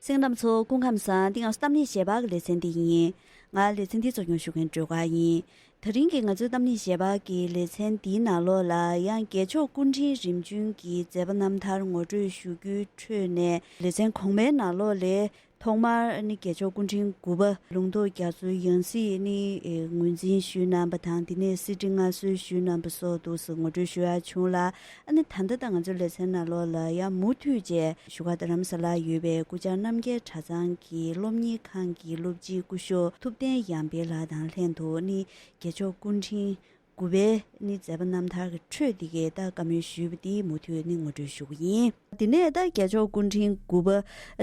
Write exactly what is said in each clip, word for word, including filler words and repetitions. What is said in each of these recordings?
གསན་མཁན་རྣམ་པ་ཚོ་སྐུ་ཁམས་བཟང་། འདི་ང་ཚོ་གཏམ་གླེང་ཞལ་པར་གྱི་ལེ་ཚན་འདི་ཡིན། ང་ལེ་ཚན་འདི་གཙོ་སྐྱོང་ཞུ་མཁན་སྒྲོལ་དཀར་ཡིན། དེ་རིང་གི་ང་ཚོའི་གཏམ་གླེང་ཞལ་པར་གྱི་ལེ་ཚན་འདིའི་ནང་ལོགས་ལ་ཡང་རྒྱལ་མཆོག་སྐུ་ཕྲེང་རིམ་བྱོན་གྱི་མཛད་པ་རྣམ་ཐར་ངོ་སྤྲོད་ཞུ་རྒྱུའི་ཁྲོད་ནས་ལེ་ཚན་གོང་མའི་ནང་ལོགས་ལས། ཐོག་མར་ནི་རྒྱལ་མཆོག་སྐུ་ཕྲེང་དགུ་པ་ལུང་རྟོགས་རྒྱ་མཚོའི་ཡང་སྲིད་ནི་ངོས་འཛིན་ཞུས་གནང་བ་དང་། དེ་ནས་གསེར་ཁྲི་མངའ་གསོལ་ཞུས་གནང་བ་སོགས་འདུག་སེ་ངོ་སྤྲོད་ཞུ་ཡ་བྱུང་ལ། ཨ་ནི་ད་ལྟ་ད་ང་ཚོའི་ལེ་ཚན་ནང་ལོགས་ལ་ཡང་མུ་མཐུད་བྱས་བཞུགས་སྒར་རྡ་རམ་ས་ལར་ཡོད་པའི་སྐུ་བཅར་རྣམ་རྒྱལ་གྲྭ་ཚང་གི་སློབ་གཉེར་ཁང་གི་སློབ་སྤྱི་སྐུ་ཞབས་ཐུབ་བསྟན་ཡར་འཕེལ་ལགས་དང་ལྷན་དུ་ནི་རྒྱལ་མཆོག་སྐུ་ཕྲེང་དགུ་པའི་ནི་མཛད་པ་རྣམ་ཐར་གྱི་ཁྲོད་འདི་གའི་ད་བཀའ་མོལ་ཞུས་པ་འདི་མུ་མཐུད་ནི་ངོ་སྤྲོད་ཞུ་གི་ཡིན། དེ་ནས་ད་རྒྱལ་མཆོག་སྐུ་ཕྲེང་དགུ་པ་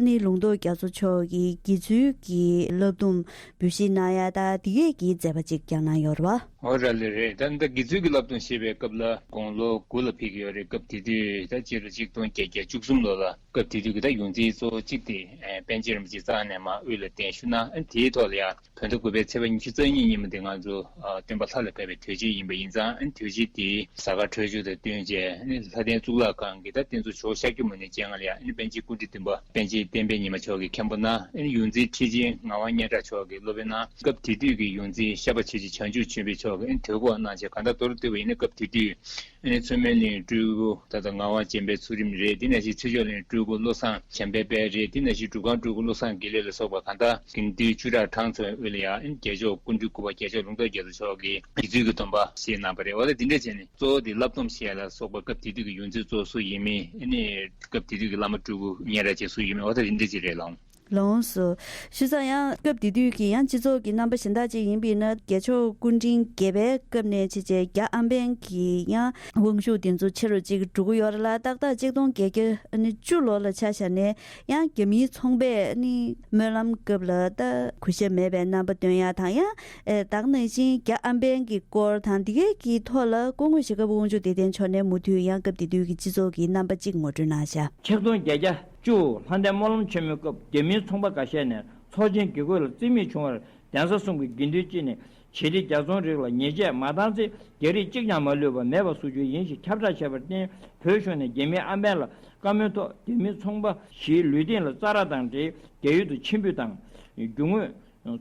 ནི་ལུང་རྟོགས་རྒྱ་མཚོ་མཆོག་གིས་དགེ་ཚུལ་གྱི་བསླབ་སྡོམ་འབུལ་བཞེས་གནང་ཡ་ད་འདི་གའི་གི་མཛད་པ་ཅིག་བསྐྱངས་གནང་ཡོད་རེད་བ། འོ་ར་ལེ་རེད། ད་ད་དགེ་ཚུལ་གྱི་བསླབ་སྡོམ་ཞེས་པའི་སྐབས་ལ་དགུང་ལོ་དགུ་ལ་ཕེབས་ཀྱི་ཡོད་རེད། སྐབས་དེ་དུས་ད་སྤྱི་ལོ་ཆིག་སྟོང་བརྒྱད་བརྒྱ་བཅུ་གསུམ་ལོ་ལ་སྐབས་དེ་དུས་ཀྱི་ད་ཡོངས་འཛིན་གཙོ་བོ་གཅིག་དེ་པཎ་ཆེན་རིན་པོ་ཆེ་རྩ་ནས་མར་དབུས་ལ་གདན་ཞུ་གནང་། ཨ་ནི་དེའི་ཐོག་ལ་ཡང་བོད་ཟླ་དགུ་པའི་ཚེས་པ་ཉི་ཤུ་རྩ་གཉིས་ཉིན་མོ་དེ་ང་ཚོ་ཨ་སྟོན་པ་ལྷ་ལ་བབས་པའི་དུས་ཆེན་ཡིན་པ་ཡིན་ཙང་། ཨ་ནི་དུས་ཆེན་དེའི་གཟའ་སྐར་འཕྲོད་སྦྱོར་དང་བསྟུན་བྱས། ཨ་ནི་ལྷ་ལྡན་གཙུག་ལག་ཁང་གི་ད་རྟེན་གཙོ་ཇོ་བོ་ཤཱཀྱ་མུ་ནེ་སྤྱན་སྔར་ལ་ཡང་ཨ་ནི་པཎ་ཆེན་སྐུ་ཕྲེང་བདུན་པ་པཎ་ཆེན་བསྟན་པའི་ཉི་མ་མཆོག་གིས་མཁན་པོ་གནང་། ཨ་ནི་ཡོངས་འཛིན་ཁྲི་ཆེན་ངག་དབང་སྙན་གྲགས་མཆོག་གིས་སློབ་དཔོན་གནང་། སྐབས་དེ་དུས་ཀྱི་ཡོངས་འཛིན་ཤར་པ་ཆོས་རྗེ་བྱང་ཆུབ་ཆོས་འཕེལ་མཆོག་གིས་ཨ་ནི་དོན་སྐོར་གནང་བྱས། གང་ལྟར་མདོར་བསྡུས་པ་ཡིན་ན་སྐབས་དེ་དུས། ཨ་ནི་མཚོ་སྨན་གླིང་སྤྲུལ་སྐུ་ད་ལྟ་ངག་དབང་སྤྱན་པའི་ཚུལ་ཁྲིམས་རེད། དེ་ནང་བཞིན་ཚེ་མཆོག་གླིང་སྤྲུལ་སྐུ་བློ་བཟང་བྱམས་པའི་དཔལ་རེད། དེ་ནང་བཞིན་སྒྲུབ་ཁང་སྤྲུལ་སྐུ་བློ་བཟང་དགེ་ལེགས་ལ་སོགས་པ་གང་ལྟར་དགེ་འདུན་བཅུ་ཕྲག་གྲངས་ཚོ་དབུས་ལ་ཡང་ཨ་ནི་རྒྱལ་མཆོག་སྐུ་ཕྲེང་དགུ་པ་རྒྱལ་མཆོག་ལུང་རྟོགས་རྒྱ་མཚོ་མཆོག་གིས་དགེ་ཚུལ་གྱི་སྡོམ་པ་བཞེས་གནང་བ་རེད། འོ་ད་དེ་འདྲ་བྱས་ནས་གཙོ་བོ་དེ་བསླབ་སྡོམ་ཞེས་ལ་སོགས་པ་སྐབས་དེ་དུས་ཀྱི་ཡོངས་འཛིན་གཙོ་བོ་སུ་ཡིན་མིན། ཨ་ནི་སྐབས་དེ་དུས་ཀྱི་བླ་མ་སྤྲུལ་སྐུ་གཉན་ར་བཅས་སུ་ཡིན་མིན། འོ་ད་རིན་འདྲ་ཅིག་རེད་ལགས། ལགས་སོ། བྱས་ཙང་ཡང་སྐབས་དེ་དུས་ཀྱི་ཡང་སྤྱི་ཚོགས་ཀྱི་རྣམ་པ་གཞན་དག་ཅིག་ཡིན་པ་ཡིན་ན། རྒྱལ་མཆོག་སྐུ་ཕྲེང་བརྒྱད་པའི་སྐབས་ནས་བྱས་བྱས་རྒྱ་ཨམ་བན་གྱི་ཡང་དབང་ཤུགས་དེ་ཚོ་ཆེ་རུ་ཅིག་འགྲོ་གི་ཡོད་རེད་ལ། ཏག་ཏག་གཅིག་སྟོང་བརྒྱད་བརྒྱ་བཅུ་ལོ་ལ་ཆ་བཞག་ནས་ཡང་རྒྱ་མིའི་ཚོང་པས་ནི་སྨོན་ལམ་སྐབས་ལ་ད་གུས་ཞབས་མེད་པའི་རྣམ་པ་སྟོན་ཡ་དང་། ཡང་ཨེ་ད་ག་ནང་བཞིན་རྒྱ་ཨམ་བན་གྱི་སྐོར་དང་འདི་གའི་གི་ཐོག་ལ་སྐུ་ངོ་ཞྭ་སྒབ་དབང་ཕྱུག་བདེ་ལྡན་མཆོག་ནས་མུ་མཐུད་ཡང་སྐབས་དེ་དུས་ཀྱི་སྤྱི་ཚོགས་ཀྱི་རྣམ་པ་གཅིག་ངོ་སྤྲོད་གནང་བཞག་ཆིག་སྟོང་བརྒྱད་བརྒྱ་བཅུ། ལྷ་ལྡན་སྨོན་ལམ་ཆེན་མོའི་སྐབས་རྒྱ་མིའི་ཚོང་པ་འགའ་ཤས་ནས་ཚོགས་ཆེན་དགེ་བསྐོས་ལ་རྩིས་མེད་བྱུང་བར། གདན་ས་གསུམ་གྱི་དགེ་འདུན་སྤྱི་ནས་བྱེད་རིགས་རྒྱ་ཚོང་རིགས་ལ་ཉེས་ཆད་མ་བཏང་ཚེ་རྒྱ་རིགས་གཅིག་ཀྱང་མ་ལུས་པ་མེད་པ་བཟོ་རྒྱུ་ཡིན་ཞེས་ཁྱབ་བསྒྲགས་བྱས་པར་བརྟེན། བོད་གཞུང་ནས་རྒྱ་མིའི་ཨམ་བན་ལ་བཀའ་མོལ་ཐོག་རྒྱ་མིའི་ཚོང་པ་བཞིའི་ལུས་སྟེང་ལ་ཙ་ར་དང་འབྲེལ་རྒྱ་ཡུལ་དུ་ཕྱིན་འབུད་དང་རྒྱུ་དངོས་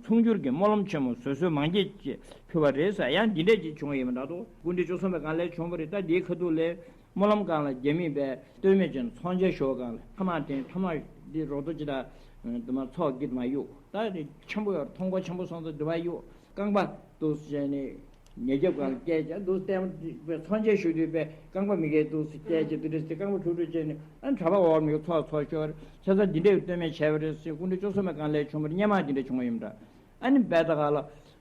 ཚོང་སྒྱུར་གྱི་སྨོན་ལམ་ཆེན་མོ་བཟོད་གསོལ་མང་སྐྱེས་བཅས་ཕུལ་བ་རེད་ཟེར། ཡང་འདི་འདྲས་ཅིག་བྱུང་བ་ཡིན་པ་འདྲ་འདུག་སྐུ་ཕྲེང་བཅུ་གསུམ་པའི་སྒང་ལས་བྱུང་བ་རེད། ད་འདིའི་ཁ་ཐུག་ལས་སྨོན་ལམ་སྒང་ལ་རྒྱ་མིས་པའི་སྟོད་སྨད་ཅན་ཚོང་ཆེན་ཞོ་སྒང་ལ་ཐ་མག་འཐེན། ཐ་མག་འདི་རོ་ཏོ་ཅི་ད་དུ་མ་ཚོགས་ཀྱི་དུ་མ་གཡུག་ད་དེ་ཆེན་པོ་ཡོད། མཐོང་གོ་ཆེན་པོ་སོང་ཙང་དུ་མ་གཡུག་རྐང་པ་འདུག་སེ་བྱས་ནས་ཉེ་རྒྱབ་སྒང་ལ་བཀལ་བྱས་འདུག་སྟེ། པའི་ཚོང་ཆེན་ཞུ་དུས་པའི་རྐང་པ་མི་འགལ་འདུག་སེ་བཀལ་བྱས་འདུག་སྟེ། རྐང་པ་འཁྲུག་འཁྲུག་བྱས་ནས་ཨ་གྲྭ་པ་འོག་མི་གི་ཚོགས་ཚོགས་ཤོར། བྱས་ཙང་འདི་འདྲའི་སྟོད་སྨད་བྱས་པ་རེད་ཟེར། སྐུ་ཕྲེང་བཅུ་གསུམ་པའི་སྒང་ལས་བྱུང་བ་རེད། སྔོན་མ་འདི་འདྲ་བྱུང་བ་ཡིན་པ་འདྲ། ཨ་ནི་དཔེ་ད་ག་ལ་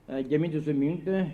རྒྱ་མི་འདི་ཚོའི་མིང་བཏོན།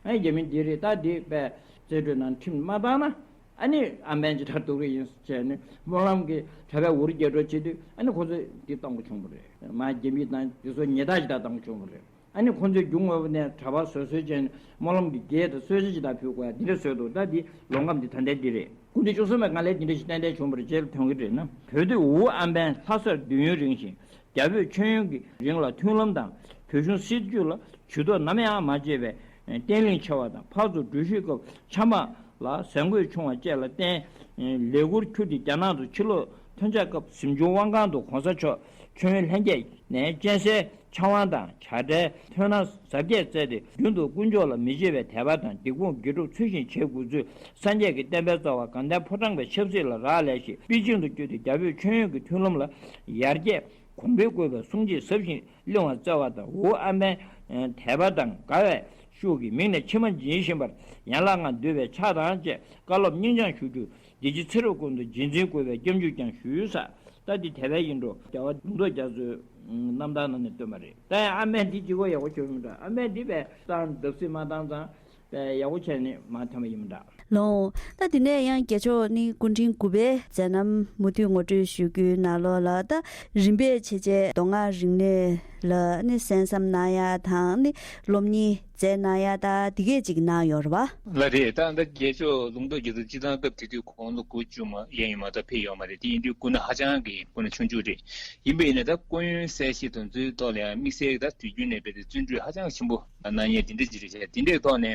ཨ་ནི་རྒྱ་མི་འདི་རེད། ད་འདི་དཔེ་རྩིས་སྤྲོད་ནང་ཁྲིམས་མ་བཏང་ན། ཨ་ནི་ཨམ་བན་ཅིག་ད་འདུག་གི་ཡིན་ཟེར་བྱས་ནས་སྨོན་ལམ་གྱི་གྲྭ་པའི་འུར་རྒྱག་འགྲོ་བྱེད་དུས་ཨ་ནི་ཁོ་ཚོས་འདི་བཏང་དགོས་བྱུང་བ་རེད། མ་རྒྱ་མི་དང་འདི་ཚོ་ཉེས་རྡུང་ཅིག་ད་བཏང་དགོས་བྱུང་བ་རེད། ཨ་ནི་ཁོ་ཚོས་རྒྱུ་དངོས་པོ་ནས་གྲྭ་པ་བཟོད་གསོལ་བྱས་ནས་སྨོན་ལམ་གྱི་གྱད་དང་གསོལ་ཇ་ཅིག་ད་ཕུལ་དགོས་ཡ་འདི་འདྲ་བཟོས་འདུག་ད་འདི་ལོ་ཁམས་འདི་ད་ལྟའི་འདི་རེད། སྐུ་ཕྲེང་བཅུ་གསུམ་པའི་སྒང་ལས་འདི་འདྲ་ཞིག་ཏན་ཏན་བྱུང་བ་རེད་ཅེས་ཐོན་གྱི་རེད་ན། བོད་དུ་ཝུའུ་ཨམ་བན་ལྷ་སར་དུས་ཡུན་རིང་ཞིང་རྒྱ་བོད་མཆོད་ཡོན་གྱི་རིང་ལ་མཐུན་ལམ་དང་བོད་གཞུང་སྲིད་བྱུས་ལ་ཇུས་གཏོགས་ནམ་ཡང་མ་བྱས་པའི་བརྟན་ལྷིང་ཆེ་བ་དང་། ཕར་ཚུར་འགྲུལ་བཞུད་སྐབས་ཆམ་པ་ལ་ཟས་གོས་ཆུང་བ་བཅས་ལ་བརྟེན། ལས་འཁུར་ཁྱུར་ཏེ་རྒྱ་ནག་ཏུ་ཕྱིར་ལོག་ཐོན་འཆར་སྐབས་གཟིམ་ཆུང་དབང་ཁང་དུ་གོང་ས་མཆོག་མཆོད་ཡོན་ལྷན་རྒྱས་ནས་སྤྱན་གསལ་ཕྱག་དབང་དང་བྱ་བྲལ་ཐོད་རྣམས་གཟབ་རྒྱས་སྩལ་ཏེ། རྒྱུན་དུ་དཀོན་མཆོག་ལ་མི་བརྗེད་པའི་དད་པ་དང་སྡིག་སྤོང་དགེ་སྒྲུབ་ཚུལ་བཞིན་བྱེད་དགོས་ཚུལ། སངས་རྒྱས་ཀྱི་བསྟན་པའི་རྩ་བ་དགའ་ལྡན་ཕོ་བྲང་པའི་ཆབ་སྲིད་ལ་རག་ལས་ཤིང་པེ་ཅིང་དུ་བསྐྱོད་དེ་རྒྱ་བོད་མཆོད་ཡོན་གྱི་མཐུན་ལམ་ལ་ཡར་རྒྱས་གོང་འཕེལ་དགོས་པའི་གསུང་ཆོས་ཟབ་ཞིང་གླེང་བ་སྩལ་བ་དང་། ཝུའུ་ཨམ་བན་དད་པ་དང་དགའ་བའི་ཤུགས་ཀྱིས་མིག་ནས་མཆི་མ་འབྱིན་བཞིན་པར་ཡན་ལག་ལྔ་འདུས་པའི་ཕྱག་དང་བཅས་བཀའ་སློབ་སྙིང་བཅངས་ཞུ་རྒྱུ། འདི་ཕྱི་ཚེ་རབས་ཀུན་ཏུ་རྗེས་འཛིན་དགོས་པའི་སྐྱབས་འཇུག་ཀྱང་ཞུས་ས། ད་འདི་དད་པའི་ཡིད་འགྲོ་རྒྱལ་བ་ལུང་རྟོགས་རྒྱ་མཚོའི་རྣམ་ཐར་ནང་ནས་བཏོན་པ་རེད། ད་ཡང་ཨ་མས་འདི་ཅི་གོ་ཡག་པོ་བྱུང་མི་འདྲ། ཨ་མས་འདི་བས་སྟངས་བརྡབ་གསིག་མ་བཏང་ཙང་བས་ཡག་པོ་བྱས་ནས་མ་ཐོན་པ་ཡིན་མི་འདྲ། ལོང་། ད་འདི་ནས་ཡང་རྒྱལ་མཆོག་ནི་སྐུ་ཕྲེང་དགུ་པའི་མཛད་རྣམ་མུ་མཐུད་ངོ་སྤྲོད་ཞུ་རྒྱུའི་ནང་ལོགས་ལ། ད་རིམ་པས་བྱས་བྱས་མདོ་སྔགས་རིག་གནས་ལ་ནི་གསན་བསམ་གནང་ཡ་དང་ནི་སློབ་གཉེར་མཛད་གནང་ཡ་ད་འདི་གས་ཅིག་གནང་ཡོད་རེད་བ། ལགས་རེད། ད་ད་རྒྱལ་མཆོག་ལུང་རྟོགས་རྒྱ་མཚོ་སྤྱིར་བཏང་སྐབས་དེ་དུས་དགུང་ལོ་དགུ་བཅུ་མ་ཡན་ཡོད་མ་གཏོགས་ཕེབས་ཡོད་མ་རེད། དེ་ཡིན་དུས་སྐུ་ན་ཧ་ཅང་གི་སྐུ་ན་ཆུང་ཆུང་རེད། ཡིན་པ་ཡིན་ན་ད་སྐུ་ཡོན་གསལ་བཤད་དང་འཛུལ་ཐོག་ལ་ཡང་དམིགས་བསལ་ད་དུས་རྒྱུན་ནས་རྦད་དེ་བརྩོན་འགྲུས་ཧ་ཅང་ཆེན་པོ་གནང་མཁན་དེ་འདྲ་ཅིག་རེད་ཤག་དེ་འདྲའི་ཐོག་ནས་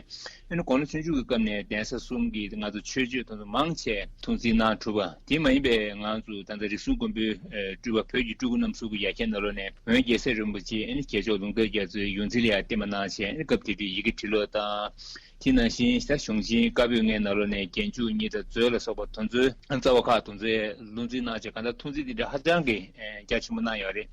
ཨ་ནི་དགུང་ལོ་ཆུང་ཆུང་གི་སྐབས་ནས་གདན་ས་གསུམ། གིས་ང་ཚོ་ཆོས་སྤྱོད་དེ་ཚོ་མང་ཆེ་ཐུགས་འཛིན་གནང་གྲུབ་པ་དེ་མ་ཡིན་པའི་ང་ཚོ་ད་ལྟ་རིགས་གསུམ་མགོན་པོའི་སྤྲུལ་པ་བོད་ཀྱི་སྤྲུལ་སྐུ་རྣམ་གསུམ་གྱི་ཡ་གྱལ་ནང་ལོགས་ནས་འོན་རྒྱལ་སྲས་རིན་པོ་ཆེ་ཨ་ནི་རྒྱལ་མཆོག་ལུང་རྟོགས་རྒྱ་མཚོའི་ཡོངས་འཛིན་ལ་ཡང་བསྟན་པ་གནང་བྱས་ཨ་ནི་སྐབས་དེ་དུས་ཡི་གེ་བྲིས་ཀློག་དང་། དེ་ནང་བཞིན་ད་གཞུང་ཆེན་བཀའ་པོད་ལྔའི་ནང་ལོགས་ནས་རྒྱན་འཇུག་གཉིས་དང་མཛོད་ལ་སོགས་པ་དེ་ཚོའི་རྩ་བ་ཁག་དེ་ཚོའི་ལུང་འཛིན་གནང་བྱས་གང་ལྟར་ཐུགས་འཛིན་དེ་འདྲ་ཧ་ཅང་གི་རྒྱ་ཆེན་པོ་གནང་ཡོད་རེད།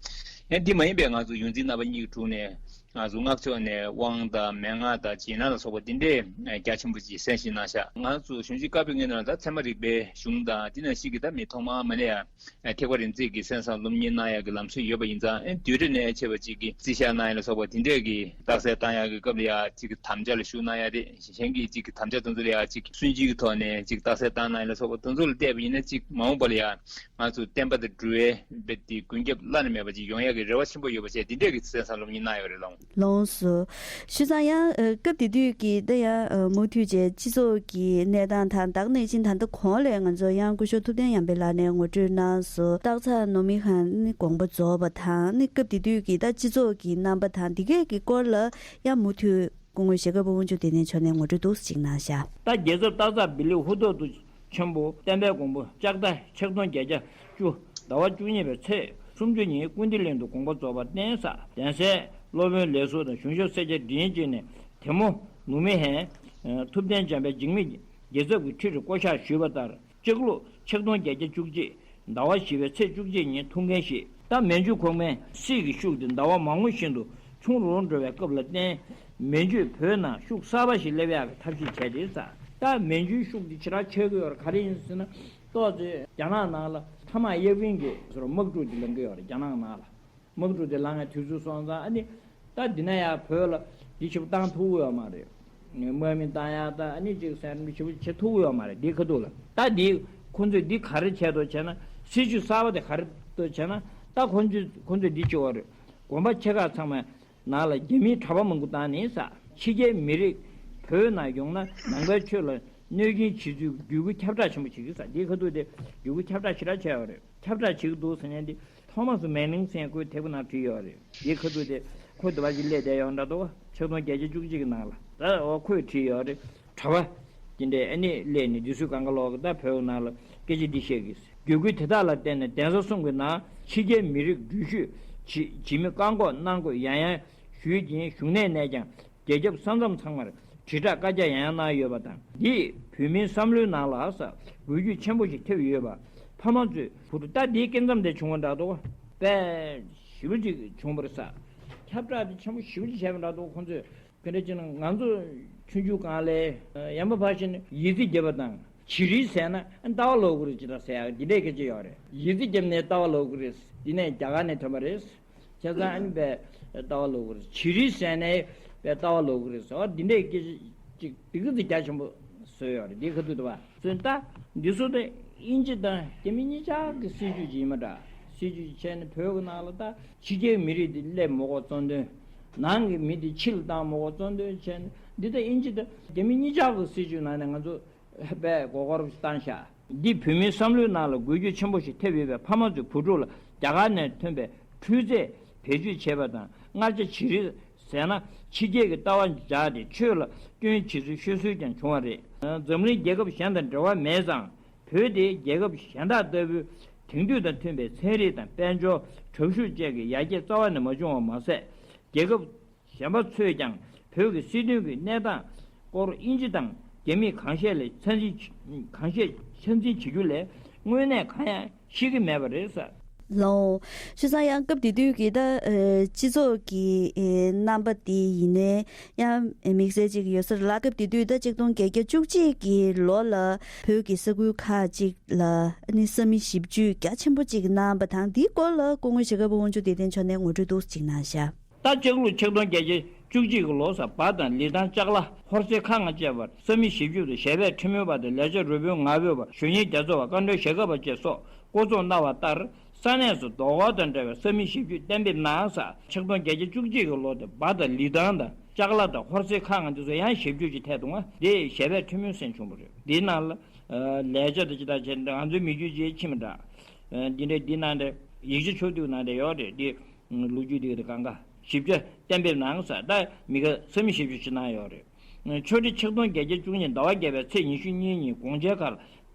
ཡང་འདི་མ་ཡིན་པའི་ང་ཚོ་ཡོངས་འཛིན་རྣམ་པ་གཉིས་ཀྱི་དྲུང་ནས། ང་ཚོ་སྔགས་ཕྱོགས་ནས་དབང་དང་མན་ངག་དང་རྗེས་གནང་ལ་སོགས་པ་འདི་འདྲའི་རྒྱ་ཆེན་པོ་ཅིག་གསན་བཞེས་གནང་ཤག་ང་ཚོ་གཞུང་ཆེན་བཀའ་པོད་ལྔའི་ནང་ལ་ད་ཚད་མ་རིག་པའི་གཞུང་དང་འདི་ནང་བཞིན་གྱི་ད་མི་ཐོག་མར་མ་ནས་ཡང་ཐེག་པ་རིམ་བརྩེགས་ཀྱི་གསན་བསམ་སློབ་གཉེར་གནང་ཡག་གི་ལམ་སྲོལ་ཡོད་པ་ཡིན་ཙང་ཨེ་དུས་རེ་ནས་ཆེ་བ་ཅིག་གིས་རྩིས་བཞག་གནང་ཡག་ལ་སོགས་པ་འདི་འདྲས་ཀྱི་རྟགས་གསལ་བཏང་ཡག་གི་སྐབས་ལ་ཡང་ཅིག་གི་དམ་བཅའ་ལ་ཞུགས་གནང་ཡག་རེད། གཞན་གྱིས་ཅིག་གི་དམ་བཅའ་དེ་ཚོ་ལ་ཡང་ཅིག་སུན་འབྱིན་གྱི་ཐོག་ནས་ཅིག་རྟགས་གསལ་བཏང་གནང་ཡག་ལ་སོགས་པ་དེ་ཚོ་ལ་བལྟས་པ་ཡིན་ན་ཅིག་མ་འོངས་པ་ལ་ཡང་། ང་ཚོ་བསྟན་པ་དང་འགྲོ་བའི་དཔེ་དེ་ཀུན་ཁྱབ་བླ་ན་མེད་པ་ཅིག་ཡོང་ཡག་གི་རེ་བ་ཆེན་པོ་ཡོད་པ་བཅས་འདི་འདྲས་ཀྱི་གསན་བསམ་སློབ་གཉེར་གནང་ཡོད་རེད་ལགས། ལགས་སོ། བྱས་ཙང་ཡང་ཨ་སྐབས་དེ་དུས་ཀྱི་ད་ཡང་ཨ་མུ་མཐུད་བྱས་སྤྱི་ཚོགས་ཀྱི་གནས་སྟངས་དང་ད་ག་ནང་བཞིན་ད་ལྟ་གོང་ལ་ང་ཚོ་ཡང་སྐུ་ཞབས་ཐུབ་བསྟན་ཡར་འཕེལ་ལགས་ནས་ངོ་སྤྲོད་གནང་སོང་། སྟག་ཚང་ནོར་མི་ཁང་ནི་དགོངས་པ་རྫོགས་པ་དང་ནི་སྐབས་དེ་དུས་ཀྱི་ད་སྤྱི་ཚོགས་ཀྱི་རྣམ་པ་དང་འདི་གས་ཀྱི་སྐོར་ལ་ཡང་མུ་མཐུད། སྐུ་ངོ་ཞྭ་སྒབ་པ་དབང་ཕྱུག་བདེ་ལྡན་མཆོག་ནས་ངོ་སྤྲོད་འདུག་སེ་ཅིག་གནང་ཤག་ད་རྒྱལ་ཚབ་སྟག་ཚང་བི་ལི་ཧུ་ཐོག་ཏུ་ཆེན་པོ་བསྟན་པའི་མགོན་པོ་ལྕགས་རྟ་ཆིག་སྟོང་བརྒྱད་བརྒྱ་བཅུ་ཟླ་བ་བཅུ་གཉིས་པའི་ཚེས་སུམ་ཅུ་ཉིན་ཀུན་བདེ་གླིང་དུ་དགོངས་པ་རྫོགས་པ་བརྟེན་ས་གདན་སའི་སློབ་དཔོན་ལས་ཟུར་དང་གཞུང་ཞབས་སེར་སྐྱ་མགྲིན་བཅས་ནས་དེ་མོ་ནུབ་མི་ཧན་ཐུབ་བསྟན་འཇམ་དཔལ་འཇིགས་མེད་རྒྱལ་ཚབ་ཀྱི་ཁྲི་རུ་བསྐོ་གཞག་ཞུས་པ་ལྟར། ལྕགས་ལུག་ཆིག་སྟོང་བརྒྱད་བརྒྱ་བཅུ་གཅིག་ཟླ་བ་བཞི་པའི་ཚེས་བཅུ་གཅིག་ཉིན་ཐུགས་འགན་བཞེས། ད་མན་ཇུ་གོང་མའི་སྲིད་ཀྱི་ཤུགས་དེ་ཟླ་བ་མང་པོ་བཞིན་དུ་ཆུང་རུ་འགྲོ་བའི་སྐབས་ལ་བརྟེན། མན་ཇུས་བོད་ནང་ཤུགས་གསར་པ་ཞིག་སླེབས་ཡག་གི་ཐབས་ཤེས་བྱས་ཏེ་ས། ད་མན་ཇུའི་ཤུགས་དེ་ཇེ་དྲག་ཆགས་ཀྱི་ཡོད་རེད། ག་རེ་ཡིན་ཟེར་ན། ཏོག་ཙམ་རྒྱ་ནག་ནང་ལ་ཐ་མག་གཡག་རིན་གྱི་སོར་དམག་འཁྲུག་དེ་ལངས་ཀྱི་ཡོད་རེད། རྒྱ་ནག་ནང་ལ། དམག་འཁྲུག་དེ་ལངས་ཡ་དུས་ཚོད་སོང་ཙང་ཨ་ནི། ད་འདི་ན་ཡ་བོད་ལ་འདི་ཞིབ་བཏང་ཐུབ་ཀྱི་ཡོད་མ་རེད། དམག་མི་བཏང་ཡ་ད་ཨ་ནི་ཅིག་སེམས་ཞིབ་བྱེད་ཐུབ་ཀྱི་ཡོད་མ་རེད། འདི་ཁ་ཐུག་ལ་ད་འདི་ཁོ་ཚོས་འདི་ག་རེ་བྱས་འདུག་བྱས་ན་སྲིད་ཇུས་གསར་པ་དེ་ག་རེ་འདུག་བྱས་ན་ད་ཁོ་ཚོས་ཁོ་ཚོས་འདི་བྱེད་པ་རེད། དགོན་པ་ཆེ་ཁག་ཚང་མ་ནང་ལ་རྒྱ་མིའི་གྲྭ་པ་མང་པོ་བཏང་ནས་ས། ཕྱི་རྒྱལ་མི་རིགས་བོད་ནང་ཡོང་ན་ནང་པའི་ཆོས་ལ་གནོད་སྐྱོན་བྱེད་ཚུལ་བརྒྱུད་སྐུལ་ཁྱབ་བསྒྲགས་ཆེན་པོ་བྱེད་ཀྱི་ས། འདི་ཁ་ཐུག་དེ་བརྒྱུད་སྐུལ་ཁྱབ་བསྒྲགས་ཞེ་དྲག་བྱས་ཡོད་རེད། ཁྱབ་བསྒྲགས་བྱེད་ཀྱི་འདུག་ཟེར་མཁན་དེ་ཐོ་མ་སི་མེ་ནིང་ཟེར་མཁན་ཁོའི་དེབ་ནང་བྲིས་ཡོད་རེད། དེའི་ཁ་ཐུག་དེ་ཁོ་དེ་བ་ཞིག་སླེབས་བསྡད་ཡོད་འདྲ་འདུག་ཆིག་སྟོང་བརྒྱད་བརྒྱ་བཅུ་གཅིག་གི་ནང་ལ་ད་འོ་ཁོས་བྲིས་ཡོད་རེད། གྲྭ་པ་དེ་འདྲས་ཨ་ནི་སླེབས་ནས་འདི་ཚོའི་གང་ག་ལོག་གི་ད་བོད་ནང་ལ་སྐད་ཆ་འདི་བཤད་གི་བརྒྱུད་སྐུལ་དེ་དག་ལ་བརྟེན་ནས་གདན་ས་གསུམ་གྱི་ནང་ཕྱི་རྒྱལ་མི་རིགས་འགྲུལ་བཞུད་བྱེད་བྱེད་མི་བཀག་འགོག་གནང་དགོས་ཡང་ཡང་ཞུས་ཀྱིན་བཞུགས་གནས་ནས་ཀྱང་། རྒྱལ་ཁབ་ས་མཚམས་ཚང་མར་དྲིལ་བསྒྲགས་བཀའ་རྒྱ་ཡང་ཡང་གནང་ཡོད་པ་དང་། འདིས་བོད་མིའི་བསམ་བློའི་ནང་ལ་ས་འགུལ་སྐྱོད་ཆེན་པོ་ཞིག་ཐེབས་ཡོད་པ། ཕ་མ་ཚོས་བུ་ཕྲུག་ད་འདིའི་སྐབས་མཚམས་དེ་བྱུང་བ་འདྲ་འདུག་དཔེ་ཞེ་པོ་ཅིག་བྱུང་བ་རེད་ས། ཁྱབ་བསྒྲགས་དེ་ཆེན་པོ་ཞེ་པོ་ཅིག་བྱས་པ་འདྲ་འདུག་ཁོང་ཚོས་དེ་འདྲ་བྱས་ན་ང་ཚོ་ཆུང་ཆུང་སྒང་ལ་ཡན་པ་ཕར་ཕྱིན་ཡི་ཙི་རྒྱབ་པ་དང་བྱི་རིལ་ཟས་ན་ལྟ་བ་ལོག་གི་རེད་ཅེས་ཟེར་ཡག་འདི་འདྲའི་སྐད་ཆ་ཡོད་རེད། ཡི་ཙི་རྒྱབ་ནས་ལྟ་བ་ལོག་གི་རེད། འདི་ནས་རྒྱ་གར་ནས་ཐོན་པ་རེད། བྱས་ཙང་ཨ་ནི་པའི་ལྟ་བ་ལོག་གི་རེད། བྱི་རིལ་ཟས་ནས་པའི་ལྟ་བ་ལོག་གི་རེད་ཟེར་བ་འདི་འདྲའི་སྐད་ཆ་ཅིག་འདི་ག་ཚོད་རྒྱ་ཆེན་པོ་བཟོས་ཡོད་རེད། འདི་ཁ་ཐུག་ཏུ་བ་བཟོས་ད་འདི་ཚོ་དེ་དབྱིན་ཇི་དང་རྒྱ་མི་གཉིས་ཆར་གྱི་སྲིད་ཇུས་ཅིག་ཡིན་མ་འདྲ། སྲིད་ཇུས་ཅིག་བྱས་ནས་བོད་ཀྱི་ནང་ལ་ད་ཕྱི་རྒྱལ་མི་རིགས་དེ་སླེབས་མ་དགོས་བཙོན་དོན། ནང་གི་མི་དེ་ཕྱི་ལ་བཏང་མ་དགོས་བཙོན་དོན་བྱས་ནས་འདི་ད་དབྱིན་ཇི་དང་རྒྱ་མི་གཉིས་ཆར་གྱི་སྲིད་ཇུས་ནང་ནས་ང་ཚོ་པའི་མགོ་སྐོར་བཏང་ཤག་འདིས་བོད་མིའི་བསམ་བློའི་ནང་ལ་འགུལ་སྐྱོད་ཆེན་པོ་ཞིག་ཐེབས་ཡོད་པས་ཕ་མ་ཚོས་བུ་ཕྲུག་ལ་རྒྱ་གར་ནས་ཐོན་པའི་འཕྲུལ་རྫས་བེད་སྤྱོད་བྱེད་པ་དང་མངར་ཆ་བྱི་རིལ་ཟས་ན་ཕྱི་རྒྱལ་གྱི་ལྟ་བ་འཇགས་ཏེ་ཆོས་ལ་སྐྱོན་བྱེད་ཚུལ་ཤོད་སྲོལ་ཀྱང་བྱུང་བ་རེད། འཛམ་གླིང་རྒྱལ་ཁབ་གཞན་དང་འབྲེལ་བ་མེད་ཙང་བོད་དེ་རྒྱལ་ཁབ་གཞན་དག་ལྟ་བུའི་དེང་དུས་དང་མཐུན་པའི་ཚན་རིག་དང་དཔལ་འབྱོར་དྲག་ཤུགས་བཅས་ཀྱི་ཡར་རྒྱས་རྩ་བ་ནས་མ་བྱུང་བ་མ་ཟད་རྒྱལ་ཁབ་གཞན་པ་ཚོས་ཀྱང་བོད་ཀྱི་སྲིད་དོན་གྱི་གནས་སྟངས་སྐོར་དབྱིན་ཇི་དང་རྒྱ་མི་གང་ཤེས་ལ་ཆ་འཛིན་གང་ཤེས་ཆ་འཛིན་བྱེད་རྒྱུ་ལས་དངོས་གནས་གང་ཡང་ཤེས་ཀྱི་མེད་པ་རེད་ཟེར། ལགས། བྱས་ཙང་ཡང་སྐབས་དེ་དུས་ཀྱི་ད་ཨེ་སྤྱི་ཚོགས་ཀྱི་ཨེ་རྣམ་པ་དེ་ཡིན་ནའི་ཡང་དམིགས་བསལ་ཅིག་ཡོད་ས་རེད་ལ། སྐབས་དེ་དུས་ད་ཆིག་སྟོང་བརྒྱད་བརྒྱ་བཅུ་གཅིག་གི་ལོ་ལ་བོད་ཀྱི་ས་ཁུལ་ཁག་ཅིག་ལ་ཨ་ནི་ས་མིག་ཞིབ་འཇུག་རྒྱ་ཆེན་པོ་ཅིག་གནང་བ་དང་། འདིའི་སྐོར་ལ་སྐུ་ངོ་ཞྭ་སྒབ་པ་དབང་ཕྱུག་བདེ་ལྡན་མཆོག་ནས་ངོ་སྤྲོད་འདུག་ཅིག་གནང་ཤག་ད་ལྕགས་ལུག་ཆིག་སྟོང་བརྒྱད་བརྒྱ་བཅུ་གཅིག་གི་ལོ་ས་བ་དང་ལི་ཐང་ལྕགས་ལ་ཧོར་སེ་ཁ་ང་བཅས་པར་ས་མིག་ཞིབ་འཇུག་དང་ཞལ་པས་ཁྲི་མུན་པ་དང་ལས་བྱ་རུ་དཔོན་ངག་དབང་པ་གཞོན་ཉིན་རྒྱ་མཚོ་བ་བཀའ་འགྲོའི་ཞལ་དཀར་པ་བཅས་སོགས་བསྐོ་ཚོགས་གནང་བ་ལྟར་ས་གནས་སུ་རྡོ་སྐོར་དང་འདྲ་བའི་ས་མིག་ཞིབ་འཇུག་གཏན་འབེབས་གནང་ས། ཆིག་སྟོང་བརྒྱད་བརྒྱ་བཅུ་གཅིག་གི་ལོ་དེ་བ་དང་ལི་ཐང་དང་ལྕགས་ལ་དང་ཧོར་སེ་ཁ་ང་འདི་ཚོ་ཡང་ཞིབ་འཇུག་ཅིག་ཐད་དུ་ང་དེ་ཞལ་པས་ཁྲི་མུན་ཟེར་བྱུང་བ་རེད། འདིའི་ནང་ལ་ལས་བྱ་དང་ཅི་ལྟར་བྱས་ང་ཚོའི་མི་རྒྱུད་ཅིག་ཕྱིན་མི་འདྲ། འདི་འདྲའི་འདི་ནང་འདྲ་ཡིག་ཆ་ཕྱོགས་བསྡུས་ནང་འདྲ་ཡོད་རེད། འདི་ལོ་རྒྱུས་འདི་ག་གང་ག་ཞིབ་ཆ་གཏན་འབེབས་གནང་ས་ད་མི་ག་ས་མིག་ཞིབ་འཇུག་ཅིག་གནང་ཡོད་རེད། ཆོས་ཁྲི་ཆིག་སྟོང་བརྒྱད་བརྒྱ་བཅུ་གཉིས་ཟླ་བ་བརྒྱད་པའི་ཚེས་ཉི་ཤུ་གཉིས་ཉིན་དགོངས་འཆར་ཁར་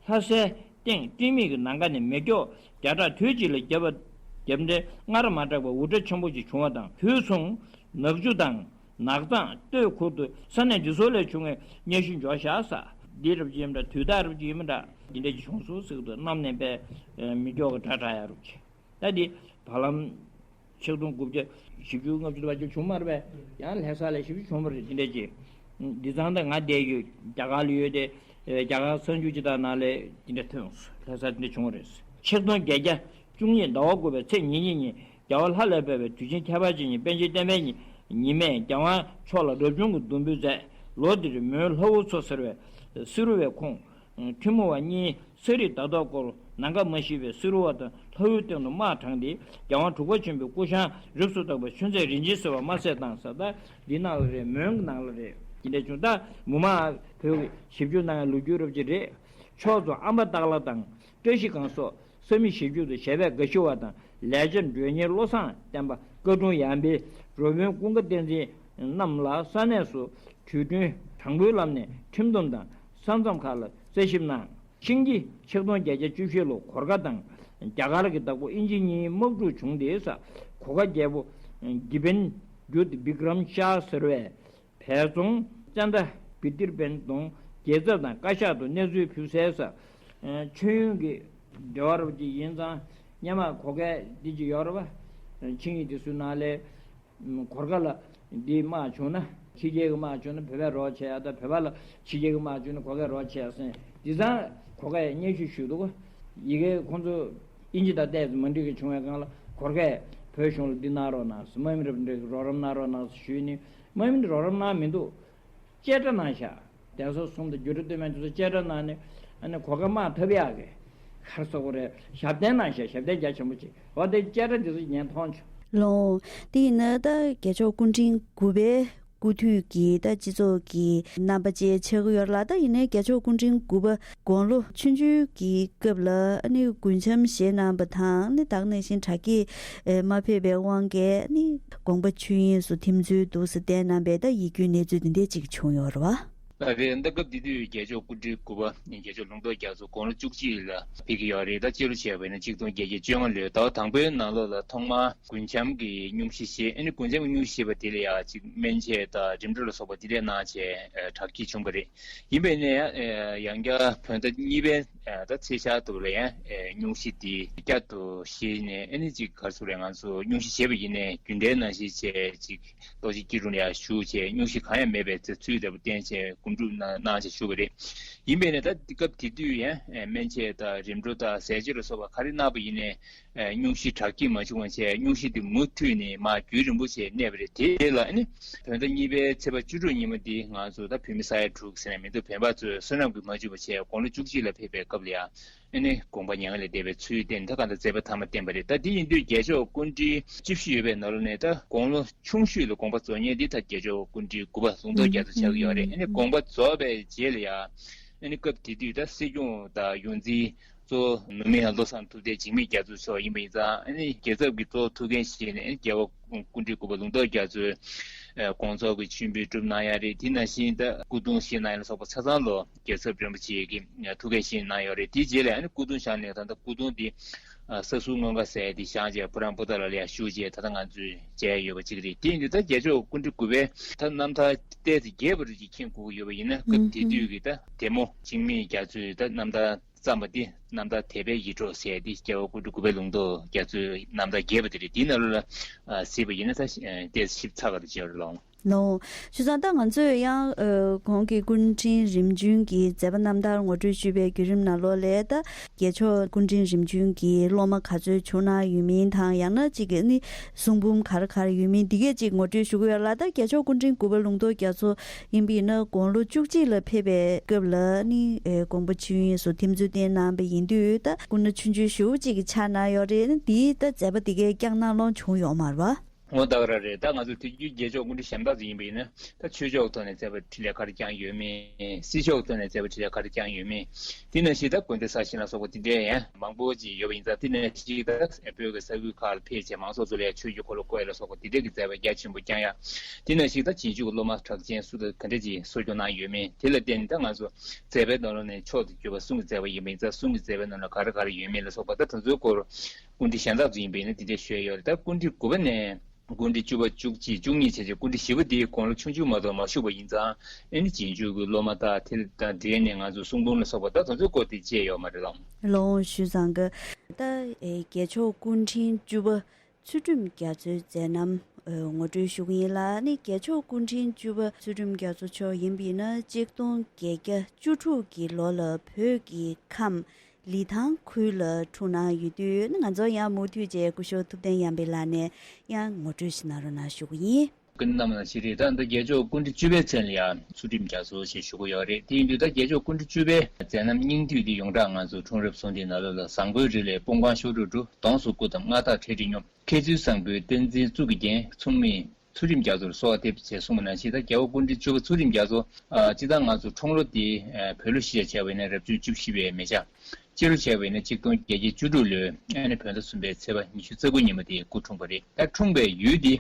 ལྷ་སའི་སྟེང་སྤྲིན་མེད་ཀྱི་ནམ་མཁའ་ནས་མེ་སྒྱོགས་བརྒྱ་ཕྲག་དུས་གཅིག་ལ་བརྒྱབ་པ་བརྒྱབ་འདྲའི་སྔར་མ་གྲགས་པའི་འུར་སྒྲ་ཆེན་པོ་ཞིག་བྱུང་བ་དང་དུས་མཚུངས་ནག་ཆུ་དང་ནགས་གཙང་སྟོད་ཁུལ་དུ་ས་གནས་འདི་ཚོ་ལས་བྱུང་བའི་མངོན་ཤུལ་འབྱོར་བཞག་ས་འདི་རབ་ཅིག་ཡིན་པ་འདྲ་དུས་རྟགས་རབ་ཅིག་ཡིན་པ་འདྲ་འདི་འདྲ་ཅིག་བྱུང་སོང་ཟེར་གི་འདུག་གནམ་ནས་པའི་མེ་སྒྱོགས་ཀྱི་སྒྲ་གྲགས་ཡ་རབ་ཅིག་ད་འདི་བར་ལམ་ཆིག་སྟོང་དགུ་བརྒྱ་བཞི་བཅུ་ལྔ་བཅུ་བར་ཅིག་བྱུང་མ་རེད་པས། ཡང་ལྷ་ས་ལ་ཞེ་པོ་བྱུང་བ་རེད། འདི་འདྲ་ཅིག་འདི་ཚང་ད་ང་བསྡད་ཡོད་རྒྱ་གར་ལ་ཡོད་དེ། རྒྱ་གར་གསར་འགྱུར་ཅིག་དང་ནང་ལ་འདི་འདྲ་ཐོན་སོང་། ལྷ་ས་འདི་འདྲ་བྱུང་བ་རེད། ཆིག་སྟོང་བརྒྱད་བརྒྱ་བཅུ་གཉིས་ཟླ་བ་དགུ་པའི་ཚེས་ཉེར་གཉིས་ཉིན་རྒྱལ་བ་ལྷ་ལས་བབས་པའི་དུས་ཆེན་ཁྱད་པར་ཅན་ཉིན་པཎ་ཆེན་བསྟན་པའི་ཉི་ཉི་མས་རྒྱལ་དབང་མཆོག་ལ་རབ་བྱུང་གི་འདུམ་འབུལ་མཛད། ལོ་འདིར་མོན་ལྷ་འུ་མཚོ་ཟེར་བའི་བསེ་རུ་བའི་ཁོངས་ཐུན་མོང་བ་གཉིས་ས་རིས་ད་ལྟ་སྐོར་ནམ་མཁའ་མ་ཤེས་པའི་བསེ་རུ་བ་དང་ལྷ་འུའི་སྟེང་དུ་དམག་དྲངས་ཏེ་རྒྱལ་དབང་དྲུག་པ་ཆེན་པོའི་སྐུ་ཞབས་རིགས་སུ་བཏགས་པ་ཆོས་མཛད་རིན་ཆེན་ཟེར་བ་དམར་བསད་བཏང་ས་ད་འདི་ནང་ལ་རེད། མོན་གྱི་ནང་ལ་རེད། འདི་འདྲ་བྱུང་ད་མུ་མ་བོད་ཀྱི་ཞིབ་འཇུག་གནང་བའི་ལོ་རྒྱུས་རབ་ཅིག་རེད། ཕྱོགས་སུ་ཨམ་པ་སྟག་ལྷ་དང་བཀྲ་ཤིས་སྒང་སོགས་ས་མི་ཞིབ་འཇུག་ཏུ་བྱས་པའི་དགའ་ཞི་བ་དང་ལས་བྱེད་མགྲོན་གཉེར་བློ་བཟང་བསྟན་པ་བཀའ་དྲུང་ཡང་པའི་རོལ་དཔོན་ཀུན་དགའ་བསྟན་འཛིན་རྣམས་ལ་ས་གནས་སུ་དུས་སྟོན་དྲང་པོའི་ལམ་ནས་ཁྲིམས་སྡོམ་དང་ས་མཚམས་ཁག་ལ་རྩད་ཞིབ་གནང་། ཤིང་ཀི་ཆིག་སྟོང་བརྒྱད་བརྒྱ་བཅུ་བཞི་ལོ་གོར་ཁ་དང་རྒྱ་གར་གྱི་བདག་པོ་ཨིན་ཇི་གཉིས་དམག་འཁྲུག་བྱུང་སྟེ་ས་གོ་ཁ་རྒྱལ་པོ་གི་བན་གྱུད་བི་ཀྲམ་ཤཱ་ཟེར་བས་བལ་རྫོང་ཙན་དྲ་བི་ཏིར་བན་རྫོང་རྒྱལ་ཚབ་དང་བཀའ་ཤག་ཏུ་གནས་ཚུལ་ཕུལ་སའི་ས་མཆོད་ཡོན་གྱི་འབྲེལ་བ་རབ་ཅིག་ཡིན་ཙང་སྔོན་མ་གོ་ཁའི་འདི་ཅིག་ཡོད་རེད་པ། ཆིངས་ཡིག་དེ་ཚོའི་ནང་ལས། གོར་ཁ་ལ་འདི་དམག་བྱུང་ན་ཕྱི་རྒྱལ་གྱི་དམག་བྱུང་ན་བོད་པས་རོགས་བྱེད་ཡ་ད་བོད་པ་ལ་ཕྱི་རྒྱལ་གྱི་དམག་བྱུང་ན་གོར་ཁས་རོགས་བྱེད་ཡ་ཟེར་འདི་ཚང་གོར་ཁས་སྙན་ཞུ་ཞུ་འདུག་ཡི་གེ་ཁོང་ཚོ་ཨིན་ཇི་དང་ཏོག་ཙམ་མ་འགྲིག་གི་བྱུང་བའི་སྒང་ལ་གོར་ཁས་བོད་གཞུང་ལ་འདི་གནང་རོགས་གནང་ཟེར་དམག་མི་རབས་འདྲ་གི་རོགས་རམ་གནང་རོགས་གནང་ཟེར་ཞུས་ནས་དམག་མི་འདི་རོགས་རམ་གནང་མི་འདུག་བཅད་ཁྲ་གནང་ཤག་གདན་ས་གསུམ་དང་རྒྱུད་གྲྭ་སྟོད་སྨད་དེ་ཚོ་བཅད་ཁྲ་གནང་ནས་ཨ་ནི་གོ་ཁ་དམག་འཐབ་ཡག་གི་ག་རེ་ཟེར་དགོས་རེད། ཞབས་བརྟན་གནང་ཤག་ཞབས་བརྟན་རྒྱ་ཆེན་པོ་ཅིག་འོ་དེ་བཅད་ཁྲ་དེ་ཚོ་ཉན་མཐོང་བྱུང་། ལོ། དེ་ཡིན་ན་ད་རྒྱལ་མཆོག་སྐུ་ཕྲེང་དགུ་པའི་སྐུ་དུས་ཀྱི་ད་སྤྱི་ཚོགས་ཀྱི་རྣམ་པ་ཅིག་ཆགས་ཀྱི་ཡོད་ལ། ད་ཡིན་ནའི་རྒྱལ་མཆོག་སྐུ་ཕྲེང་དགུ་པ་དགུང་ལོ་ཆུང་ཆུང་གི་སྐབས་ལ་ཨ་ནི་རྒུན་འབྲུམ་བཞེས་གནང་བ་དང་ནི་ད་ག་ནང་བཞིན་དྲག་སྐྱེད་མ་ཕེབས་པའི་དབང་གིས་ནི་དགོངས་པ་ཆོས་དབྱིངས་སུ་ཐིམ་ཚུལ་འདུག་ཟེར་བསྟན་གནང་བའི་ད་ཡིད་སྐྱོའི་གནས་ཚུལ་འདི་འདྲ་ཅིག་བྱུང་ཡོད་རེད་བ། ཨ་རེད། ད་སྐབས་དེ་དུས་རྒྱལ་མཆོག་སྐུ་ཕྲེང་དགུ་པ་རྒྱལ་མཆོག་ལུང་རྟོགས་རྒྱ་མཚོ་དགུང་ལོ་བཅུ་གཅིག་ལ་ཕེབས་ཀྱི་ཡོད་རེད། ད་སྤྱི་ལོ་བྱས་པ་ཡིན་ན་ཆིག་སྟོང་བརྒྱད་བརྒྱ་བཅོ་ལྔ་ལོའི་ཟླ་བ་དང་པོའི་ནང་ལོགས་ལ་ཐོག་མར་རྒུན་འབྲུམ་གྱི་སྙུང་གཞི་བཞེས། ཨ་ནི་རྒུན་འབྲུམ་གྱི་སྙུང་གཞི་བཞེས་པ་དེ་ལ་ཡང་ཅིག་སྨན་དཔྱད་དང་རིམ་གྲོ་ལ་སོགས་པ་དེ་འདྲས་གནང་བྱས་དྲག་སྐྱེད་བྱུང་བ་རེད། ཡིན་པས་ནས་ཡང་ཡང་བསྐྱར་བོད་ཟླ་གཉིས་པའི་ད་ཚེས་ཤར་དུ་ལ་ཡང་སྙུང་གཞི་དེ་བསྐྱར་དུ་བཞེས་ནས་ཨ་ནི་ཅིག་ག་རེ་ཟེར་དགོས་རེད། ང་ཚོ་སྙུང་གཞི་བཞེས་པ་ཡིན་ནའི་རྒྱུན་གཏན་ནང་བཞིན་བྱས་ཅིག་ལྟོ་ཆས་སྐྱིལ་ཀྲུང་ལ་ཡར་བཞུགས་བྱས་སྙུང་གཞི་གང་ཡང་མེད་པའི་ཚེ་ཚུལ་འདྲ་པོ་བསྟན་བྱས་སྒོམ་སྒྲུབ་གནང་གནང་བྱས་བཞུགས་པ་རེད། ཡིན་པས་ནས་ད་འདི་སྐབས་དེ་དུས་ཡང་སྨན་དཔྱད་དང་རིམ་གྲོ་དང་ཟས་སྤྱོད་ལ་སོགས་པ་ག་རེ་གནང་པ་ཡིན་ནའི་སྙུང་གཞི་དྲག་སྐྱེད་མ་བྱུང་བ་བྱས་སྙུང་གཞི་དེ་མུ་མཐུད་ནས་མར་རྒྱུན་རིང་པོ་བྱས་གནས་པ་རེད། དེ་ལ་ཨ་ནི་བོད་ཟླ་གཉིས་པའི་ཚེས་པ་བཅུ་དྲུག་ཉིན་མོ་འདི་ང་ཚོ་ད་བོད་མི་ས་ཡ་དྲུག་ཟེར་ནས་མི་འདུག་བོད་པ་ཚོས་བསོད་ནམས་ཀྱིས་མ་འཇུག་པ་བྱས་དགུང་ལོ་བཅུ་གཅིག་ལ་ཕེབས་པའི་སྐབས་ལ་ཡང་ཨ་ནི་དགོངས་པ་མྱ་ངན་ལས་འདས་པའི་ཚུལ་བསྟན་ད་ག་འདྲ་མཛད་པ་ཐ་མ་བསྟན་པ་རེད། ད་དེ་ཡིན་དུས་རྒྱལ་མཆོག་སྐུ་ཕྲེང་བཅུ་བཞི་ཡོད་པའི་ནང་ལོགས་ནས་ད་དགུང་ལོ་ཆུང་ཤོས་ལ་དགོངས་པ་རྫོགས་མཁན་འདི་ད་རྒྱལ་མཆོག་སྐུ་ཕྲེང་དགུ་པ་ལུང་རྟོགས་རྒྱ་མཚོ་ཆགས་ཀྱི་ཡོད་རེད། ཨ་ནི་དགོངས་པ་རྫོགས་པའི་རྗེས་ལ་ཡང་ཨ་ནི་སྐབས་དེ་དུས་ད་སྲིད་སྐྱོང་དང་ཡོངས་འཛིན་གཙོ་བོ་ནུབ་མི་ཡང་བློ་བཟང་ཐུབ་བསྟན་འཇིགས་མེད་རྒྱ་མཚོ་མཆོག་ཡིན་པ་ཡིན་ཙང་ཨ་ནི་རྒྱལ་ཚབ་ཀྱི་གཙོ་བོ་ཐུགས་འགན་བཞེས་ནས་ཨ་ནི་རྒྱལ་བ་སྐུ་ཕྲེང་དགུ་པ་ལུང་རྟོགས་རྒྱ་མཚོས་དགོངས་རྫོགས་ཀྱི་མཆོད་འབུལ་སྒྲུབ་གནང་ཡ་རེད། དེ་ནང་བཞིན་ད་སྐུ་གདུང་བཞེས་གནང་ཡ་ལ་སོགས་པ་ཆ་ཚང་ལོ་རྒྱལ་ཚབ་རིན་པོ་ཆེ་གིས་ཐུགས་འགན་བཞེས་གནང་ཡོད་རེད། དེའི་རྗེས་ལ་ཨ་ནི་སྐུ་གདུང་བཞེངས་ནས་ད་ལྟ་སྐུ་གདུང་འདི་ཨ་ས་ཟུར་མངོན་དགའ་ཟེར་ཡ་འདི་བཞེངས་བྱས་བུ་རམ་པོ་ཏ་ལ་ལ་ཡ་བཞུགས་བྱས་ད་ལྟ་ང་ཚོས་མཇལ་ཡ་ཡོད་པ་གཅིག་རེད། དེ་ཡིན་དུས་ད་རྒྱལ་མཆོག་སྐུ་ཕྲེང་དགུ་པའི་ད་རྣམ་ཐར་ཏོག་ཙམ་རྒྱས་པ་རེ་ཅིག་མཁྱེན་དགོས་ཀྱི་ཡོད་པ་ཡིན་ན་སྐབས་དེ་དུས་ཀྱི་ད་དེ་མོ་འཇིགས་མེད་རྒྱ་མཚོའི་ད་རྣམ་ཐར་བརྩམས་པ་འདི་རྣམ་ཐར་དད་པའི་ཡིད་འཕྲོག་ཟེར་ཡ་འདི་རྒྱལ་བ་སྐུ་ཕྲེང་དགུ་པའི་ལུང་རྟོགས་རྒྱ་མཚོའི་རྣམ་ཐར་རྒྱས་པ་དེ་རེད། དེའི་ནང་ལོགས་ལ་གཟིགས་པ་ཡིན་ན་ད་ཏོག་ཙམ་ཞིབ་ཚགས་པ་རེ་ཅིག་ཡོད་རེད་ལགས། ལོ། བྱས་ཙང་ད་ང་ཚོས་ཡང་ཨ་གོང་གི་སྐུ་ཕྲེང་རིམ་བྱོན་གྱི་མཛད་པ་རྣམ་ཐར་ངོ་སྤྲོད་ཞུས་པའི་བརྒྱུད་རིམ་ནང་ལོགས་ལ་ད་རྒྱལ་མཆོག་སྐུ་ཕྲེང་རིམ་བྱོན་གྱི་སློབ་མ་ག་ཚོད་བྱུང་གནང་ཡོད་མིན་དང་ཡང་ན་གཅིག་གི་ནི་གསུང་འབུམ་ག་རེ་ག་རེ་ཡོད་མིན་འདི་གས་ཅིག་ངོ་སྤྲོད་ཞུ་གི་ཡོད་ལ། ད་རྒྱལ་མཆོག་སྐུ་ཕྲེང་དགུ་པ་ལུང་རྟོགས་རྒྱ་མཚོ་ཡིན་པ་ཡིན་ན་དགུང་ལོ་བཅུ་གཅིག་ལ་ཕེབས་པའི་སྐབས་ལ་ནི་ཨེ་དགོངས་པ་ཆོས་དབྱིངས་སུ་ཐིམ་ཚུལ་བསྟན་གནང་བ་ཡིན་དུས་ད་སྐུ་ན་ཆུང་ཆུང་ཞེ་པོ་ཅིག་གི་ཆགས་གནང་ཡོད་རེད། ནི་འདིའི་ད་མཛད་པ་འདི་གས་བསྐྱངས་གནང་ལོང་བྱུང་ཡོད་མ་རེད་བ། ངོ་རྟག་ར་རེད། ད་ང་ཚོ་དུས་རྒྱུན་རྒྱལ་མཆོག་སྐུ་ཕྲེང་གཞན་དག་ཚོ་ཡིན་པ་ཡིན་ན། ད་ཆོས་ཕྱོགས་ཐོག་ནས་མཛད་པ་འཕྲིན་ལས་ག་རེ་བསྐྱངས་ཡོད་མེད། སྲིད་ཕྱོགས་ཐོག་ནས་མཛད་པ་འཕྲིན་ལས་ག་རེ་བསྐྱངས་ཡོད་མེད། དེ་ནང་བཞིན་ད་དགོན་སྡེ་གསར་བཞེངས་ལ་སོགས་པ་དེ་འདྲའི་ཡང་མང་པོ་ཅིག་ཡོད་པ་ཡིན་ཙང་། དེ་ནང་བཞིན་ད་བོད་ཀྱི་ས་ཁུལ་ཁག་ལ་ཕེབས་བྱས་མང་ཚོགས་ཚོ་ལ་ཡང་ཆོས་ཀྱི་འཁོར་ལོ་བསྐོར་ཡ་ལ་སོགས་པ་དེ་འདྲའི་གི་མཛད་པ་རྒྱ་ཆེན་པོ་བསྐྱངས་ཡ། དེ་ནང་བཞིན་ད་རྗེས་འཇུག་གི་སློབ་མ་གྲགས་ཅན་སུ་དང་ག་འདྲ་ཅིག་གསོ་སྐྱོང་གནང་ཡོད་མེད། དེ་ལ་བརྟེན་ནས་ད་ང་ཚོ་མཛད་པའི་ནང་ལོགས་ནས་མཆོག་ཏུ་གྱུར་པ་གསུང་གི་མཛད་པ་ཡིན་པ་ཡིན་ཙང་། གསུང་གི་མཛད་པའི་ནང་ལ་ག་རེ་ག་རེ་ཡོད་མེད་ལ་སོགས་པ་ད་དེ་ཚོའི་སྐོར་སྐུ་ཕྲེང་གཞན་དག་ཚོ་ཡིན་པ་ཡིན་ན་དེ་འདྲ་ཞུ་ཡ་ཡོད་རེད། ད་སྐུ་ཕྲེང་དགུ་པ་ནས། སྐུ་ཕྲེང་བཅུ་པ། བཅུ་གཅིག་བཅུ་གཉིས་བྱས་བྱས་སྐུ་ཕྲེང་བཞི་པ་དེའི་གོང་ལ་ཆུང་ཆུང་མ་གཏོགས་མ་བཞུགས་པ་ཡིན་ཙང་། ཨེ་ནི་རྗེས་འཇུག་གི་སློབ་མ་དང་དེ་དང་འབྲེལ་ནས་ང་ཚོ་གསུང་འབུམ་ལ་སོགས་པ་ད་དེ་ཚོའི་སྐོར་དེ་བཅད་ཡོད་མ་རེད་ལགས། ལགས་འོང་ཞུས་ཙང་གི། ད་ཨེ་རྒྱལ་མཆོག་སྐུ་ཕྲེང་བཅུ་པ་ཚུལ་ཁྲིམས་རྒྱ་མཚོའི་མཛད་རྣམ་ཨེ་ངོ་སྤྲོད་ཞུ་གི་ཡིན་ལགས། ཨ་ནི་རྒྱལ་མཆོག་སྐུ་ཕྲེང་བཅུ་པ་ཚུལ་ཁྲིམས་རྒྱ་མཚོ་མཆོག་ཡིན་པ་ཡིན་ན་གཅིག་སྟོང་བརྒྱད་བརྒྱ་བཅུ་དྲུག་གི་ལོ་ལ་བོད་ཀྱི་ཁམས། ལི་ཐང་ཁུལ་ལ་འཁྲུངས་གནང་ཡོད་དུས། ང་ཚོ་ཡང་མུ་མཐུད་བྱས་སྐུ་ཞབས་ཐུབ་བསྟན་ཡར་འཕེལ་ལགས་ནས་ཡང་ངོ་སྤྲོད་ཞིག་གནང་རོགས་གནང་ཞུ་གི་ཡིན། ཀུན་རྣམས་ལ་ཞིག་རེད། ད་འདི་རྒྱལ་མཆོག་སྐུ་ཕྲེང་བཅུ་པའི་མཚན་ལ་ཡང་ཚུལ་ཁྲིམས་རྒྱ་མཚོ་ཞེས་ཞུ་གི་ཡོད་རེད། དེ་ཡིན་དུས་ད་རྒྱལ་མཆོག་སྐུ་ཕྲེང་བཅུ་པའི་མཛད་རྣམ་སྙིང་བསྡུས་འདི་ཡོངས་གྲགས་ང་ཚོ་འཁྲུངས་རབས་གསུང་འདིའི་ནང་ལོགས་ལ། བཟང་པོའི་རི་ལས་དཔུང་ཁང་གཤོག་སྒྲོ་བྲུ། གདོང་བསུ་སྐུ་བལྟམས་མངའ་བདག་འཕྲལ་གྲི་སྙོམས། མཁས་བཙུན་བཟང་པོའི་བསྟན་འཛིན་གཙུག་གི་རྒྱན། མཚུངས་མེད་ཚུལ་ཁྲིམས་རྒྱ་མཚོར་གསོལ་བ་འདེབས། ཅེས་གསུངས་པ་ནང་བཞིན། ད་རྒྱལ་བ་སྐུ་ཕྲེང་བཅུ་པ་ཚུལ་ཁྲིམས་རྒྱ་མཚོ། ཨ། སྤྱིར་བཏང་ང་ཚོ་འཁྲུངས་ལོ་དེ། ཨ། བོད་ལོ་གཞིས་ཆགས་བྱས་པ་ཡིན་ན་རབ་བྱུང་བཅུ་བཞི་པའི་མེ་བྱ། སྤྱི་ལོ་བྱས་པ་ཡིན་ན་གཅིག་སྟོང་བརྒྱད་བརྒྱ་བཅུ་དྲུག་ལོའི་ཨ་ནི་བོད་ཟླ་གསུམ་པའི་ཚེས་པ་ཉི་ཤུ་རྩ་དགུ་ཉིན་མོ་དེ་སྐུ་འཁྲུངས་པ་རེད། ད་འཁྲུངས་པའི་ཡུལ་དེ་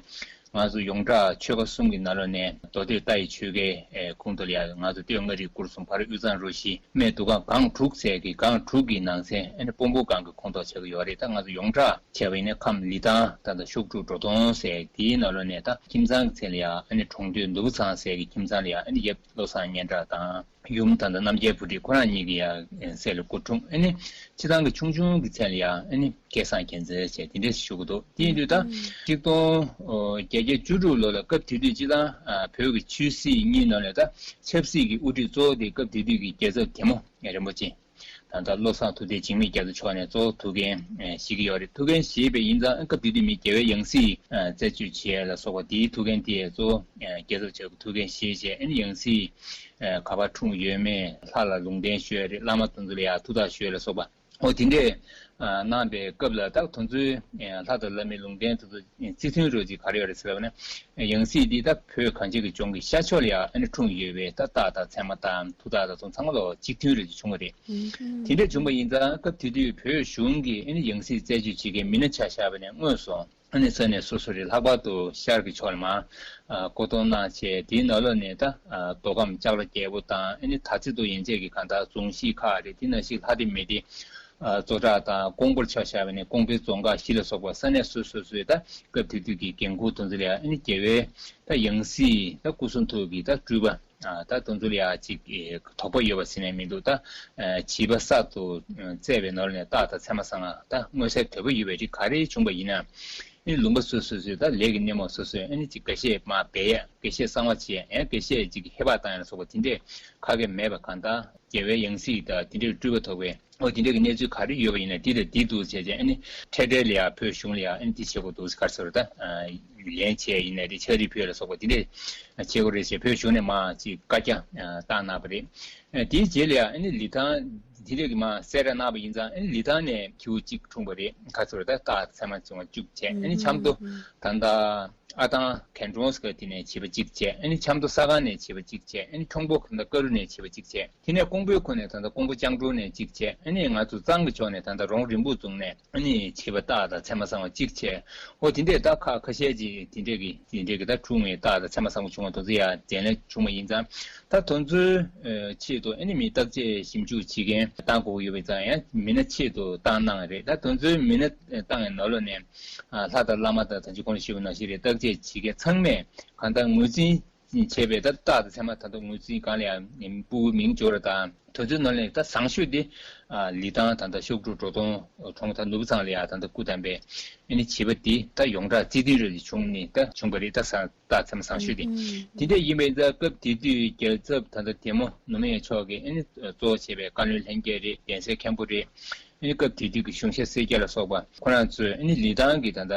ང་ཚོ་ཡོངས་གྲགས་ཆོལ་ཁ་གསུམ་གྱི་ནང་ལོགས་ནས་མདོ་སྟོད་རྟ་ཡི་ཆོལ་ཁའི་ཁོངས་གཏོགས་ལ་ཡ། ང་ཚོ་སྟོད་མངའ་རིས་སྐོར་གསུམ། བར་དབུས་གཙང་རུ་བཞི། སྨད་འདུ་ཁང་སྒང་དྲུག་ཟེར་གྱི་སྒང་དྲུག་གི་ནང་ཚན་ཨ་ནི་སྤོ་བོ་སྒང་གི་ཁོངས་གཏོགས་བྱེད་ཀྱི་ཡོད་རེད། ད་ང་ཚོ་ཡོངས་གྲགས་བྱས་པ་ཡིན་ན་ཁམས་ལི་ཐང་ད་ལྟ་ཤོག་དྲུག་འབྲོ་སྟོང་ཟེར་དེའི་ནང་ལོགས་ནས། ད་ཁྱིམ་ཚང་གི་མཚན་ལ་ཡ་ཨ་ནི་གྲོང་སྟོད་ནོར་བུ་ཚང་ཟེར་གྱི་ཁྱིམ་ཚང་ལ་ཡ་ཨ་ནི་ཡབ་བློ་བཟང་སྙན་གྲགས་དང་། ཡུམ་ད་ལྟ་རྣམ་རྒྱལ་བུ་ཁྲིད་ཁོ་རང་གཉིས་ཀྱི་ཡ་སྲས་ལ་སྐུ་འཁྲུངས། ཨ་ནི་སྤྱིར་བཏང་གི་ཆུང་ཆུང་གི་མཚན་ལ་ཡ་ཨ་ནི་སྐལ་བཟང་རྒྱལ་མཚན་བྱས་དེ་འདྲས་ཞུ་གི་འདུག་དེ་ཡིན་དུས་ད་ཨུམ། གཅིག་སྟོང་བརྒྱད་བརྒྱ་བཅུ་དྲུག་ལོ་ལ་སྐབས་དེ་དུས་སྤྱིར་བཏང་ཨ་བོད་ཀྱི་ཆོས་སྲིད་གཉིས་ནང་ལས་ད་ཆབ་སྲིད་ཀྱི་དབུ་ཁྲིད་གཙོ་བོ་དེ་སྐབས་དེ་དུས་ཀྱི་རྒྱལ་ཚབ་རྒྱལ་མོ་རིན་པོ་ཆེ། ད་ལྟ་བློ་བཟང་ཐུབ་བསྟན་འཇིགས་མེད་རྒྱ་མཚོ་མཆོག་ནས་གཙོ་བོ་ཐུགས་འགན་ཨ་བཞེས་ཀྱི་ཡོད་རེད། ཐུགས་འགན་བཞེས་པ་ཡིན་ཙང་སྐབས་དེ་དུས་མི་རྒྱལ་བའི་ཡང་སྲིད་ཨ་རྩད་གཅོད་བྱེད་ཡ་ལ་སོགས་པ་དེའི་ཐུགས་འགན་དེ་གཙོ་བོ་ཨ་རྒྱལ་ཚབ་མཆོག་གི་ཐུགས་འགན་བཞེས་བྱས། ཨ་ནི་ཡང་སྲིད་ཨ་ག་པར་འཁྲུངས་ཡོད་མེད། ལྷ་ལ་ལུང་བསྟན་ཞུ་ཡ་རེད། བླ་མ་དེ་ཚོ་ལ་ཡ་ཐུགས་ཐག་ཞུ་ཡ་ལ་སོགས་པ། འོ་དེ་འདྲས་ཨ་གནང་པའི་སྐབས་ལ། ད་དེ་ཚོའི་ཨ་ལྷ་དང་བླ་མའི་ལུང་བསྟན་དེ་ཚོ་རྩིས་མཐུན་རོ་ཅིག་ག་རེ་ཡོད་རེད་ཟེར་བ་ན། ཡང་སྲིད་འདི་ད་བོད་གངས་ཅན་གྱི་ལྗོངས་ཀྱི་ཤར་ཕྱོགས་ལ་ཡ་ཨ་ནི་འཁྲུངས་ཡོད་པའི་ད་རྟགས་དང་མཚན་མ་དང་མཐུ་རྟགས་དང་དེ་ཚོ་ཚང་མ་ལོ་གཅིག་མཐུན་རེ་ཅིག་བྱུང་བ་རེད། དེ་འདྲ་བྱུང་བ་ཡིན་ཙང་སྐབས་དེ་དུས་བོད་གཞུང་གིས་ཨ་ནི་ཡང་སྲིད་རྩད་གཅོད་བྱེད་མཁན་མི་སྣ་ཆ་བཞག་པ་ནས་དངོས་སུ་ཨ་ནི་ས་གནས་སོ་སོ་རེད། ལྷག་པར་དུ་ཤར་གྱི་ཕྱོགས་ལ་མར་ཨ་སྐོར་གཏོང་གནང་བྱས། དེའི་ནང་ལོགས་ནས་ད་ཨ་མདོ་ཁམས་ལྕགས་ལ་རྒྱལ་པོ་དང་། ཨ་ནི་དར་རྩེ་རྡོ་ཡན་ཆད་ཀྱི་གང་ལྟར་རྫོང་གཞིས་ཁག་རེད། དེ་ནང་བཞིན་ལྷ་སྡེ་མི་སྡེ་ཨ་རྫོང་བྲག་དང་ཀོང་པོར་ཆ་བཞག་པ་ནས་ཀོང་པོའི་རྫོང་ཁག་བཞི་ལ་སོགས་པ་ས་གནས་སོ་སོ་སོའི་ད་སྐབས་དེ་དུས་ཀྱི་འགན་འཁུར་དེ་ཚོ་ལ་ཡ་ཨ་ནི་རྒྱལ་བའི་ད་ཡང་སྲིད་ད་སྐུ་གསུང་ཐུགས་ཀྱི་ད་སྤྲུལ་པ། ཨ་ད་དེ་ཚོ་ལ་ཡ་ཅིག་ཨེ་དོགས་པ་ཡོད་པ་ཟེར་ནས་མི་འདུག་ད་ཨ་བྱིས་པ་གསར་དུ་ཨ་བཙས་པའི་ནང་ལ་ནས་རྟགས་དང་མཚན་མ་ཚང་ད་མངོན་གསལ་དོད་པོ་ཡོད་པའི་རིགས་ག་རེ་བྱུང་བ་ཡིན་ན། ཨ་ནི་ལུང་པ་སོ་སོ་སོའི་ད་ལས་ཀྱི་སྣེ་མོ་སོ་སོས་ཨ་ནི་ཅིག་འགའ་ཤས་མར་སྦས་ཡ། འགའ་ཤས་གསང་བ་བྱེད་ཡ། ཡང་འགའ་ཤས་ཅིག་ཧེ་བག་བཏང་ཡ་ལ་སོགས་པ་དེ་འདྲས་ག་གེ་མེད་པ། གང་ལྟར་རྒྱལ་བའི་ཡང་སྲིད་དང་དེ་འདྲའི་སྤྲུལ་པ་ཐོབ་པའི། འོ་དེ་འདྲ་གི་གནས་ཚུལ་ག་རེ་ཡོད་པ་ཡིན་ན་འདི་དང་འདི་འདུག་བྱས་བྱས། ཨ་ནི་འཕྲལ་འཕྲལ་ལ་ཡ་བོད་གཞུང་ལ་ཡ་ཨ་ནི་འདི་བྱེད་དགོས་འདུག་ག་རེ་ཟེར་བ་ད། ལན་བྱས་ཡིན་ན་རེད། ཕྱག་བྲིས་ཕུལ་ལ་སོགས་པ་དེ་འདྲ་བྱེད་དགོས་རེད་ཟེར་བོད་གཞུང་ནས་མར་ཅིག་བཀའ་རྒྱ་བཏང་གནང་བ་རེད། དེའི་རྗེས་ལ་ཡ་ཨ་ནི་ལི་ཐང་དེ་འདྲ་གི་མར་གསལ་བསྒྲགས་གནང་བ་ཡིན་ཙང་། ཨ་ནི་ལི་ཐང་ནས་ཁྱེའུ་གཅིག་འཁྲུངས་པ་རེད། ག་རེ་ཟེར་བ་ད་རྟགས་མཚན་མ་བྱུང་བ་བཅུ་བྱས། ཨ་ནི་ཆབ་མདོ་ད་ལྟ་ཨ་ཐང་གན་གྲོང་ཟེར་དེ་ནས་བྱིས་པ་གཅིག་བྱས། ཨ་ནི་ཆབ་མདོ་ས་སྒང་ནས་བྱིས་པ་གཅིག་བྱས། ཨ་ནི་ཁྲོང་པོ་ད་ལྟ་ཀ་རུ་ནས་བྱིས་པ་གཅིག་བྱས། དེ་ནས་ཀོང་པོའི་ཁུལ་ནས་ད་ལྟ་ཀོང་པོ་སྤྱང་གྲུང་ནས་གཅིག་བྱས། ཨ་ནི་ང་ཚོ་གཙང་གི་ཕྱོགས་ནས་ད་ལྟ་རོང་རིན་སྤུངས་རྫོང་ནས་ཨ་ནི་བྱིས་པ་རྟགས་དང་མཚན་མ་ཚང་བ་གཅིག་བྱས། འོ་དེ་འདྲས་ད་ཁག་ཁ་ཤས་ཅིག་དེ་འདྲས་ཀྱི་དེ་འདྲས་ཀྱི་ད་འཁྲུངས་པའི་རྟགས་དང་མཚན་མ་ཚང་བ་བྱུང་བ་དེ་ཚོ་ཡ་འཛེམ་ལས་བྱུང་བ་ཡིན་ཙང་། ད་དེ་ཚོའི་ཆེད་དུ་ཨ་ནི་མི་བརྟག་དཔྱད་ཞིབ་འཇུག་བྱེད་མཁན་བཏང་དགོས་ཀྱི་ཡོད་པ་ཡིན་ཙང་། ཡང་མི་སྣ་ཆེད་དུ་བཏང་གནང་བ་རེད། ད་དེ་ཚོའི་མི་སྣ་བཏང་བའི་ནང་ལོགས་ནས་ལྷ་དང་བླ་མ་དང་ད་ཅི་གོང་ལ་ཞུས་པ་ནང་བཞིན་རེད། བརྟག་དཔྱད་བྱེད་མཁན་ཚང་མས་གང་ལྟར་ངོས་འཛིན་བྱས་པའི་ད་རྟགས་དང་མཚན་མ་ད་དུང་ངོས་འཛིན་སྒང་ལ་ཡང་སྤུ་གུའི་མིང་འབྱོར་བ་དང་། དེ་ཚོའི་ནང་ལས་ད་བཟང་ཤོས་དེ་ལི་ཐང་ད་ལྟ་ཤོག་དྲུག་འབྲོ་སྟོང་གྲོང་ད་ནོར་བུ་ཚང་ལ་ཡ་ད་ལྟ་སྐུ་བལྟམས་པའི་ཨ་ནི་བྱིས་པ་དེ་ད་ཡོངས་གྲགས་རྩིས་མཐུན་རེ་ཞིག་བྱུང་ནི་ད་བྱུང་བ་རེད། ད་བཟང་རྟགས་མཚན་མ་བཟང་ཤོས་དེ། དེ་འདྲ་ཡིན་པ་ཡིན་ཙང་སྐབས་དེ་དུས་རྒྱལ་ཚབ་ད་ལྟ་རྒྱལ་མོ་ནོར་མེད་མཆོག་གིས་ཨ་ནི་གཙོ་བོ་བྱས་པའི་བཀའ་བློན་ལྷན་རྒྱས་རེད། གདན་སའི་མཁན་པོ་རེད། ཨ་ནི་སྐབས་དེ་དུས་ཀྱི་གཞུང་ཞབས་སེར་སྐྱ་ལ་སོགས་པ་ཁོ་རང་ཚོས་ཨ་ནི་ལི་ཐང་གི་ད་ལྟ་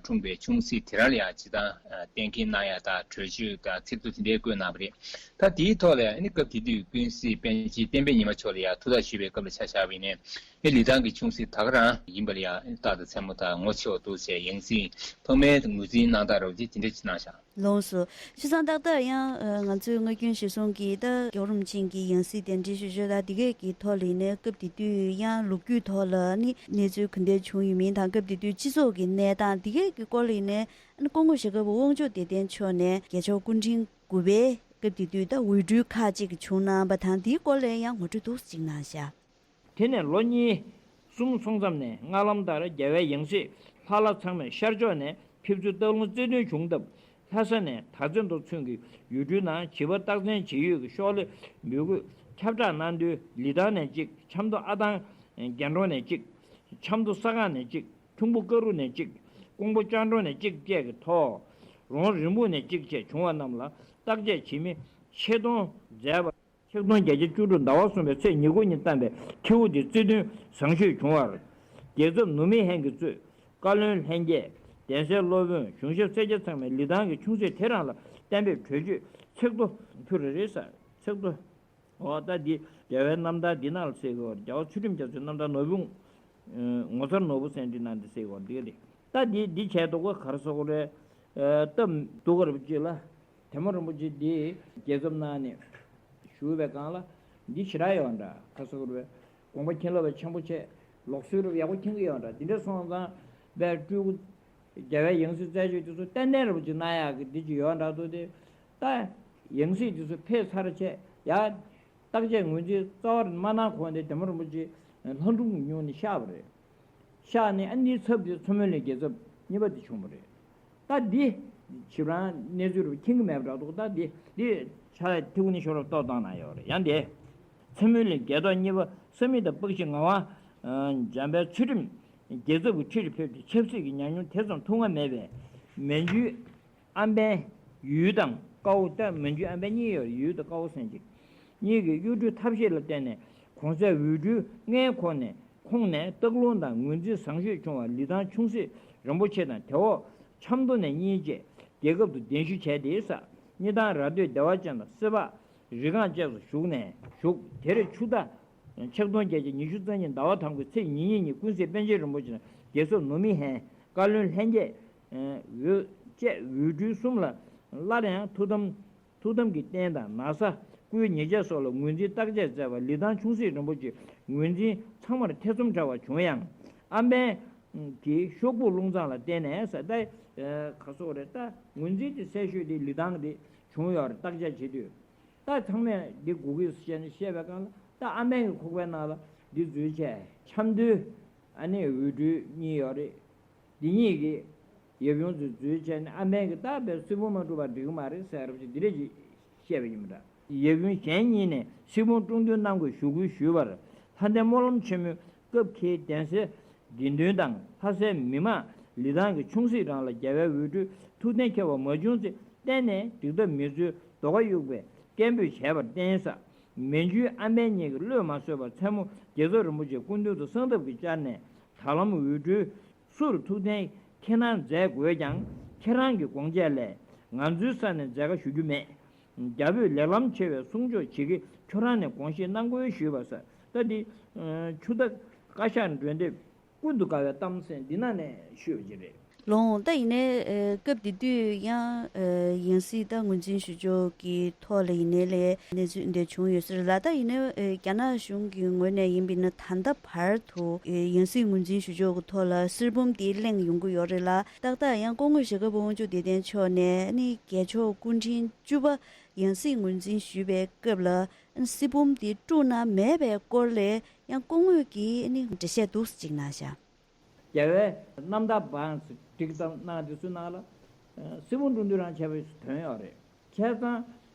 འཁྲུངས་པའི་ཆུང་སྲིད་དེ་རང་ལ་ཡང་སྤྱིར་བཏང་གཏན་འཁེལ་གནང་ཡ་དང་གྲོས་ཆོད་དང་ཚིག་ཐོ་དེ་འདྲའི་བཀོད་གནང་བ་རེད། ད་དེའི་ཐོག་ལ་ཡང་ཨ་ནི་སྐབས་དེ་དུས་ཀུན་གཟིགས་པཎ་ཆེན་བསྟན་པའི་ཉི་མ་མཆོག་ལ་ཡང་ཐུགས་ཐག་ཞུས་པའི་སྐབས་ལ་ཆ་བཞག་པ་ཡིན་ནའི། ཨེ་ལི་ཐང་གི་ཆུང་སྲིད་ད་ག་རང་ཡིན་པ་ལ་ཡང་རྟག་ཏུ་མཚན་མོ་དང་ངོ་ཆེ་བ་འདུག་ཟེར་ཡང་སྲིད་ཐོག་མའི་ངོས་འཛིན་གནང་སྟངས་རོབ་ཅིག་དེ་འདྲ་ཅིག་གནང་བཞག། ལོངས་སུ། བྱས་ཙང་ཏག་ཏག་ཡང་ང་ཚོའི་སྔ་རྒྱུན་གཞིར་བཟུང་གིས་ད་རྒྱལ་བ་རིན་པོ་ཆེ་གི་ཡང་སྲིད་གདན་འདྲེན་ཞུ་ཞུ་ད་འདི་གས་ཀྱི་ཐོག་ལ་ཡིན་ནའི་སྐབས་དེ་དུས་ཡང་ལོ་རྒྱུས་ཐོག་ལ་ནི་གནས་ཚུལ་ག་འདྲ་བྱུང་ཡོད་མིན་དང་སྐབས་དེ་དུས་སྤྱི་ཚོགས་ཀྱི་གནས་སྟངས་འདི་གས་ཀྱི་སྐོར་ལ་ཡིན་ནའི་སྐུ་ངོ་ཞྭ་སྒབ་པ་དབང་ཕྱུག་བདེ་ལྡན་མཆོག་ནས་རྒྱལ་མཆོག་སྐུ་ཕྲེང་དགུ་པའི་སྐབས་དེ་དུས་ད་འོས་སྤྲུལ་ཁག་ཅིག་བྱུང་གནང་བ་དང་དེའི་སྐོར་ལ་ཡང་ངོ་སྤྲོད་འདུག་ཅིག་གནང་བཞག། དེ་ནས་ལོ་གཉིས་གསུམ་སོང་ཙམ་ནས་སྔ་ལམ་ལྟར་རྒྱལ་བའི་ཡང་སྲིད་ལྷ་ལྷ་ཚང་མས་ཤར་ཕྱོགས་ནས་ཕེབས་ཚུལ་སྟག་ལུང་རྩེ་མཐུན་བྱུང་སྟབས། ལྷ་ས་ནས་དར་རྩེ་མདོ་ཚུན་གྱི་ཡུལ་གྲུའི་ནང་བྱིས་པ་རྟགས་མཚན་ཇི་ཡོད་ཀྱི་ཤོག་ལྷེ་འབོད་སྐུལ་ཁྱབ་བསྒྲགས་གནང་དུས། ལི་ཐང་ནས་གཅིག་ཆབ་མདོ་ཨ་ཐང་རྒྱལ་གྲོང་ནས་གཅིག་ཆབ་མདོ་ས་སྒང་ནས་གཅིག་ཁྱུང་པོ་ཀ་རུ་ནས་གཅིག་ཀོང་པོ་ལྕང་གྲོང་ནས་གཅིག་བཅས་ཀྱི་ཐོག་རོང་རིང་པོ་ནས་གཅིག་བཅས་བྱུང་བ་རྣམས་ལ་བརྟག་དཔྱད་བྱེད་མི་ཆེད་གཏོང་མཛད་པ། ཆིག་སྟོང་བརྒྱད་བརྒྱ་བཅུ་དྲུག་ཟླ་བ་གསུམ་པའི་ཚེས་ཉེར་དགུ་ཉིན་བཏང་བའི་ཁྱེའུ་དེ་རྩིས་མཐུན་བཟང་ཤོས་བྱུང་བར། རྒྱལ་ཚབ་ནུབ་མི་ཧན་གྱིས་གཙོས་བཀའ་བློན་ལྷན་རྒྱས། གདན་སའི་སློབ་དཔོན་གཞུང་ཞབས་སེར་སྐྱ་ཚང་མས་ལི་ཐང་གི་ཆུང་སྲིད་དེ་རང་ལ་གཏན་འབེབས་གྲོས་ཆོད་ཚིག་ཐོ་ཕུལ་རེ་རེད་ཟེར། ཚིག་ཐོ། འོ་ད་འདི་རྒྱལ་བའི་རྣམ་ཐར་འདི་ནང་ལ་གསལ་གི་ཡོད་རེད། རྒྱལ་བ་ཚུལ་ཁྲིམས་རྒྱ་མཚོའི་རྣམ་ཐར་ནོར་བུ། ངོ་མཚར་ནོར་བུ་ཟེར་འདི་ནང་འདི་གསལ་གི་ཡོད་རེད། འདི་ག་རེད། ད་འདི་འདི་བྱས་འདུག་ག་ག་རེ་ཟེར་དགོས་རེད། སྟབས་སྡུག་ག་རེ་བྱེད་ལ། དེ་མོ་རིན་པོ་ཆེ་འདི་རྒྱལ་ཚབ་གནང་ནས་བཞུགས་པའི་སྒང་ལ་འདི་ཞེ་དྲག་ཡོད་འདྲ། ག་ཟེར་དགོས་རེད། དགོངས་པ་མཁྱེན་རླབས་པ་ཆེན་པོ་བྱས། ལུགས་སྲོལ་རབ་ཡག་པོ་མཁྱེན་གྱི་ཡོད་འདྲ། འདི་འདྲ་སོང་ཙང་བས་སྤྲུལ་སྐུ་རྒྱལ་བའི་ཡང་སྲིད་རྩད་གཅོད་དེ་ཚོ་ཏན་ཏན་རིན་པོ་ཆེ་གནང་ཡག་གི་འདི་ཅིག་ཡོད་འདྲ་འདུག་སྟེ། ད་ཡང་སྲིད་དེ་ཚོ་ཕེབས་ཚར་བྱས་ཡ། བརྟག་དཔྱད་ངོས་འཛིན་རྩ་བ་མ་གནང་གོང་དེ་དེ་མོ་རིན་པོ་ཆེ་ལྷ་སྒྲུང་གི་སྨྱུང་གནས་བཞག་པ་རེད། བཞག་ནས་ཨ་ནིའི་ཚབ་དེ་མཚོ་སྨན་གླིང་རྒྱལ་ཚབ་གཉིས་པ་དེ་བྱུང་བ་རེད། ད་འདི་ཞིབ་རང་གནས་ཚུལ་རུ་མཁྱེན་གྱི་མེད་པ་འདྲ་འདུག་ད་འདི་འདི་ཆ་ལ་ཐིག་ནི་ཤོར་བ་ཏོག་བཏང་ན་ཡོད་རེད། ཡང་འདི་མཚོ་སྨན་གླིང་རྒྱལ་ཐོག་གཉིས་པ་བསམ་ཡས་དང་སྤགས་ཤིང་ངག་དབང་འཇམ་དཔལ་ཚུལ་ཁྲིམས་རྒྱལ་ཚབ་ཀྱི་ཁྲི་ལ་ཕེབས་ཏེ་ཆབ་སྲིད་ཀྱི་ཉམས་མྱོང་དེ་ཙམ་ཐུགས་མངའ་མེད་པས་མན་ཇུའི་ཨམ་བན་ཡུལ་དང་ཀའོ། ད་མན་ཇུའི་ཨམ་བན་གཉིས་ཡོད་རེད། ཡུལ་དང་ཀའོ་ཟེར་གཅིག་གཉིས་ཀྱི་གཡོ་འཕྲུལ་ཐབས་ཤེས་ལ་བརྟེན་ནས་གོང་གསལ་འོས་སྤྲུལ་ལྔའི་ཁོངས་ནས་ཁོངས་ནས་སྟག་ལུང་དང་ངོས་འཛིན་བཟང་ཤོས་བྱུང་བ་ལི་ཐང་ཆུང་སྲིད་རིན་པོ་ཆེ་དང་དེ་འོག་ཆབ་མདོ་ནས་གཉིས་བཅས་རྒྱལ་ཁབ་ཏུ་གདན་ཞུ་བྱས་ཏེ་ས་གཉིས་དང་ར་སྟོད་བདེ་བ་ཅན་དང་སེ་འབག་རི་སྒང་བཅས་སུ་བཞུགས་ནས་བཞུགས། དེར་ཆུ་ཟླ་ཆིག་སྟོང་བརྒྱད་བརྒྱ་ཉི་ཤུ་རྩ་གཉིས་ཟླ་བ་དང་པོའི་ཚེས་ཉེར་གཉིས་ཉིན་ཀུན་གཟིགས་པཎ་ཆེན་རིན་པོ་ཆེ་དང་རྒྱལ་ཚབ་ནུབ་མི་ཧན། བཀའ་བློན་ལྷན་རྒྱས། འོས་བཅས་འོས་སྤྲུལ་གསུམ་ལ་སླར་ཡང་ཐུགས་དམ། ཐུགས་དམ་གྱི་རྟེན་དང་ན་བཟའ་སྐུའི་ཉེས་ཆད་སོགས་ལ་ངོས་འཛིན་བརྟག་དཔྱད་མཛད་པ་ལི་ཐང་ཆུང་སྲིད་རིན་པོ་ཆེ་ངོས་འཛིན་ཚང་མར་ཐེ་ཚོམ་བྲལ་བ་བྱུང་ཡང་། ཨམ་བན་གྱི་ཤོག་བུ་རླུང་རྩང་ལ་བརྟེན་ནས་ས་ད་ག་སོགས་རེད། ད་ངོས་འཛིན་དེ་གསལ་ཤོས་དེ་ལི་ཐང་དེ་བྱུང་ཡོད་རེད། བརྟག་དཔྱད་བྱེད་དུས་ད་ཚང་མས་འདི་དགོས་ཀྱི་ཟེར་ནས་བཤད་པའི་སྒང་ལ་ད་ཨམ་བན་གྱི་ཁོག་པའི་ནང་ལ་འདི་འཛུལ་བྱས་ཆབ་མདོའི་ཨ་ནེ་འོས་སྤྲུལ་གཉིས་ཡོད་རེད། འདི་གཉིས་ཀྱི་ཡབ་ཡུམ་ཚོས་འཛུལ་བྱས་ནས་ཨམ་བན་གྱིས་ད་བས་སྲིད་དབང་མ་བསྐྲུན་པར་འགྲིག་གི་མ་རེད་ཟེར་རབས་ཀྱི་འདི་འདྲས་ཀྱིས་བཤད་པ་ཡིན་པ་འདྲ། ཡབ་ཡུམ་གཞན་གཉིས་ནས་སྲིད་དབང་བསྐྲུན་རྒྱུའི་གནང་དགོས་ཞུ་སྐུལ་ཞུས་པར་ལྷ་ལྡན་སྨོན་ལམ་ཆེན་མོའི་སྐབས་ཁེལ་གདན་སའི་དགེ་འདུན་དང་ལྷ་སའི་མི་མང་ལི་ཐང་གི་ཆུང་སྲིད་རང་ལ་རྒྱལ་བའི་འོས་སྤྲུལ་ཐུགས་གཏན་འཁེལ་བ་མ་བྱུང་ཚེ་གཏན་ནས་འགྲིག་ཐབས་མེད་ཚུལ་རྡོ་ཁ་གཡུག་པའི་སྐད་འབོད་བྱས་པར་བརྟེན་ས། མན་ཇུའི་ཨམ་བན་གཉིས་ཀྱིས་བློས་མ་བཟོད་པར་མཚན་མོ་རྒྱལ་ཚབ་རིན་པོ་ཆེའི་སྐུ་མདུན་དུ་གསང་ཐབས་ཀྱིས་བཅར་ནས་ད་ལམ་འོས་སྤྲུལ་སུར་ཐུགས་གཏན་འཁེལ་གནང་མཛད་དགོས་ཀྱང་ཁྱེད་རང་གི་དགོངས་བཅད་ལས་ང་ཚོའི་ས་ནས་མཛད་དཀའ་ཞུ་རྒྱུ་མེད། རྒྱ་བོད་ལས་ལམ་ཆེ་བའི་གསུང་ཆོས་བྱེད་ཀྱི་ཁྱོད་རང་ནས་དགོངས་བཞེས་གནང་དགོས་ཞུས་པ་ས། ད་འདི་ཆུ་ཟླ་བཀའ་ཤག་མགྲོན་འདེབས་ཀུན་ཏུ་དགའ་བའི་གཏམ་ཟེར་འདི་ནང་ནས་ཞུས་པ་ཅིག་རེད། ལོང་ད་ཡིན་ནའི་སྐབས་དེ་དུས་ཡང་ཡང་སྲིད་ད་ངོས་འཛིན་ཞུ་ཕྱོགས་ཀྱི་ཐོག་ལ་ཡིན་ནའི་ལས་གནས་ཚུལ་འདི་བྱུང་ཡོད་ཟེར་ལ། ད་ཡིན་ནའི་རྒྱ་ནག་གཞུང་གི་ངོས་ནས་ཡིན་པ་ཡིན་ན་ད་ལྟ་བར་དུ་ཡང་སྲིད་ངོས་འཛིན་ཞུ་ཕྱོགས་ཀྱི་ཐོག་ལ་གསེར་བུམ་དེ་གླེང་ཡོང་གི་ཡོད་རེད་ལ། ཏག་ཏག་ཡང་སྐུ་ངོ་ཞྭ་སྒབ་པ་དབང་ཕྱུག་བདེ་ལྡན་མཆོག་ནས་ནི་རྒྱལ་མཆོག་སྐུ་ཕྲེང་བཅུ་པ་ཡང་སྲིད་ངོས་འཛིན་ཞུས་པའི་སྐབས་ལ་གསེར་བུམ་དེ་དཀྲུགས་གནང་མེད་པའི་སྐོར་ལས་ཡང་སྐུ་ངོས་ཀྱིས་ནི་འགྲེལ་བཤད་འདུག་སེ་ཅིག་གནང་བཞག། རྒྱལ་བའི་རྣམ་ཐར་བང་སྒྲིག་གཏམ་གནང་དེ་ཚོའི་ནང་ལ་གསེར་བུམ་དཀྲུག་དུས་རང་བྱས་པའི་དོན་ཡོད་རེད། བྱས་ཙང་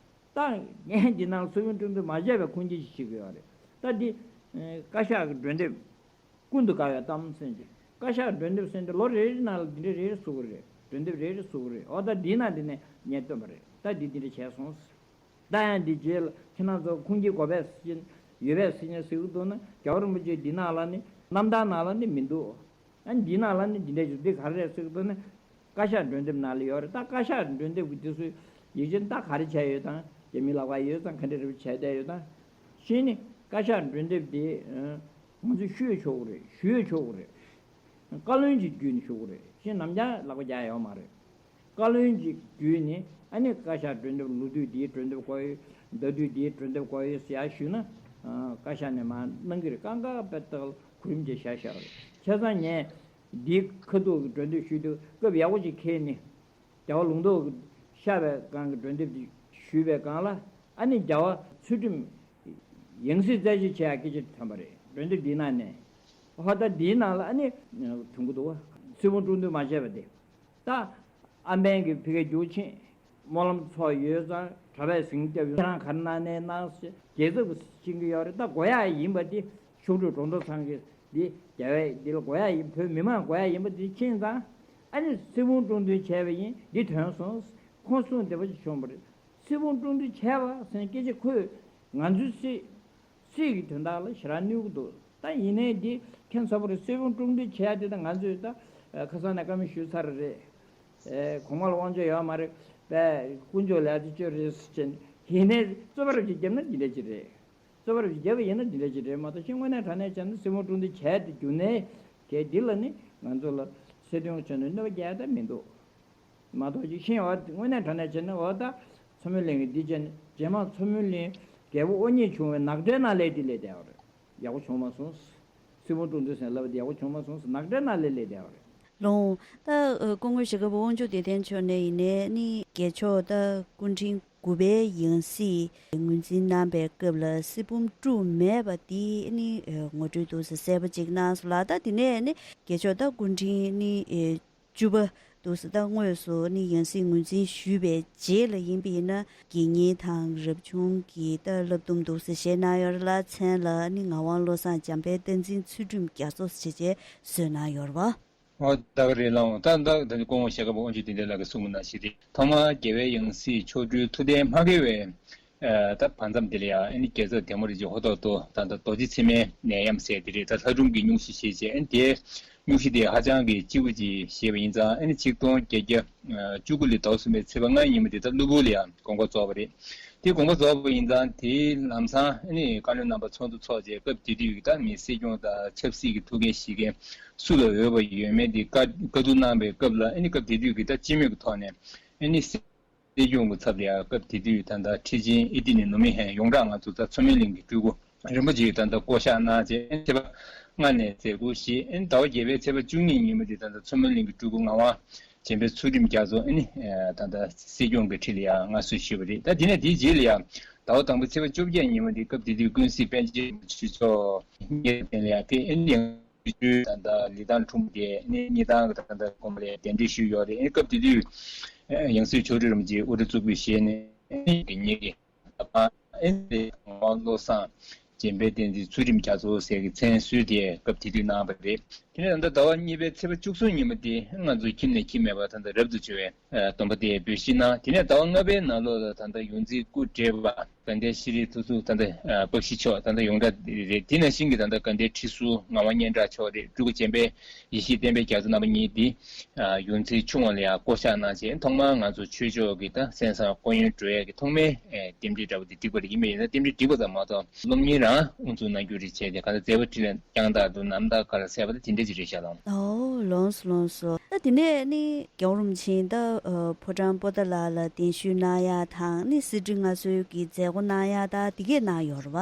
ད་ངས་འདི་ནང་གསེར་བུམ་དཀྲུག་དུས་མ་བྱས་པའི་ཁུངས་སྐྱེལ་ཞིག་བྱེད་ཀྱི་ཡོད་རེད། ད་འདི་བཀའ་ཤག་གི་མགྲོན་འདེབས་ཀུན་ཏུ་དགའ་བའི་གཏམ་ཟེར་གྱི་བཀའ་ཤག་མགྲོན་འདེབས་ཟེར་འདི་ལོ་རེ་རེའི་ནང་ལ་འདི་འདྲ་རེ་རེ་བཟོ་གི་རེད། མགྲོན་འདེབས་རེ་རེ་བཟོ་གི་རེད། འོ་ད་འདིའི་ནང་འདི་ནས་ངས་བཏོན་པ་རེད། ད་འདི་འདི་འདྲ་བྱས་སོང་། ད་ཡང་འདི་རྗེས་ལ་ཁྱེད་རང་ཚོ་ཁུངས་སྐྱེལ་དགོས་པས་ཟེར་གྱི་ཡོད་པས་ཟེར་ནས་ཟེར་གྱི་འདུག་ན། རྒྱལ་བ་རིན་པོ་ཆེ་འདི་ནང་ལ་ནི་ རྣམ་ཐར་ནང་ལ་ནི་མི་འདུག་ཨ་འདི་ནང་ལ་ནི་འདི་འདྲ་ཞིག་འདི་ག་རེ་རེད་ཟེར་གི་འདུག་ན། བཀའ་ཤག་མགྲོན་དེབ་ནང་ལ་ཡོད་རེད། ད་བཀའ་ཤག་མགྲོན་དེབ་ཀྱི་དེ་ཚོའི་ཡིག་ཆ་ད་ག་རེ་བྱས་ཡོད་དང་། རྒྱ་མི་ལག་པར་ཡོད་ཙང་ག་འདྲ་རེ་བྱས་བསྡད་ཡོད་དང་། གཞི་ནི་བཀའ་ཤག་མགྲོན་དེབ་དེ་ང་ཚོས་ཞུས་ཆོག་གི་རེད། ཞུས་ཆོག་གི་རེད། བཀའ་བློན་གྱི་བརྒྱུད་ནས་ཞུ་གི་རེད། གཞན་ནམ་ཡང་ལག་པ་རྒྱག་ཡོད་མ་རེད། བཀའ་བློན་གྱི་བརྒྱུད་ནས་ཨ་ནི་བཀའ་ཤག་མགྲོན་དེབ། ལོ་དུས་འདིའི་མགྲོན་དེབ་དགོས་ཡོད། ཟླ་དུས་འདིའི་མགྲོན་དེབ་དགོས་ཡོད་ཟེར་ཡ་ཞུས་ན། ཨ། བཀའ་ཤག་ནས་མར་གནང་གི་རེད། རྐང་ག་པད་ཏག་གུ་རིམ་བྱས་བཞག་བཞག་རེད། བྱས་ཙང་ངས་འདིའི་ཁ་ཐུག་གི་མགྲོན་དེབ་ཞུས་དུས་སྐབས་ཡག་པོ་ཅིག་འཁེལ་ནས། རྒྱལ་བ་ལུང་རྟོགས་ཀྱི་ཤར་བའི་སྒང་གི་མགྲོན་དེབ་དེ་ཞུས་པའི་སྒང་ལ། ཨ་ནི་རྒྱལ་བ་ཚུལ་ཁྲིམས་ཡང་སྲིད་རྩད་གཅོད་བྱེད་ཡག་སྐད་ཆ་ཐོན་པ་རེད། མགྲོན་དེབ་འདིའི་ནང་ནས། ཧོ། ད་འདིའི་ནང་ལ་ཨ་ནི་ཐོན་གྱི་འདུག་བ། སྲིད་དབང་དཀྲུག་འདོན་མ་བྱས་པ་དེ། ད་ཨམ་བན་གྱི་ཕ་གིར་རྒྱུག་ཕྱིན། སྨོན་ལམ་ཚོགས་ཡོད་ཙང་གྲྭ་པས་གཟིངས་བརྒྱབ་ཡོད། ཁྱེད་རང་ག་རེ་གནང་ནའི་གནང་ཟེར། རྒྱལ་ཚབ་ཀྱིས་ཤེས་ཀྱི་ཡོད་རེད། ད་དགོས་ཡག་ཡིན་པ་འདི་ཤོག་དྲིལ་སྒྲོ་འདོགས་ཚང་གི་འདི་རྒྱལ་བའི་འདི་ལ་དགོས་ཡག་ཡིན། བོད་མི་མང་དགོས་ཡག་ཡིན་པ་འདི་མཁྱེན་ཙང་། ཨ་ནི་སྲིད་དབང་དཀྲུག་འདོན་བྱས་པ་ཡིན། འདི་ཐོན་སོང་། ཁོང་གསུང་བདེ་པོ་ཅིག་བྱུང་བ་རེད། སྲིད་དབང་དཀྲུག་འདོན་བྱས་པ་ཟེར་ནས་སྐད་ཆ་ཁོས་ང་ཚོའི་སྲིད། སྲིད་ཀྱི་དོན་དག་ལ་ཞེ་དྲག་གནོད་ཀྱི་འདུག་ད་ཡིན་ནའི་འདི་ཁྱད་མཚར་པོ་རེད། སྲིད་དབང་དཀྲུག་འདོན་བྱས་ཏེ། ད་ང་ཚོས་ད་ཁ་སང་ནས་བཀའ་མོལ་ཞུས་ཚར་རེད། ཨེ། གོང་མ་ལ་དབང་ཆ་ཡོད་མ་རེད་པས། དཀོན་མཆོག་ལ་ཡ་ཅིག་བཅོལ་རེད་ཟེར་བྱས་ནས། ཡིན་ནའི་རྩོད་པ་རབ་ཅིག་བརྒྱབ་ན་འདི་འདྲ་ཅིག་རེད། རྩོད་པ་རབ་ཅིག་བརྒྱབ་པ་ཡིན་ན་འདི་འདྲ་ཅིག་རེད་མ་གཏོགས། ཅིག་དངོས་གནས་དྲང་གནས་བྱས་ན་སྲིད་དབང་དཀྲུག་འདོན་བྱས་ཏེ་རྒྱུ་ནའི་གལ་འདི་ལ་ནི་ང་ཚོ་ལ་སྲིད་དོན་ཆེད་དུ་གནོད་པ་རྒྱག་ཡ་ད་མི་འདུག་མ་གཏོགས་ཅིག་ཤེས་པ། དངོས་གནས་དྲང་གནས་བྱས་ན། འོ། ད་མཚོ་མོ་གླིང་གི་འདི་བྱས་ནས། རྗེས་མ་མཚོ་མོ་གླིང་རྒྱལ་པོ་དབུ་བརྙེས་བྱུང་བའི་ནག་ཁྲའི་ནང་ལས་འདི་ལས་བསྡད་པ་རེད། ཡག་པོ་བྱུང་མ་སོང་། སྲིད་དབང་དཀྲུག་འདོན་ཟེར་ལབ་པ་འདི་ཡག་པོ་བྱུང་མ་སོང་། ནག་ཁྲའི་ནང་ལས་ལས་བསྡད་པ་རེད། ལོང་། ད་སྐུ་ངོ་ཞྭ་སྒབ་པ་དབང་ཕྱུག་བདེ་ལྡན་མཆོག་ནས་ཡིན་ནའི་ནི། རྒྱལ་མཆོག་ད་སྐུ་ཕྲེང་དགུ་པའི་ཡང་སྲིད་ངོས་འཛིན་གནང་པའི་སྐབས་ལ་སྲིད་དབང་དཀྲུག་མེད་པ་འདི་ནི་ངོ་སྤྲོད་འདུག་ཟེར་གསལ་པོ་ཅིག་གནང་སོང་ལ། ད་དེ་ནས་ནི་རྒྱལ་མཆོག་ད་སྐུ་ཕྲེང་ནི་བཅུ་པ་འདུག་ཟེར། ད་དངོས་སུ་ནི་ཡང་སྲིད་ངོས་འཛིན་ཞུས་པའི་རྗེས་ལ་ཡིན་པ་ཡིན་ན། དགེ་བསྙེན་དང་རབ་བྱུང་གི་ད་བསླབ་སྡོམ་འདུག་ཟེར་བཞེས་གནང་ཡོད་རེད་ལ། མཚན་ལ་ནི་ངག་དབང་བློ་བཟང་འཇམ་དཔལ་བསྟན་འཛིན་ཚུལ་ཁྲིམས་རྒྱ་མཚོ་ཟེར་བྱས་བཟོས་གནང་ཡོད་རེད་བ། ཨོ། ད་ག་རེད་ལགས། ད་ད་ད་སྐུ་ངོ་ཞྭ་སྒབ་པ་དབང་ཕྱུག་བདེ་ལྡན་ལགས་ཀྱིས་གསུངས་པ་ནང་བཞིན་རེད། ཐོག་མར་རྒྱལ་བའི་ཡང་སྲིད་མཆོག་སྤྲུལ་ཐུབ་བསྟན་མ་དགེ་བའི། ཨ། ད་བར་མཚམས་དེ་ལ་ཡང་ཨ་ནི་རྒྱལ་ཚབ་དེ་མོ་རིན་ཆེན་ཧོ་ཐོག་ཏུ་ད་ད་རྡོ་རྗེ་མཚན་མའི་ནད་ཡམས་ཟེར་དེ་རེད། ད་ལྷ་སྒྲུང་གི་སྙུང་གཞི་ཞེས་བྱས། ཨ་ནི་དེའི་སྙུང་གཞི་དེ་ཧ་ཅང་གི་ལྕི་བོ་ཅིག་བཞེས་པ་ཡིན་ཙང་། ཨ་ནི་ཆིག་སྟོང་བརྒྱད་བརྒྱ་བཅུ་དགུ་ལོའི་ཟླ་བ་གསུམ་པའི་ཚེས་པ་ལྔ་ཉིན་མོ་དེ་ད་གློ་བུར་ལ་ཡང་དགོངས་པ་རྫོགས་པ་རེད། དེ་དགོངས་པ་རྫོགས་པ་ཡིན་ཙང་། དེའི་ལམ་སང་ཨ་ནི་བཀའ་བློན་རྣམ་པ་ཚོགས་འདུ་ཚོགས་བྱས། སྐབས་དེ་དུས་ཀྱི་ད་མི་སྲིད་སྐྱོང་དང་ཆབ་སྲིད་ཀྱི་ཐུགས་འགན་བཞེས་མཁན་སུ་ལ་འོས་པ་ཡོད་མེད་དེ་བཀའ་བཀའ་བསྡུར་གནང་བའི་སྐབས་ལ། ཨ་ནི་སྐབས་དེ་དུས་ཀྱི་ད་སྤྱི་མོས་ཀྱི་ཐོག་ནས་ཨ་ནི་སྲིད་སྐྱོང་གི་ཚབ་ལ་ཡང་སྐབས་དེ་དུས་ད་ལྟ་ཁྲི་ཆེན་ཨེ་ཏི་ནས་ནུ་མི་ཧན་ཡོངས་གྲགས་ང་ཚོ་ད་མཚོ་མོ་གླིང་གི་སྤྲུལ་སྐུ་རིན་པོ་ཆེ་ད་ལྟ་བསྐོ་གཞག་གནང་བྱས། ཚེས་པ་ལྔ་ནས་མཛད་ཁུར་བཞེས། ཨ་ནི་ཟླ་བ་བརྒྱད་པའི་ཚེས་པ་བཅུ་གཉིས་ཉིན་མོ་དེ་ད་ལྟ་མཚོ་མོ་གླིང་གི་སྤྲུལ་སྐུ་ངག་དབང་འཇམ་དཔལ་ཚུལ་ཁྲིམས་རྒྱ་མཚོ་ཨ་ནི་ད་ལྟ་སྲིད་སྐྱོང་གི་ཁྲི་ལ་ཡང་མངའ་གསོལ་ཞུས་པ་རེད། ད་དེ་ནས་དེའི་རྗེས་ལ་ཡང་ཟླ་བ་དང་པོ་ཚེས་པ་བཅོ་བརྒྱད་ཉིན་མོ་དེ་སྐབས་དེ་དུས་ཀུན་གཟིགས་པཎ་ཆེན་རིན་པོ་ཆེ་མཆོག་ཉིད་དེ་ལ་ཡང་ཕེབས། ཨ་ནི་ཡང་ད་ལྟ་ལི་ཐང་ཁྲོམ་དེ་ནི་གཉིས་ཐང་གི་ད་ལྟ་དགོན་པ་ལ་གདན་འདྲེན་ཞུས་ཡོད་རེད། ཨ་ནི་སྐབས་དེ་དུས་ཡང་སྲིད་མཆོག་སྤྲུལ་རིན་པོ་ཆེ་དབུ་རུ་གཙུག་ཕུད་བཞེས་ནས། ཨ་ནི་དེ་ཉིད་ཀྱི་ད་ཕར་ཨ་ནི་ངག་དབང་བློ་བཟང་འཇམ་དཔལ་བསྟན་འཛིན་ཚུལ་ཁྲིམས་རྒྱ་མཚོ་ཟེར་གྱི་མཚན་གསོལ་དེ་སྐབས་དེ་དུས་གནང་བ་རེད། དེ་ནས་ད་ལྟ་ཟླ་བ་གཉིས་པའི་ཚེས་པ་བཅུ་གསུམ་ཉིན་མོ་དེ་ང་ཚོ་ཁྱིམ་ནས་ཁྱིམ་མེད་པར་ད་ལྟ་རབ་ཏུ་བྱུང་བའི་སྡོམ་པ་དེ་འབུལ་བཞེས་གནང་། དེ་ནས་ཟླ་བ་ལྔ་པའི་ནང་ལོགས་ལ་ད་ལྟ་ཡོངས་འཛིན་སྐུ་བགྲེས་པ་དགའ་ལྡན་ཤྲི་རི་ཐུགས་སྲས་ད་ལྟ་ཨ་པཀ་ཤི་མཆོག་ད་ལྟ་ཡོངས་གྲགས་རེད། དེ་ནང་བཞིན་གྱི་ད་ལྟ་དགའ་ལྡན་ཁྲི་ཟུར་ངག་དབང་སྙན་གྲགས་མཆོག་རེད། སྤྲུལ་སྐུ་འཇམ་དཔལ་ཡེ་ཤེས་བསྟན་པའི་རྒྱ་མཚོ་རྣམ་པ་གཉིས་འདི་ཨ་ཡོངས་འཛིན་ཆུང་བ་ལ་ཡང་བསྐོ་གཞག་གནང་བྱས། ཐོག་མར་ང་ཚོ་ཆོས་ཕྱོགས་ཀྱི་ད་གསན་བསམ་སྐུ་ཡོན་སྤྲོད་ཡས་ཀྱི་ཐོག་མའི་ཨ་རྟེན་འབྲེལ་འདྲ་པོ་དེ་བསྒྲིགས་པ་རེད། ཡིན་པ་ཡིན་ན་རྟེན་འབྲེལ་བསྒྲིགས་པ་ཙམ་མ་གཏོགས་སློབ་གཉེར་རང་དབུ་འཛུགས་གནང་རྒྱུ་རེད་བྱས་ཏེ། གང་ལྟར་མཛད་པ་འཕྲིན་ལས་བསྐྱངས་དག་འདུག་ནམ་ཟླ་ག་ལ་ཟེར་བ་དེ་དེ་འདྲ་ཅིག་རེད་ཤག་ལགས། ཨོ། ལགས་སོ་ལགས་སོ། ད་དེ་ནས་ནི་རྒྱལ་བ་རིན་པོ་ཆེ་ད་ཨ་ཕོ་བྲང་པོ་ཏཱ་ལ་ལ་གདན་ཞུ་གནང་ཡ་དང་ནི་གསེར་ཁྲི་མངའ་གསོལ་གྱི་མཛད་སྒོ་གནང་ཡ་ད་དེ་གས་གནང་ཡོད་རེད་བ།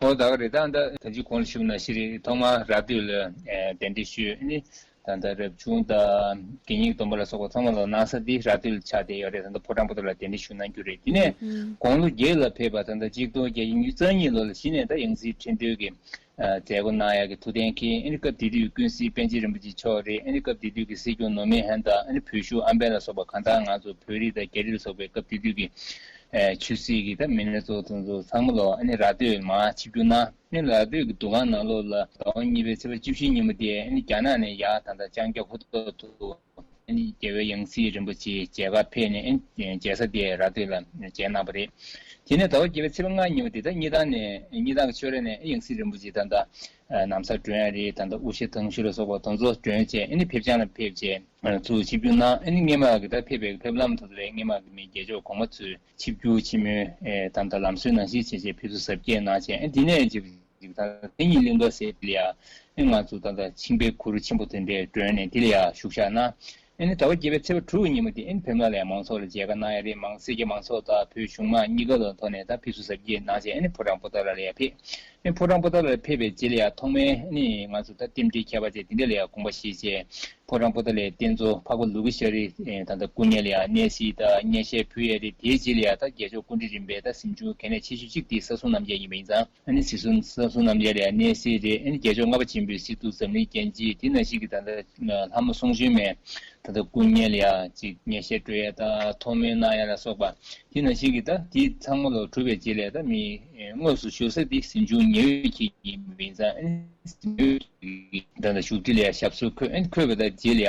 ཨོ། ད་ག་རེད། ད་ད་ད་ཅི་གོང་ལ་ཞུས་པ་ནང་བཞིན་རེད། ཐོག་མར་ར་སྟོད་ལ་ཨ་གདན་འདྲེན་ཞུས། ནི་ད་ད་རབ་བྱུང་དང་དགེ་བསྙེན་སྡོམ་པ་ལ་སོགས་པ་ཚང་མ་ལ་གནང་ས་འདི་ར་སྟོད་ལ་ཆགས་བསྡད་ཡོད་རེད། ད་ད་ཕོ་བྲང་པོ་ཏཱ་ལ་གདན་འདྲེན་ཞུ་གནང་རྒྱུ་རེད། དེ་ནས་ཨུ་དགུང་ལོ་བརྒྱད་ལ་ཕེབས་པ་ད་ད་གཅིག་སྟོང་བརྒྱད་བརྒྱ་ཉི་ཤུ་རྩ་གཉིས་ལོ་ལ་གཞི་ནས་ད་ཡང་སྲིད་ཁྲི་འདོན་གྱི་ཨ་མཛད་སྒོ་གནང་ཡག་གི་ཐུགས་གཏན་འཁེལ། ཨ་ནི་སྐབས་དེ་དུས་ཀུན་གཟིགས་པཎ་ཆེན་རིན་པོ་ཆེ་མཆོག་རེད། ཨ་ནི་སྐབས་དེ་དུས་ཀྱི་སྲིད་སྐྱོང་ནུ་མི་ཧན་དང་། ཨ་ནི་བོད་ཤུག་ཨམ་བན་ལ་སོགས་པ། གང་ལྟར་ང་ཚོ་བོད་རིགས་དང་རྒྱ་རིགས་ལ་སོགས་པའི་སྐབས་དེ་དུས་ཀྱི་ཨ་ཆོས་སྲིད་ཀྱི་ད་མི་སྣ་ཚོགས་དེ་ཚོ་ཚང་མ་ལོ་ཨ་ནི་ར་སྟོད་མར་ཆིབས་བསྒྱུར་གནང་། ཨ་ནི་ར་སྟོད་ཀྱི་འདུ་ཁང་ནང་ལོགས་ལ་ཟླ་བ་གཉིས་པའི་ཚེས་པ་བཅུ་བཞི་ཉིན་མོ་དེ་ཨ་ནི་རྒྱ་ནག་ནས་ཡར་ད་ལྟ་ལྕང་སྐྱ་ཧུ་ཐོག་ཏུ་ ཨ་ནི་རྒྱལ་བའི་ཡང་སྲིད་རིན་པོ་ཆེ་མཇལ་ཁར་ཕེབས་ནས་ཨ་ནི་མཇལ་ས་དེ་ར་སྟོད་ལ་མཇལ་གནང་བ་རེད། དེ་ནས་ཟླ་བ་བརྒྱད་པའི་ཚེས་པ་ལྔ་ཉིན་མོ་དེ་ད་སྙེ་ཐང་ནས་སྙེ་ཐང་གི་ཕྱོགས་རིས་ནས་ཡང་སྲིད་རིན་པོ་ཆེ་ད་ལྟ་ཨ་ན་བཟའ་མགྲོན་ཡ་རེད། ད་ལྟ་དབུ་ཞྭ་དང་ཤུ་ལ་སོགས་པ་དེ་ཚོ་མགྲོན་བྱས་ཨ་ནི་ཕེབས་བྱང་ལ་ཕེབས་བྱས་ཚུར་ཆིབས་བསྒྱུར་གནང་། ཨ་ནི་སྔོན་མ་གི་ད་ཕེབས་པའི་ཕེབས་ལམ་དེ་ཚོ་ལས་སྔོན་མ་གི་མི་རྒྱལ་མཆོག་གོང་མ་ཚོས་ཆིབས་བསྒྱུར་ཆེན་མོའི་ཨེ་ད་ལྟ་ལམ་སྲོལ་ནང་བཞིན་བྱས་བྱས་ཕེབས་བསུ་གཟབ་རྒྱས་གནང་བྱས། ཨ་ནི་དེ་ནས་ཅིག་ཅིག་ད་མཚན་ཉིད་གླིང་ག་ཟེར་དེ་ལ་ཡ་ཨེ་ང་ཚོ་ད་ལྟ་ཆིང་པའི་གུ་རུ་ཆེན་པོ་དེ་འདྲས་མགྲོན་ནས་དེ་ལ་ཡ་བཞུགས་བཞག་གནང་། ཨ་ནི་ཟླ་བ་བརྒྱད་པའི་ཚེས་པ་དྲུག་ཉིན་མོ་དེ་ཨ་ནི་བོད་ནང་ལ་ཡ་མང་ཚོགས་ལ་མཇལ་ཁ་གནང་ཡ་རེད། མང་སེར་སྐྱ་མང་ཚོགས་དང་བོད་གཞུང་མང་གཉིས་ཀ་ལ་ཐོག་ནས་ད་ཕེབས་བསུ་གཟབ་རྒྱས་གནང་བྱས་ཨ་ནི་ཕོ་བྲང་པོ་ཏཱ་ལ་ལ་ཡ་ཕེབས། ཨ་ནི་ཕོ་བྲང་པོ་ཏཱ་ལ་ཕེབས་པའི་རྗེས་ལ་ཡ་ཐོག་མའི་ཨ་ནི་ང་ཚོ་ད་རྟེན་འབྲེལ་ཁྱད་པར་ཅན་དེ་འདྲ་ལ་ཡ་དགོངས་པ་བཞེས་བྱས་ཕོ་བྲང་པོ་ཏཱ་ལའི་རྟེན་གཙོ་འཕགས་པ་ལུ་གུ་ཤྲཱི་ཨེ་ད་ལྟ་སྐུ་བརྙན་ལ་ཡ་གནས་གཟིགས་དང་སྙན་ཤལ་ཕུལ་ཡ་རེད། དེའི་རྗེས་ལ་ཡ་ད་རྒྱལ་མཆོག་སྐུ་ཕྲེང་རིམ་པའི་ད་གཟིམ་ཆུང་གལ་གནད་ཆེ་ཤོས་གཅིག་དེ་ས་སྲུང་རྣམ་རྒྱལ་ཡིན་པ་ཡིན་ཙང་། ཨ་ནི་སྲིད་སྲུང་ས་སྲུང་རྣམ་རྒྱལ་ལ་ཡ་གནས་གཟིགས་རེད། ཨ་ནི་རྒྱལ་མཆོག་ལྔ་པ་ཆེན་པོའི་སྲིད་ཐུགས་འཛམ་གླིང་རྒྱན་ཆེ། དེ་ནང་བཞིན་གྱི་ད་ལྟ་ལྷ་མོ་སུང་ཞུན་མའི་ད་ལྟ་སྐུ་བརྙན་ལ་ཡ་ཅིག་སྙན་ཤལ་སྤྲོད་ཡ་དང་ཐོག་མའི་གནང་ཡ་ལ་སོགས་པ། དེ་ནང་བཞིན་གྱི་ད་དེ་ཚང་མ་ལོ་གྲུབ་པའི་རྗེས་ལ་ད་མི་དངོས་སུ་བཞུགས་ས་དེ་གཟིམ་ཆུང་ཉི་འོད་ཁྱེད་ཀྱི་ཡིན་པ་ཡིན་ཙང་། ཨ་ནི་གཟིམ་ཆུང་ད་ལྟ་བཞུགས་ཁྲི་ལ་ཡ་ཞབས་སོར་འཁོད། ཨ་ནི་འཁོད་པ་ད་རྗེས་ལ་ཡ་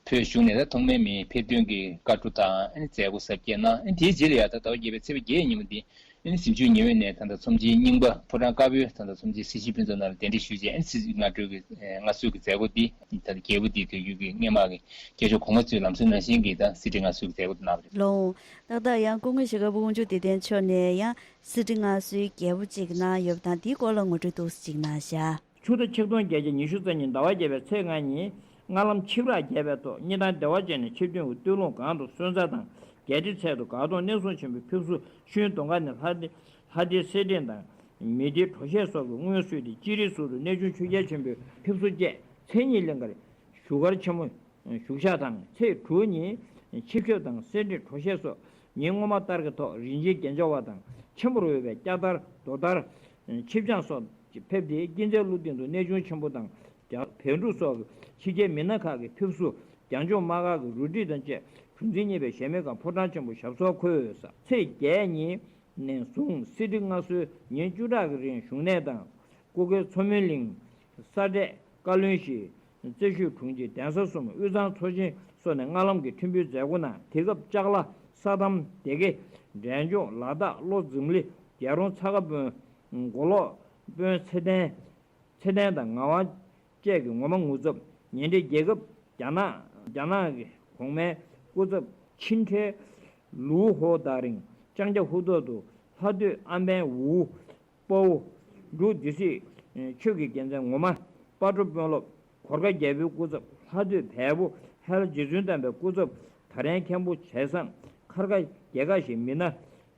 བོད་གཞུང་ནས་ད་ཐོག་མའི་མི་ཕེབས་ཐོན་གྱི་བཀའ་འཁྲོལ་དང་ཨ་ནི་མཛད་སྒོ་གཟབ་རྒྱས་གནང་། ཨ་ནི་དེའི་རྗེས་ལ་ཡ་ད་ཟླ་བ་བརྒྱད་པའི་ཚེས་པ་བརྒྱད་ཉིན་མོ་དེ། ཨ་ནི་གཟིམ་ཆུང་ཉི་འོད་ནས་ད་ལྟ་ཚོམས་ཆེན་རྙིང་པ་ཕོ་བྲང་དཀར་པོའི་ད་ལྟ་ཚོམས་ཆེན་སྲིད་ཞིའི་ཕུན་ཚོགས་ནང་ལ་གདན་འདྲེན་ཞུས་རྗེས། ཨ་ནི་སྲིད་སྔ་གྲོལ་གྱི་ཨ་མངའ་གསོལ་གྱི་མཛད་སྒོ་འདི་ད་ལྟ་རྒྱལ་པོ་འདིའི་དུས་ཡུན་གྱི་སྔོན་མ་གི་རྒྱལ་མཆོག་གོང་མ་ཚོའི་ལམ་སྲོལ་ནང་བཞིན་གྱི་ད་གསེར་ཁྲི་མངའ་གསོལ་གྱི་མཛད་སྒོ་འདི་གནང་བ་རེད། ལོ། ཏག་ཏག་ཡང་སྐུ་ངོ་ཞྭ་སྒབ་དབང་ཕྱུག་བདེ་ལྡན་མཆོག་ནས་ཡང་གསེར་ཁྲི་མངའ་གསོལ་རྒྱས་པོ་གཅིག་གནང་ཡོད་པ་དང་། དེའི་སྐོར་ལ་ངོ་སྤྲོད་ཏོག་ཙམ་གཅིག་གནང་ཤག་ཆུ་ཟླ་ཆིག་སྟོང་བརྒྱད་བརྒྱ་ཉི་ཤུ་རྩ་གཉིས་ཟླ་བ་བརྒྱད་པའི་ཚེས་ལྔ་ཉིན་སྔ་ལམ་འཆི་བདག་རྒྱས་པའི་ཐོག་སྙེ་ཐང་བདེ་བ་ཅན་ནས་ཆིབས་ཐོན་དབུ་སྟོད་ལུང་སྒང་དུ་གསོན་རྩ་དང་རྒྱས་འབྲི་ཚལ་དུ་དགའ་སྟོན་གནས་སྲུང་ཆེན་པོའི་ཕེབས་བསུ་ཤུལ་གདོང་ཁ་ནས་ལྷ་ལྡེ་ལྷ་ལྡེའི་སེར་སྦྲེང་དང་མི་ལྡེའི་གྲོ་ཞྭ་སོགས་ཀྱི་སྔོན་བསུས་ཏེ། སྤྱིར་རི་ཟུར་དུ་གནས་ཆུང་ཆོས་རྒྱལ་ཆེན་པོའི་ཕེབས་བསུ་བཅས་མཚན་ཉིད་གླིང་ཁར་བཞུགས་སྒར་ཆེན་མོ་བཞུགས་ཤག་དང་། ཚེས་དྲུག་ཉིན་ཆིབས་ཞབས་དང་སེར་སྦྲེང་གྲོ་ཞྭ་སོགས་ཉིན་སྔོན་མ་ལྟར་གྱི་ཐོག་རིན་ཆེན་རྒྱན་འཇོག་པ་དང་ཆེན་པོར་འོས་པའི་སྐྱ་དར་རྡོ་དར་ཆིབས་རྐྱང་སོགས་ཀྱིས་ཕེབས་ཏེ། སྐྱིད་མཛེས་ཀླུ་སྟེང་དུ་གནས་ཆུང་ཆེན་པོ་དང་རྒྱ་བལ་འབྲུག་སོགས་ཀྱི་ཕྱི་རྒྱལ་མི་སྣ་ཁག་གི་ཕེབས་བསུ། རྒྱང་ལྕོག་དམག་སྒར་གྱི་རུ་སྒྲིག་དང་བཅས་གྲུ་འཛིན་གཉིས་པའི་གཞལ་མེད་ཁང་ཕོ་བྲང་ཆེན་པོ་ཞབས་སོར་འཁོད་ཡོད་ས། ཚེས་བརྒྱད་ཉིན་ནས་བཟུང་གསེར་ཁྲི་མངའ་གསོལ་ཉིན་བཅུ་ཕྲག་གི་རིང་བཞུགས་གནས་དང་། སྐུ་སྒེར་མཚོ་མོའི་གླིང་། ས་འབྲས་བཀའ་བློན་བཞི། རྩེ་ཤོད་དྲུང་ཆེ་གདན་ས་གསུམ། དབུས་གཙང་ཚོགས་ཆེན་སོགས་ནས་སྔ་ལམ་གྱི་ཁྲིམས་དཔོན་མཛད་སྒོ་གནང་། དེ་སྐབས་ལྕགས་ལ། ས་དམ། སྡེ་དགེ། འབྲས་ལྗོངས། ལ་དྭགས། བློ་འཛོམས་གླིང་། རྒྱལ་རོང་། ཚ་ཁ་དཔོན། མགོ་ལོག་དཔོན། ཚེ་བརྟན། ཚེ་བརྟན་དང་ངག་དབང་བཅས་ཀྱི་ངོ་མ་ངོ་ཚབ། ཉེ་འབྲེལ་རྒྱལ་ཁབ་རྒྱ་ནག་རྒྱ་ནག་གི་གོང་མའི་སྐུ་ཚབ་ཆིན་ཁྲེ་ལུའུ་ཧོ་དང་རིང་། ལྕང་སྐྱ་ཧུ་ཐོག་ཏུ་ལྷ་སྡོད་ཨམ་བན་ཝུའུ། དཔའ་བོ། འབྲུག་སྡེ་སྲིད་ཆོས་ཀྱི་རྒྱལ་མཚན་ངོ་མ་སྤ་གྲོ་དཔོན་སློབ། གོར་ཁ་རྒྱལ་པོའི་སྐུ་ཚབ་ལྷ་སྡོད་བལ་པོ་ཧལ་རྗེ་བཙུན་དམ་པའི་སྐུ་ཚབ་དར་ཡན་མཁན་པོ་བྱས་ཙང་། མཁར་ཁ་རྒྱལ་ཁ་ཞེས་མི་སྣ།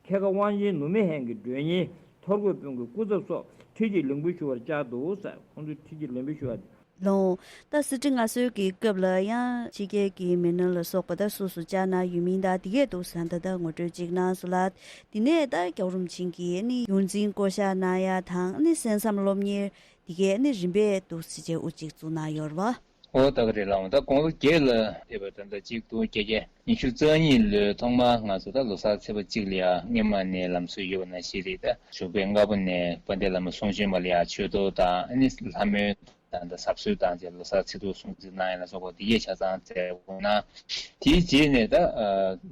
ཁལ་ཁ་དབང་ཆེན་ནུབ་མི་ཧན་གྱི་མགྲོན་གཉེར་ཐོར་གོས་དཔོན་གྱི་སྐུ་ཚབ་སོགས་ཁྲི་གཅིག་ལིང་བུ་ཞུ་བར་བཅར་འདུག་ཟེར། ཁོང་ཚོས་ཁྲི་གཅིག་ལིང་བུ་ཞུ་བ། ལོང་། ད་གསེར་ཁྲི་མངའ་གསོལ་གྱི་སྐབས་ལ་ཡང་ཕྱི་རྒྱལ་གྱི་མི་སྣ་ལ་སོགས་པ་ད་སུ་སུ་བཅར་གནང་ཡོད་མིན་ད་དེ་གས་འདུག་ཟེར་ད་ད་ངོ་སྤྲོད་ཅིག་གནང་སོང་ལགས། དེ་ནས་ད་རྒྱལ་བ་རིན་པོ་ཆེ་གི་ནི་ཡོངས་འཛིན་བསྐོ་བཞག་གནང་ཡ་དང་ནི་གསན་བསམ་སློབ་གཉེར་དེ་གས་ནི་རིམ་པས་འདུག་ཟེར་བྱས་དབུ་གཅིག་བཙུགས་གནང་ཡོད་རེད་བ། ཨོ་ད་ག་རེད་ལགས། ད་དགུང་ལོ་བརྒྱད་ལ་ཕེབས་པ་ད་ལྟ་གཅིག་སྟོང་བརྒྱད་བརྒྱ་ཉི་ཤུ་རྩ་གཉིས་ལོའི་ཐོག་མར་ང་ཚོ་ད་ལོ་གསར་ཚེས་པ་གཅིག་ལ་ཡ་སྔོན་མ་ནས་ལམ་སྲོལ་ཡོད་པ་ནང་བཞིན་རེད། ད་བཞུགས་སྒར་སྔ་པོ་ནས་དཔལ་ལྡན་བླ་མ་གསུང་བྱོན་མ་ལ་ཡ་ཆོས་ཐོག་དང་ཨ་ནི་ལྷ་མོའི་དང་ད་ཟབ་གསོལ་དང་བཅས་ལོ་གསར་ཚིག་ཐོ་སྲུང་བརྩི་གནང་ཡ་ལ་སོགས་པ་དེ་གས་ཆ་ཚང་མཛད་སྒོ་གནང་། དེའི་རྗེས་ནས་ད་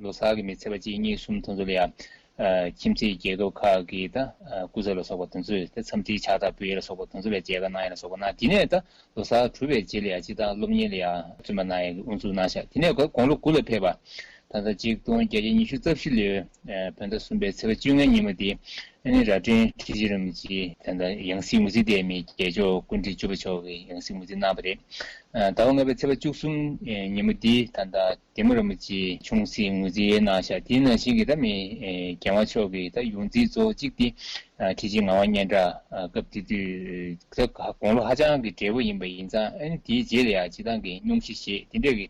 ལོ་གསར་གྱི་མི་ཚེས་པ་གཅིག་གཉིས་གསུམ་དེ་ཚོ་ལ་ཡ། ཁྱིམ་མཚེས་རྒྱལ་ཁབ་ཁག་གི་ད་སྐུ་ཚབ་ལ་སོགས་པ་དེ་ཚོས་ད་འཚམས་འདྲིའི་ཕྱག་རྟགས་ཕུལ་ཡས་ལ་སོགས་པ་དེ་ཚོ་ལ་མཇལ་ཁ་གནང་ཡས་ལ་སོགས་པ་གནང་། དེ་ནས་ད་ལོ་གསར་གྲུབ་པའི་རྗེས་ལ་ཡ་སྤྱིར་བཏང་སློབ་གཉེར་ལ་ཡ་བཙུན་མ་གནང་ཡས་ཀྱི་དབུ་འཛུགས་གནང་ཤག་དེ་ནས་དགུང་ལོ་དགུ་ལ་ཕེབས་པ། ད་ལྟ་གཅིག་སྟོང་བརྒྱད་བརྒྱ་ཉི་ཤུ་རྩ་བཞི་ལོའི་བོད་ཟླ་གསུམ་པའི་ཚེས་པ་བཅོ་ལྔ་ཉིན་མོ་དེ་ཨ་ནི་རྭ་སྒྲེང་ཁྲི་ཆེན་རིན་པོ་ཆེ་ད་ལྟ་ཡང་སྲིད་ངོས་འཛིན་བསྡད་མི་རྒྱལ་མཆོག་སྐུ་ཕྲེང་བཅུ་པ་མཆོག་གིས་ཡང་སྲིད་ངོས་འཛིན་གནང་བ་རེད། ཟླ་བ་ལྔ་པའི་ཚེས་པ་བཅུ་གསུམ་ཉིན་མོ་དེ་ད་ལྟ་བདེ་མོ་རིན་པོ་ཆེ་ཆུང་སྲིད་ངོས་འཛིན་གནང་ཤག་དེ་ནང་བཞིན་གྱི་ད་མི་རྒྱལ་དབང་མཆོག་གི་ད་ཡོངས་འཛིན་གཙོ་བོ་གཅིག་དེ་ཁྲི་ཆེན་ངག་དབང་སྙན་གྲགས། སྐབས་དེ་དུས་ད་དགུང་ལོ་ཧ་ཅང་གི་བགྲེས་པོ་ཡིན་པ་ཡིན་ཙང་། ཨ་ནི་དེའི་རྗེས་ལ་ཡང་སྤྱིར་བཏང་གི་སྙུང་གཞི་བཞེས་དེ་འདྲས་ཀྱི་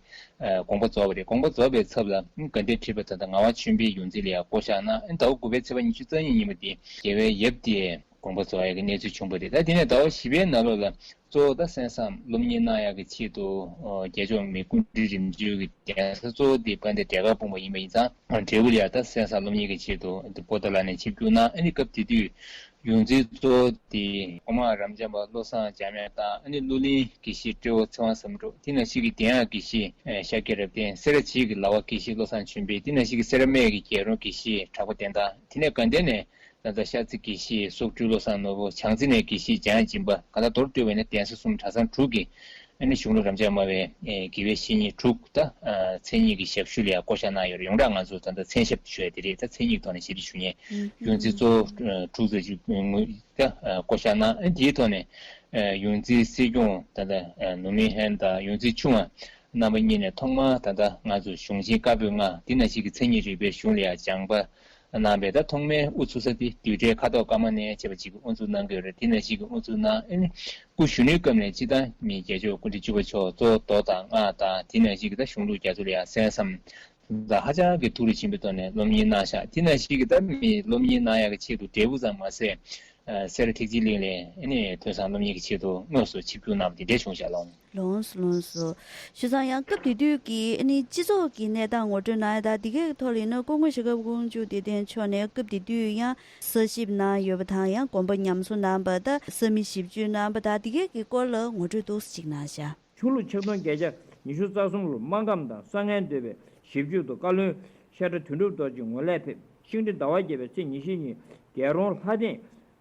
དགོངས་པ་རྫོགས་པ་རེད། དགོངས་པ་རྫོགས་པའི་ཚབ་ལ་དགའ་ལྡན་ཁྲི་པ་ད་ལྟ་ངག་དབང་ཆོས་འཕེལ་ཡོངས་འཛིན་ལ་ཡང་བསྐོ་བཞག་གནང་། ཨ་ནི་ཟླ་བ་དགུ་པའི་ཚེས་པ་ཉི་ཤུ་རྩ་གཉིས་ཉིན་མོ་དེ་རྒྱལ་བའི་ཡབ་དེ། དགོངས་པ་རྫོགས་ཡག་གི་གནས་ཚུལ་བྱུང་བ་རེད། ད་དེ་ནས་ཟླ་བ་བཞི་པའི་ནང་ལོགས་ལ་གཙོ་བོ་ད་གསན་བསམ་སློབ་གཉེར་གནང་ཡག་གི་ཆེད་དུ་ཨོ་རྒྱལ་མཆོག་མི་སྐུ་ཕྲེང་རིམ་བྱོན་གྱི་གདན་ས་གཙོ་བོ་དེ་དཔལ་ལྡན་འབྲས་དཀར་སྤུངས་པ་ཡིན་པ་ཡིན་ཙང་འབྲས་སྤུངས་ལ་ད་གསན་བསམ་སློབ་གཉེར་གྱི་ཆེད་དུ་པོ་ཏཱ་ལ་ནས་ཆིབས་བསྒྱུར་གནང་། ཨ་ནི་སྐབས་དེ་དུས་ཡོངས་འཛིན་གཙོ་བོ་དེ་གོང་མ་རབ་འབྱམས་པ་བློ་བཟང་འཇམ་དབྱངས་དང་ཨ་ནི་གླུ་ལེན་དགེ་བཤེས་སྤྲེའུ་ཚེ་དབང་བསམ་འགྲུབ། དེ་ནང་བཞིན་གྱི་དེ་ཡང་དགེ་བཤེས་ཤཱཀྱ་རབ་བརྟན། སེ་ར་བྱེས་ཀྱི་ལག་པ་དགེ་བཤེས་བློ་བཟང་ཆོས་འཕེལ། དེ་ནང་བཞིན་གྱི་སེ་ར་སྨད་ཀྱི་རྒྱལ་རོང་དགེ་བཤེས་གྲགས་པ་བསྟན་དར། དེ་ནས་དགའ་ལྡན་ནས་ད་ལྟ་ཤར་རྩེ་དགེ་བཤེས་སོག་སྤྲུལ་བློ་བཟང་ནོར་བུ། བྱང་རྩེ་ནས་དགེ་བཤེས་འཇམ་དབྱངས་སྦྱིན་པ། གང་ལྟར་མདོར་བསྡུས་པ་ཡིན་ན་གདན་ས་གསུམ་གྲྭ་ཚང་དྲུག་གི་ཨ་ནི་གཞུང་ལུགས་རབ་འབྱམས་སྨྲ་བའི་ཨེ་དགེ་བའི་བཤེས་གཉེན་དྲུག་ད་ཨ་མཚན་ཉིད་ཀྱི་ཞབས་ཞུ་ལ་ཡང་བསྐོ་བཞག་གནང་ཡོད་རེད། ཡོངས་གྲགས་ང་ཚོ་ད་ལྟ་མཚན་ཞབས་ཞུ་ཡ་དེ་རེད། ད་མཚན་ཉིད་ཐོག་ནས་ཞབས་ཕྱི་ཞུ་མཁན་ཡོངས་འཛིན་གཙོ་བོ་ཨ་དྲུག་ཙམ་ཅིག་ངོས་ད་ཨ་བསྐོ་བཞག་གནང་། ཨ་དེའི་ཐོག་ནས་ཨ་ཡོངས་འཛིན་སྲིད་སྐྱོང་ད་ལྟ་ཨ་ནུ་མི་ཧན་དང་ཡོངས་འཛིན་ཆུང་བ་རྣམ་པ་གཉིས་ནས་ཐོག་མར་ད་ལྟ་ང་ཚོ་གཞུང་ཆེན་བཀའ་པོད་ལྔ་དེ་ནང་བཞིན་གྱི་མཚན་ཉིད་རིག་པའི་གཞུང་ལ་ཡང་སྦྱངས་པ་གནང་བས། ད་ཐོག་མའི་དབུ་ཚུགས་ས་དེ་བསྡུས་གྲྭའི་ཁ་དོག་དཀར་དམར་ནས་བྱས་པ་ཅིག་གིས་དབུ་འཛུགས་གནང་གི་ཡོད་རེད། དེ་ནང་བཞིན་གྱི་དབུ་འཛུགས་གནང་། ཨ་ནི་སྐུ་གཞོན་ནུའི་སྐབས་ནས་སྤྱིར་བཏང་མི་རྒྱལ་མཆོག་སྐུ་ཕྲེང་བཅུ་པ་མཆོག་གཙོ་བོ་མདོ་དང་སྔགས་དང་དེ་ནང་བཞིན་གྱི་ད་གཞུང་ལུགས་རྒྱ་མཚོ་ལ་ཡང་གསན་བསམ་ད་ཧ་ཅང་གི་ཐུགས་རེ་ཆེན་པོའི་ཐོག་ནས་སློབ་གཉེར་གནང་ཤག་དེ་ནང་བཞིན་གྱི་ད་མི་སློབ་གཉེར་གནང་ཡག་གི་ཆེད་དུ་འབྲས་སྤུངས་ཙམ་མ་ཟད་ཨ་སེ་ར་ཐེག་ཆེན་གླིང་ལ་ཨ་ནི་ཐོས་བསམ་སློབ་གཉེར་གྱི་ཆེད་དུ་དངོས་སུ་ཆིབས་བསྒྱུར་གནང་བ་དེ་འདྲ་བྱུང་ཤག་ལགས། ལགས་སོ་ལགས་སོ། བྱས་ཙང་ཡང་སྐབས་དེ་དུས་ཀྱི་ཨ་ནི་སྤྱི་ཚོགས་ཀྱི་གནས་སྟངས་ངོ་སྤྲོད་གནང་ཡ་དང་དེ་གའི་ཐོག་ལ་ཡིན་ན་སྐུ་ངོ་ཞྭ་སྒབ་དབང་ཕྱུག་བདེ་ལྡན་མཆོག་ནས་སྐབས་དེ་དུས་ཡང་གསར་ཞིབ་གནང་ཡོད་པ་དང་ཡང་དགོངས་པ་ཉམས་གསོ་གནང་པ་དང་བསམ་ཡས་ཞིབ་དཔྱོད་གནང་པ་དང་དེ་གའི་གི་སྐོར་ལ་ངོ་སྤྲོད་ཏོག་ཙམ་ཅིག་གནང་ཤག་ཆུ་ལུག་ཆིག་སྟོང་བརྒྱད་བརྒྱ་ཉི་ཤུ་རྩ་གསུམ་ལོར་སྨར་ཁམས་དང་བསང་ངན་སྡོད་པའི་ཞིབ་དཔྱོད་དུ་བཀའ་བློན་ཤ་ཁྲ་དོན་གྲུབ་རྡོ་རྗེ་ངོས་ལེན་ཕེབས། ཤིང་སྤྲེལ་ཟླ་བ་བརྒྱད་པའི་ཚེས་ཉི་ཤུ་ཉིན་རྒྱལ་རོང་ལྷ་ལྡན་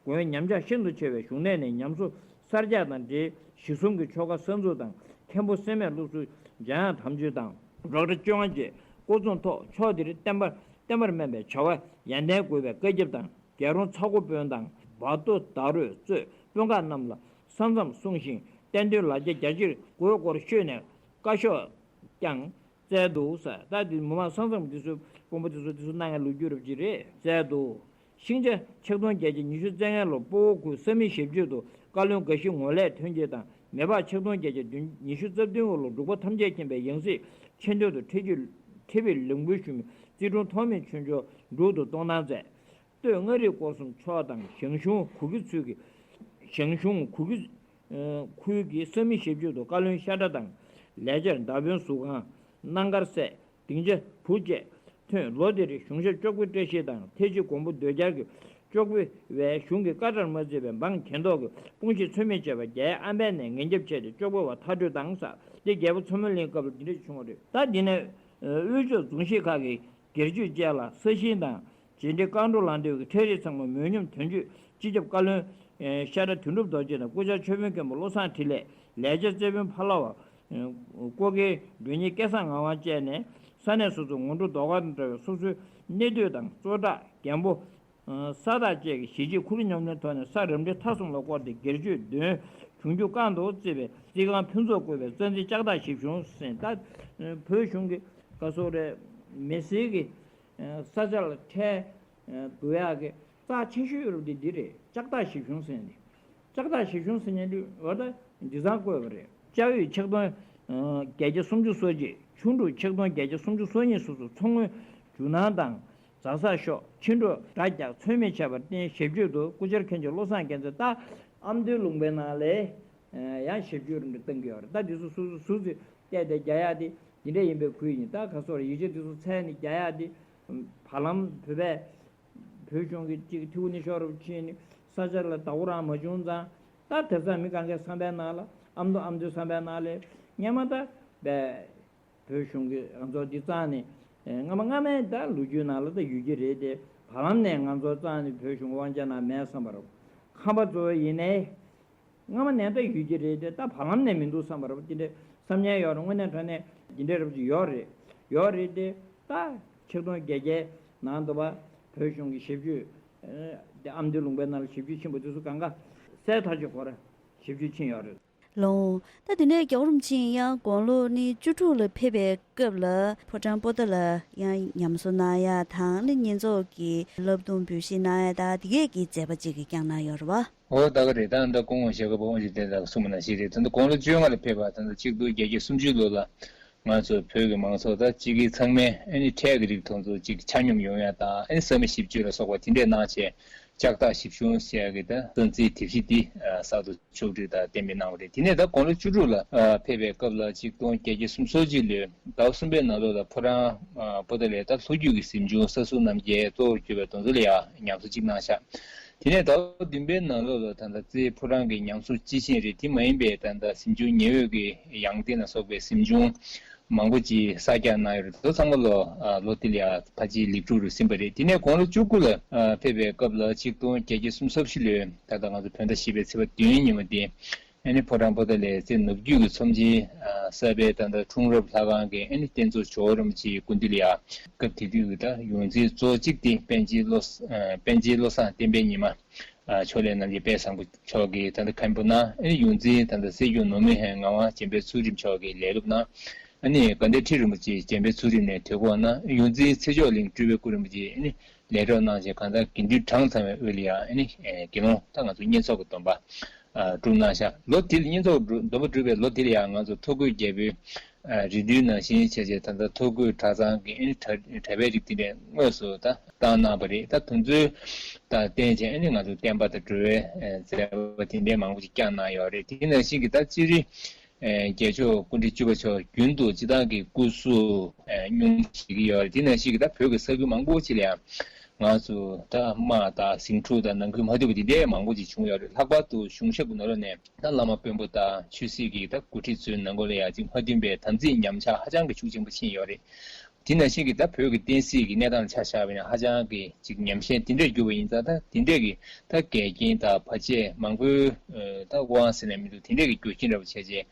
དགོན་ཉམས་ཆག་ཤིན་ཏུ་ཆེ་བའི་བཞུགས་གནས་ནས་ཉམས་གསོ་གསར་རྒྱག་དང་འབྲེལ་གཞི་གསུམ་གྱི་ཆོ་ག་གསར་འཛུགས་དང་། མཁན་པོ་སེམས་མེད་སློབ་ཟུར་འཇམ་དབྱངས་དམ་ཆོས་དང་རོགས་གྲྭ་བཅོ་ལྔ་བཅས་སྐོར་ཚོགས་ཐོག་ཕྱོགས་འདིར་བསྟན་པ་བསྟན་པར་སྨན་པའི་བྱ་བ་ཡར་ལྡན་དགོས་པའི་བཀའ་ཁྱབ་དང་། རྒྱལ་རོང་ཚ་སྒོ་དཔོན་དང་བར་དོ་ཟླ་རོས་གཙོས་དཔོན་ཁག་རྣམས་ལ་ས་མཚམས་སྲུང་ཞིང་བསྟན་དོན་ལ་རྒྱ་རྒྱ་ཆེར་དགོས་སྐོར་ཤོད་ནས་བཀའ་ཤོག་ཀྱང་བསྩལ་འདུག་ཟེར། ད་དེ་མི་མང་ས་མཚམས་འདི་ཚོ་དཔོན་པོ་འདི་ཚོ་འདི་ཚོ་གནང་མཁན་ལོ་རྒྱུས་རབ་ཅིག་རེད། བསྩལ་འདུག་ཤིང་བྱ་ཆིག་སྟོང་བརྒྱད་བརྒྱ་ཉི་ཤུ་རྩ་ལྔ་ལོར་སྤོ་བོ་ཁུལ་ས་མིང་ཞིབ་དཔྱོད་དུ་བཀའ་བློན་དགའ་བཞི་ངོས་ལེན་ཐོན་སྐྱེད་དང་། མེ་ཕག་ཆིག་སྟོང་བརྒྱད་བརྒྱ་ཉི་ཤུ་རྩ་བདུན་ལོར་འབྲུག་པ་ཐམས་ཅད་མཁྱེན་པའི་ཡང་སྲིད་ཆེ་འདོད་དུ་ཁྲི་ཁྲི་བའི་ལུང་པའི་ཞུ་མི་རྩིས་དྲུང་ཐོགས་མེད་ཆོས་འབྱོར་འབྲུག་ཏུ་གཏོང་གནང་མཛད། སྟོད་མངའ་རིས་སྐོར་གསུམ་ཕྱོགས་དང་ཞང་ཞུང་གུ་གེ་ཚུལ་གྱི་ཞང་ཞུང་གུ་གེ་ཁུལ་གྱི་ས་མིང་ཞིབ་དཔྱོད་དུ་བཀའ་བློན་ཤ་ཁྲ་དང་། ལས་བྱེད་མདའ་དཔོན་ཟུར་ཁང་། སྣང་གར་སྲས། སྡིངས་ཆ་བུ་བཅས་ཐོན། ལོ་དེར་གཞུང་ཞབས་ལྕོག་པོའི་བཀྲ་ཤིས་དང་ཐེག་ཆེན་མགོན་པོ་འདོད་རྒྱལ་གྱི་ལྕོག་པོ་བས་གཞུང་གི་བཀའ་ཁྲར་མ་བརྩིས་པའི་འབངས་གྱེན་ལྡོག་གི་དཔུང་ཤེད་ཚོད་མེད་བྱས་པ་རྒྱའི་ཨམ་བན་ནས་ངན་རྒྱབ་བྱས་ཏེ་ལྕོག་པོ་བ་མཐར་སྐྲོད་བཏང་ས་དེ་རྒྱལ་པོ་མཚོ་མོ་གླིང་སྐབས་ལ་འདི་འདྲ་བྱུང་བ་རེད། ད་འདི་ནས་དབུས་ཕྱོགས་རྫོང་གཞིས་ཁག་གི་སྒེར་གཅོད་བཅས་ལ་ས་ཞིང་དང་རྗེས་འབྲེལ་རྐང་བྲོ་ལ་འདོད་ཀྱི་ཁྲལ་རིགས་ཚང་མ་མོས་སྙོམས་དོན་གཅོད་སྤྱི་ཁྱབ་བཀའ་བློན་ཤ་ཁྲ་དོན་གྲུབ་རྡོ་རྗེ་དང་སྐུ་བཅར་ཆོས་དཔོན་མཁན་པོ་བློ་བཟང་འཕྲིན་ལས། ལས་བྱེད་རྩེ་དཔོན་ཕ་ལ་བ། སྐུ་སྒེར་མགྲོན་གཉེར་སྐལ་བཟང་ངག་དབང་བཅས་ནས་ས་གནས་སོ་སོའི་ངོ་འཕྲོད་ཟློས་གར་དང་འབྲེལ་བའི་སོ་སོའི་གནས་སྡོད་དང་གཙོ་བདག་རྒན་པོ། ས་བདག་བཅས་ཀྱི་ཞི་བྱེད་ཁུར་མཉམ་ལེན་ཐོག་ནས་ས་རབ་འབྲིང་ཐ་གསུམ་ལ་བསྐོར་ཏེ་སྒེར་གཅོད་དོན་བྱུང་རྒྱུ་རྐང་དུ་བརྩིས་པའི་རྩིས་ཁང་ཕུན་ཚོགས་བཀོད་པའི་རྩ་འཛིན་ལྕགས་ཐག་ཞིབ་གཞུང་ཟེར། ད་བོད་གཞུང་གི་བཀའ་ཟུར་རེད། མི་སེར་གྱི་ས་ཆ་ལ་ཁྲལ་བསྡུ་ཡག་གི་རྩ་ཆེ་ཤོས་ཡོད་རབས་དེ་འདི་རེད། ལྕགས་ཐག་ཞིབ་གཞུང་ཟེར་ནི། ལྕགས་ཐག་ཞིབ་གཞུང་ཟེར་མཁན་དེ་འོ་ད་འདི་ཚང་བཀོད་པ་རེད། ལྕགས་ཡོས་ཆིག་སྟོང་བརྒྱད་བརྒྱ་སུམ་ཅུ་སོ་གཅིག་ཆུ་འབྲུག་ཆིག་སྟོང་བརྒྱད་བརྒྱ་སུམ་ཅུ་སོ་གཉིས་སོ་སོ་མཚོ་སྔོན་ཇོ་ནང་དང་རྫ་ས་ཤོག་ཆུ་འབྲུག་སྒྲ་རྒྱག་ཚོད་མེད་བྱས་པར་བརྟེན་ཞིབ་དཔྱོད་དུ་སྐུ་བཅར་མཁན་ཆེན་བློ་བཟང་རྒྱལ་མཚན་ད་ཨ་མདོའི་ལུང་པའི་ནང་ལས་ཡང་ཞིབ་དཔྱོད་རིམ་གྲོ་གཏང་གི་ཡོད་རེད། ད་འདི་ཚོ་སོ་སོ་ཟུར་ཚོས་བལྟས་ཏེ་རྒྱག་ཡག་དེ་འདི་འདྲ་ཡིན་པའི་ཁུལ་ཡིན། ད་ག་སོགས་ཡིག་ཆ་འདི་ཚོ་འཚོལ་ནས་རྒྱག་ཡག་དེ་བར་ལམ་བོད་པས། བོད་གཞུང་གི་གཅིག་ཐིའུ་ནི་ཤོར་རུ་ཕྱིན་ནས་ས་ཆ་ལ་བདག་པོ་རང་མ་བྱུང་ཙང་། ད་དེང་སང་མི་གང་གའི་བསམ་པའི་ནང་ལ་ཨ་མདོ་ཨ་མདོའི་བསམ་པའི་ནང་ལ་སྔོན་མ་ད་བས་བོད་གཞུང་གི་ང་ཚོ་འདི་གཙང་ནས་སྔ་མ་སྔ་མའི་ད་ལོ་རྒྱུས་ནང་ལ་ད་ཡོད་ཀྱི་རེད་དེ། བར་ལམ་ནས་ང་ཚོ་གཙང་ནས་བོད་གཞུང་དབང་ཆ་ནང་མེད་བསམ་པ་རེད། ཁམས་པ་ཚོ་ཡིན་ནའི། སྔ་མ་ནས་ད་ཡོད་ཀྱི་རེད་དེ། ད་བར་ལམ་ནས་མི་འདུག་བསམ་པ་རེད་པ། དེ་འདྲའི་བསམ་ཉན་ཡོད་རེད། དངོས་གནས་དྲང་གནས་དེ་འདྲའི་རབ་ཅིག་ཡོད་རེད། ཡོད་རེད་དེ། ད་ཆིག་སྟོང་བརྒྱད་བརྒྱའི་ནང་དུ་བ་བོད་གཞུང་གི་ཞིབ་དཔྱོད་དེ་ཨ་མདོའི་ལུང་པའི་ནང་ལ་ཞིབ་དཔྱོད་ཕྱིན་པ་དེ་ཚོ་གང་ག་གསལ་ཐག་ཆོད་ཁོ་ར་ཞིབ་དཔྱོད་ཕྱིན་ཡོད་རེད། ལོང་། ད་དེ་ནས་རྒྱལ་བ་རིན་པོ་ཆེ་ཡང་དགུང་ལོ་ནི་བཅུ་དྲུག་ལ་ཕེབས་པའི་སྐབས་ལ་ཕོ་བྲང་པོ་ཏཱ་ལ་ཡང་ཉམས་གསོ་གནང་ཡ་དང་ནི་བསྙེན་རྫོགས་ཀྱི་བསླབ་སྡོམ་འབུལ་བཞེས་གནང་ཡ་དང་དེ་གས་ཀྱི་མཛད་པ་ཅིག་གི་བསྐྱངས་གནང་ཡོད་རེད་བ། འོ་ད་ག་རེད། ད་ད་སྐུ་ངོ་ཞྭ་སྒབ་དབང་ཕྱུག་བདེ་ལེགས་གསུངས་པ་ནང་བཞིན་རེད། ད་ད་དགུང་ལོ་བཅོ་ལྔ་ལ་ཕེབས་པ་ད་ད་ཆིག་སྟོང་བརྒྱད་བརྒྱ་སུམ་ཅུ་ལོ་ལ་ང་ཚོ་བོད་ཀྱི་མང་ཚོགས་ད་སྤྱི་སྒེར་ཚང་མས་ཨ་ནི་ཁྲལ་གྱི་རིགས་དེ་ཚོ་ཅིག་ཆ་སྙོམས་ཡོང་ཡ་དང་ཨ་ནི་ས་མིང་ཞིབ་དཔྱོད་ལ་སོགས་པ་དེ་འདྲས་གནང་བྱས་ ལྕགས་སྟག་ཞིབ་ཆུང་ཟེར་ཡག་གི་ད་གསང་ཚིག་དེབ་གཞི་འདི་གསར་དུ་ཕྱོགས་བསྒྲིགས་དང་གཏན་འབེབས་གནང་བ་རེད། དེ་ནས་ད་དགུང་ལོ་བཅུ་དྲུག་ལ་ཕེབས་པའི་སྐབས་ལ་ཆིག་སྟོང་བརྒྱད་བརྒྱ་སུམ་ཅུ་སོ་གཅིག་ལོའི་ཟླ་བ་གསུམ་པའི་ནང་ལོགས་ལ་ཕོ་བྲང་པོ་ཏཱ་ལའི་ད་ལྷོ་རྒྱུད་ཀྱི་གཟིམ་ཆུང་ས་ཟུར་རྣམ་རྒྱལ་གཙོ་བོར་གྱུར་པའི་དེ་ཚོ་ལ་ཡང་ཉམས་གསོ་གཅིག་གནང་ཤག་དེ་ནས་ཟླ་བ་བདུན་པའི་ནང་ལོགས་ལ་ད་ལྟ་རྩེའི་ཕོ་བྲང་གི་ཉམས་གསོ་སྤྱི་བྱིངས་རེད། དེ་མ་ཡིན་པའི་ད་ལྟ་གཟིམ་ཆུང་ཉེ་འོད་ཀྱི་ཡང་སྟེང་ལ་སོགས་པའི་གཟིམ་ཆུང་མང་པོ་ཅིག་གསར་རྒྱག་གནང་ཡོད་རེད། དེ་ཚོ་ཚང་མ་ལོ་ལོ་དེ་ལ་ཡང་ཕལ་ཆེར་ལེགས་གྲུབ་རུ་ཟིན་པ་རེད། དེ་ནས་དགུང་ལོ་བཅུ་དགུ་ལ་ཕེབས་པའི་སྐབས་ལ་ཆིག་སྟོང་བརྒྱད་བརྒྱ་སུམ་ཅུ་སོ་བཞི་ལོའི་ད་ལྟ་ང་ཚོ་བོད་ཟླ་བཞི་པའི་ཚེས་པ་བདུན་ཉིན་མོ་དེ་ཨ་ནི་ཕོ་བྲང་པོ་ཏཱ་ལའི་རྩེ་ནུབ་རྒྱུད་ཀྱི་ཚོམས་ཆེན་གསར་པའི་ད་ལྟ་འཁྲུངས་རབས་ལྷ་ཁང་གི་ཨ་ནི་རྟེན་གཙོ་ཇོ་བོ་རིན་པོ་ཆེའི་སྐུ་མདུན་ལ་ཡང་སྐབས་དེ་དུས་ཀྱི་ད་ཡོངས་འཛིན་གཙོ་བོ་གཅིག་དེ་པཎ་ཆེན་བློ་པཎ་ཆེན་བློ་བཟང་བསྟན་པའི་ཉི་མ་ཕྱོགས་ལས་རྣམ་རྒྱལ་དཔལ་བཟང་པོ་མཆོག་གིས་ད་ལྟ་མཁན་པོ་གནང་། ཨ་ནི་ཡོངས་འཛིན་ད་ལྟ་སྲིད་སྐྱོང་ནོར་མི་ཧན་ངག་དབང་འཇམ་དཔལ་ཚུལ་ཁྲིམས་མཆོག་གིས་ལས་རོགས་གནང་། ཨ་ནི་དགའ་ལྡན་ཁྲི་རིན་པོ་ཆེ་འཇམ་དཔལ་ཚུལ་ཁྲིམས་ནས་དོས་སྐོར་གནང་། ཡོངས་འཛིན་ཚེ་མཆོག་གླིང་སྤྲུལ་པའི་སྐུ་རིན་པོ་ཆེ་ཨ་ནི་ལས་རོགས་གནང་བྱས་གང་ལྟར་དགེ་འདུན་གྲངས་ཚང་བའི་འོས་ལ་ཡང་ཨ་ནི་དགེ་སློང་ད་ང་ཚོ་བསྙེན་རྫོགས་ཀྱི་སྡོམ་པ་སྒྲུབ་གནང་ཤག་ལོ་དེ་ལ་བསྙེན་རྫོགས་སྒྲུབ་སྡོམ་པ་སྒྲུབ་པའི་ལོ་དེ་ལ་ཡང་ང་ཚོ་ཐོ་འགོད་རྒྱལ་པོའི་རེ་འདུན་ནང་བཞིན་བྱས་བྱས་ད་ལྟ་ཐོ་འགོད་གྲྭ་ཚང་གི་ཨ་ནི་གྲྭ་གྲྭ་པའི་རིགས་དེ་འདྲས་དངོས་སུ་ད་བཏང་གནང་བ་རེད། ད་དེ་ཚོའི་ད་བརྟེན་བྱས་ཨ་ནི་ང་ཚོ་བསྟན་པ་དང་འགྲོ་བའི་མཛད་པ་དེ་འདྲས་མང་པོ་ཞིག་བསྐྱངས་གནང་ཡོད་རེད། དེ་ནང་བཞིན་གྱི་ད་སྤྱིར་རྒྱལ་མཆོག་སྐུ་ཕྲེང་བཅུ་པ་མཆོག་རྒྱུན་དུ་སྤྱི་བཏང་གི་སྐུ་གཟུགས་སྙུང་བྱེད་ཀྱི་ཡོད་རེད། དེ་ནང་བཞིན་གྱི་ད་བོད་ཀྱི་ས་ཁུལ་མང་པོ་ཅིག་ལ་ཡང་ང་ཚོ་ད་དམག་དང་ཟིང་འཁྲུག་དང་ནང་ཁུལ་མ་བདེ་བ་འདི་འདྲའི་མང་པོ་ཅིག་བྱུང་ཡོད་རེད། ལྷག་པར་དུ་གཞུང་ཞབས་ཀྱི་ནང་ལོགས་ནས་ད་བླ་མ་དཔོན་པོ་དང་ཆོས་སྲིད་ཀྱི་ད་འགོ་ཁྲིད་ཚོའི་ནང་ཁུལ་ལ་ཡང་ཅིག་མ་མཐུན་པའི་དམ་ཚིག་ཉམས་ཆག་ཧ་ཅང་གི་ཤུགས་ཆེན་པོ་ཕྱིན་ཡོད་རེད། དེ་ནང་བཞིན་གྱི་ད་བོད་ཀྱི་བསྟན་སྲིད་ཀྱི་གནས་སྟངས་ཆ་བཞག་པ་ཡིན་ན་ཧ་ཅང་གི་ཅིག་ཉམས་ཞན་དེ་འདྲས་གྱུར་པ་ཡིན་ཙང་། ད་དེ་འདྲས་ཀྱི་ད་འགལ་རྐྱེན་དང་བར་ཆད་མང་པོའི་ད་དབང་ཟེར་ན་མི་འདུག་དེ་འདྲས་ཀྱི་རྒྱུ་རྐྱེན་འདྲ་པོ་བྱས་རྗེས་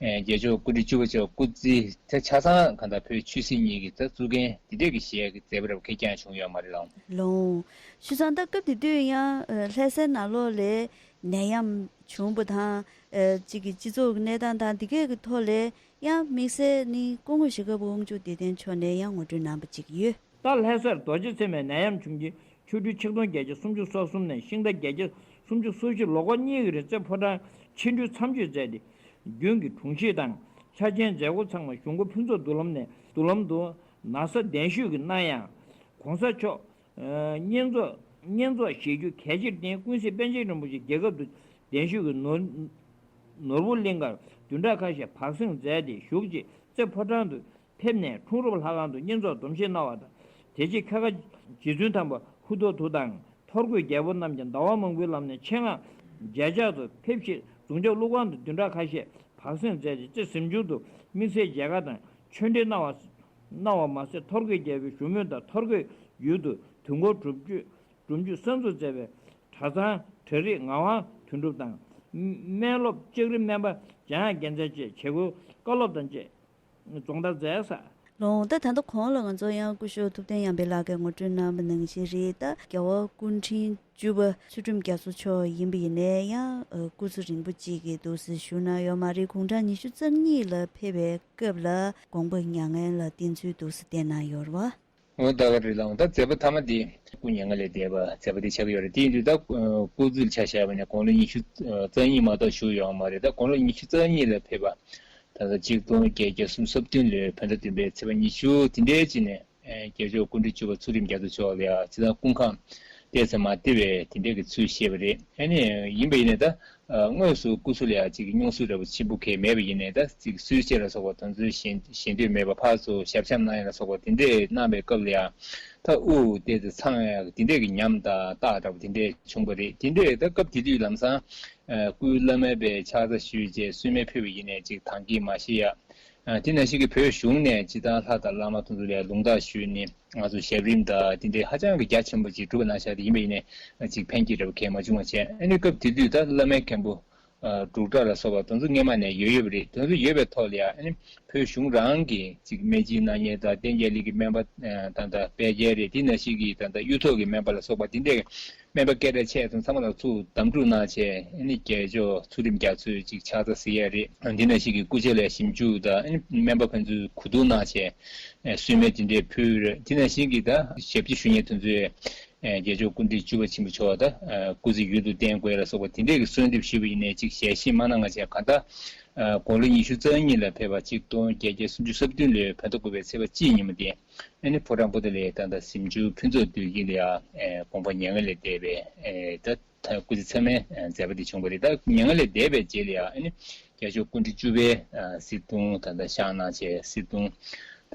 རྒྱལ་མཆོག་སྐུ་ཕྲེང་བཅུ་པ་མཆོག་སྐུ་ཚེ་ད་ཆ་ཚང་གང་ལྟར་བོད་ཆོས་སྲིད་གཉིས་ཀྱི་ད་གཙུག་རྒྱན་དེ་འདྲས་ཀྱི་ཞལ་གྱི་མཛད་པ་འདྲ་པོ་གང་ཡང་བྱུང་ཡོད་མ་རེད་ལགས། ལོང་། ཞུ་ཙང་ད་སྐབས་དེ་དུས་ཡང་ལྷ་སའི་ནང་ལོགས་ལ་ནད་ཡམས་བྱུང་བ་དང་། ཨ་གཅིག་གི་སྤྱི་ཚོགས་ཀྱི་གནས་སྟངས་དང་འདི་གས་ཀྱི་ཐོག་ལས་ཡང་དམིགས་བསལ་ནི་སྐུ་ངོ་ཞྭ་སྒབ་པ་དབང་ཕྱུག་བདེ་ལྡན་མཆོག་ནས་ཡང་ངོ་སྤྲོད་གནང་པ་ཅིག་ཡོད། ད་ལྷ་སར་རྡོ་རྗེ་ཚེ་མའི་ནད་ཡམས་བྱུང་རྗེས་ཆུ་སྦྲུལ་ཆིག་སྟོང་བརྒྱད་བརྒྱ་སུམ་ཅུ་སོ་གསུམ་ནས་ཤིང་རྟ་བརྒྱད་བརྒྱ་སུམ་ཅུ་སོ་བཞི་ལོ་འཁོར་གཉིས་ཀྱི་རིང་རྩེ་ཕོ་བྲང་ཆིག་སྦྲུལ་མཚམས་གཅོད་མཛད་དེ། རྒྱུན་གྱི་དྲུང་ཆེ་དང་ཆ་ཆེན་མཛད་སྒོ་ཚང་མ་གཞུང་སྒོ་ཕུན་ཚོགས་མདུན་ལམ་ནས་མདུན་ལམ་དུ་ན་བཟའ་གདན་ཞུས་ཀྱིས་གནང་ཡང་། ༸གོང་ས་མཆོག་བསྙེན་རྫོགས་བསྙེན་རྫོགས་བཞེས་རྒྱུ་གལ་ཆེར་བརྟེན་ཀུན་གཟིགས་པཎ་ཆེན་རིན་པོ་ཆེ་རྒྱལ་ཁབ་ཏུ་གདན་ཞུས་ཀྱིས་ནོར་ནོར་བུ་གླིང་ཁར་བདུན་ཕྲག་ཁ་ཤས་བག་གཟེངས་མཛད་དེ་བཞུགས་རྗེས་རྩེ་ཕོ་བྲང་དུ་ཕེབས་ནས་འཁྲུངས་རབས་ལྷ་ཁང་དུ་བསྙེན་རྫོགས་སྡོམ་བཞེས་གནང་བ་དང་། དེ་རྗེས་ཁ་ཁ་རྗེ་བཙུན་དམ་པ་ཧུ་ཐོ་ཐུ་དང་ཐོར་གོས་རྒྱལ་པོ་རྣམས་ཀྱང་ཟླ་བ་མང་པོའི་ལམ་ནས་ཆེད་མངགས་མཇལ་ཕྱག་ཏུ་ཕེབས་ཤིང་། གདུང་ཆབ་ཀླུ་ཁང་དུ་བདུན་ཕྲག་ཁ་ཤས་བག་གཟེངས་མཛད་དེ་རྩེ་གཟིམ་ཆུང་དུ་དམིགས་བསལ་མཇལ་ཁ་དང་ཆོས་འབྲེལ་གནང་བ་གནང་བ་མ་ཟད། ཐོར་གོས་རྒྱལ་པོའི་བཞུགས་མོལ་དང་ཐོར་གོས་ཡུལ་དུ་དུས་འཁོར་སྒྲུབ་མཆོད་སྒྲུབ་མཆོད་གསར་འཛུགས་མཛད་པའི་གྲྭ་ཚང་གྲྭ་རིགས་ངག་དབང་དོན་གྲུབ་དང་། སྨན་སློབ་ལྕགས་རི་སྨན་པ་འཇམ་དབྱངས་རྒྱལ་མཚན་བཅས་བྱེད་སྒོའི་བཀའ་སློབ་དང་བཅས་སྦྱོང་བརྡར་མཛད་ས། ལོང་། ད་ད་ལྟ་གོང་ལ་ང་ཚོ་ཡང་སྐུ་ཞབས་ཐུབ་བསྟན་ཡར་འཕེལ་ལགས་ཀྱིས་ངོ་སྤྲོད་གནང་བ་ནང་བཞིན་རེད། ད་རྒྱལ་བ་སྐུ་ཕྲེང་བཅུ་པ་ཚུལ་ཁྲིམས་རྒྱ་མཚོ་མཆོག་ཡིན་པ་ཡིན་ནའི་ཡང་སྐུ་ཚེ་རིང་པོ་གཅིག་གི་འདུག་སེ་བཞུགས་གནང་ཡོད་མ་རེད། དགུང་གྲངས་ཉི་ཤུ་རྩ་གཉིས་ལ་ཕེབས་པའི་སྐབས་ལ་དགོངས་པ་མྱ་ངན་ལ་བརྟེན་ཚུལ་འདུག་སེ་བསྟན་གནང་ཡོད་རེད་བ། འོ་ད་ག་རེད་ལགས། ད་མཛད་པ་ཐ་མ་འདི་སྐུ་མྱ་ངན་ལས་འདས་པ་མཛད་པ་འདི་ཆགས་ཀྱི་ཡོད་རེད། དེ་ཡིན་དུས་ད་སྐུ་ཚེ་ཆ་བཞག་པ་ཡིན་ན་དགུང་ལོ་ཉི་ཤུ་རྩ་གཉིས་མ་གཏོགས་བཞུགས་ཡོད་མ་རེད། ད་དགུང་ལོ་ཉི་ཤུ་རྩ་གཉིས་ལ་ཕེབས་པ་ད་ལྟ་ཆིག་སྟོང་བརྒྱད་བརྒྱ་སུམ་ཅུ་སོ་བདུན་ལོའི་བོད་ཟླ་བདུན་པའི་ཚེས་པ་ཉི་ཤུ་དེ་འདྲའི་ཅིག་ནས་རྒྱལ་མཆོག་སྐུ་ཕྲེང་བཅུ་པ་ཚུལ་ཁྲིམས་རྒྱ་མཚོ་མཆོག་ལ་ཡང་ཇི་ལྟར་སྐུ་ཁམས་བདེ་ཙམ་མ་བདེ་བའི་དེ་འདྲའི་གི་ཚུལ་བཤད་པ་རེད། ཨ་ནི་ཡིན་པ་ཡིན་ནའི་ད་དངོས་སུ་སྐུ་གཟུགས་ལ་ཡང་ཅིག་སྙུང་གཞི་འདྲ་པོ་ཆེན་པོ་གང་ཡང་མེད་པ་ཡིན་ནའི་ད་ཅིག་གསོལ་ཇ་ལ་སོགས་པ་དེ་ཚོའི་ཞལ་ཞལ་འདོན་མེད་པ་ཕར་ཚུར་ཞབས་བཤམས་གནང་ཡ་ལ་སོགས་པ་དེ་འདྲས་གནང་བའི་སྐབས་ལ་ཡང་ད་དབུགས་བདེ་ཙམ་ཚང་ཡ་དེ་འདྲས་ཀྱི་ཉམས་དང་རྟགས་འདྲ་པོ་དེ་འདྲས་བྱུང་བ་རེད། དེ་འདྲས་ད་སྐབས་དེ་དུས་ལམ་སང་སྐུའི་བླ་མའི་པའི་ཕྱག་རྩ་ཞུས་རྗེས་གསོལ་སྨན་ཕུལ་བ་ཡིན་ནའི་ཅིག་དྭངས་སྐྱེད་མ་བཞེས་ཡ། དེ་ནང་བཞིན་གྱི་བོད་གཞུང་ནས་སྤྱིར་བཏང་ལྷ་དང་བླ་མ་དེ་ཚོ་ལ་ལུང་བསྟན་ཞུས་ནས་ང་ཚོ་ཞབས་རིམ་དང་དེ་འདྲའི་ཧ་ཅང་གི་རྒྱ་ཆེན་པོ་ཅིག་སྒྲུབ་པ་གནང་བཞག་དེ་ཡིན་པ་ཡིན་ནའི་ཅིག་ཕན་སྐྱེད་འདྲ་པོ་གང་ཡང་མ་བྱུང་བ་བྱས། ཨ་ནི་སྐབས་དེ་དུས་ད་བླ་མའི་མཁན་པོ་འབྲུག་གྲགས་ལ་སོགས་པ་དེ་ཚོ་སྔོན་མ་ནས་ཡོད་ཡོད་པ་རེད། དེ་ཚོ་ཡོད་པའི་ཐོག་ལ་ཡང་ཨ་ནི་བོད་གཞུང་རང་གི་ཅིག་སྨན་སྦྱིན་གནང་མཁན་དང་བསྟན་རྒྱས་གླིང་གི་སྨན་པ་ད་ལྟ་དཔལ་རྒྱལ་རེད། དེ་ནང་བཞིན་གྱི་ད་ལྟ་གཡུ་ཐོག་གི་སྨན་པ་ལ་སོགས་པ་དེ་འདྲའི་སྨན་པ་སྐད་གྲགས་ཆེ་ཙམ་ཚང་མ་ལ་ཚུར་གདམ་འཁྲུག་གནང་བྱས། ཨ་ནི་རྒྱལ་མཆོག་ཚུལ་ཁྲིམས་རྒྱ་མཚོས་ཅིག་ཕྱག་རྩ་གཟིགས་ཡ་རེད། འདི་ནང་བཞིན་གྱི་སྐུ་ཕྱྭ་ལ་ཞིབ་འཇུག་དང་ཨ་ནི་སྨན་པ་ཕན་ཚུན་གོ་བསྡུར་གནང་བྱས་གསོལ་སྨན་དེ་འདྲས་ཕུལ་རེད། དེ་ནང་བཞིན་གྱི་ད་ཞབས་ཕྱི་ཞུ་མཁན་དེ་ཚོས་རྒྱལ་མཆོག་སྐུ་ཕྲེང་བཅུ་པ་ཆེན་པོ་མཆོག་ད་སྐུ་ཚེ་ཡུན་དུ་བརྟན་དགོས་ལ་སོགས་པ་དེ་འདྲས་ཀྱི་གསོལ་འདེབས་ཞུས་པ་ཡིན་ནའི་ཅིག་ཞལ་བཞེས་མ་གནང་བ་བྱས། གང་ལྟར་ ཨ་དགུང་ལོ་ཉི་ཤུ་རྩ་གཉིས་ལ་ཕེབས་པ་ཆིག་སྟོང་བརྒྱད་བརྒྱ་སུམ་ཅུ་སོ་བདུན་ལོའི་བོད་ཟླ་དགུ་པའི་ཚེས་པ་གཅིག་ཉིན་མོ་དེ། ཨ་ནི་ཕོ་བྲང་པོ་ཏཱ་ལའི་ད་ལྟ་གཟིམ་ཆུང་ཕུན་ཚོགས་འདུ་དཀྱིལ་ལ་ཡང་ཨེ་དགོངས་པ་མྱ་ངན་ལས་འདས་པའི་ཨེ་ད་ད་སྐུ་ཚེ་ཚད་མའི་ཨེ་མཛད་པ་དེ་བྱུང་བ་རེད། ད་མྱ་ངན་ལས་འདས་པའི་རྗེས་ལ་ཡང་ཨ་ནི་རྒྱལ་མཆོག་སྐུ་ཕྲེང་བཅུ་པའི་ཨ་གཟིགས་ཏུ་ད་ལྟ་ཞལ་གནང་བྱས། གཟིགས་ཏུ་ད་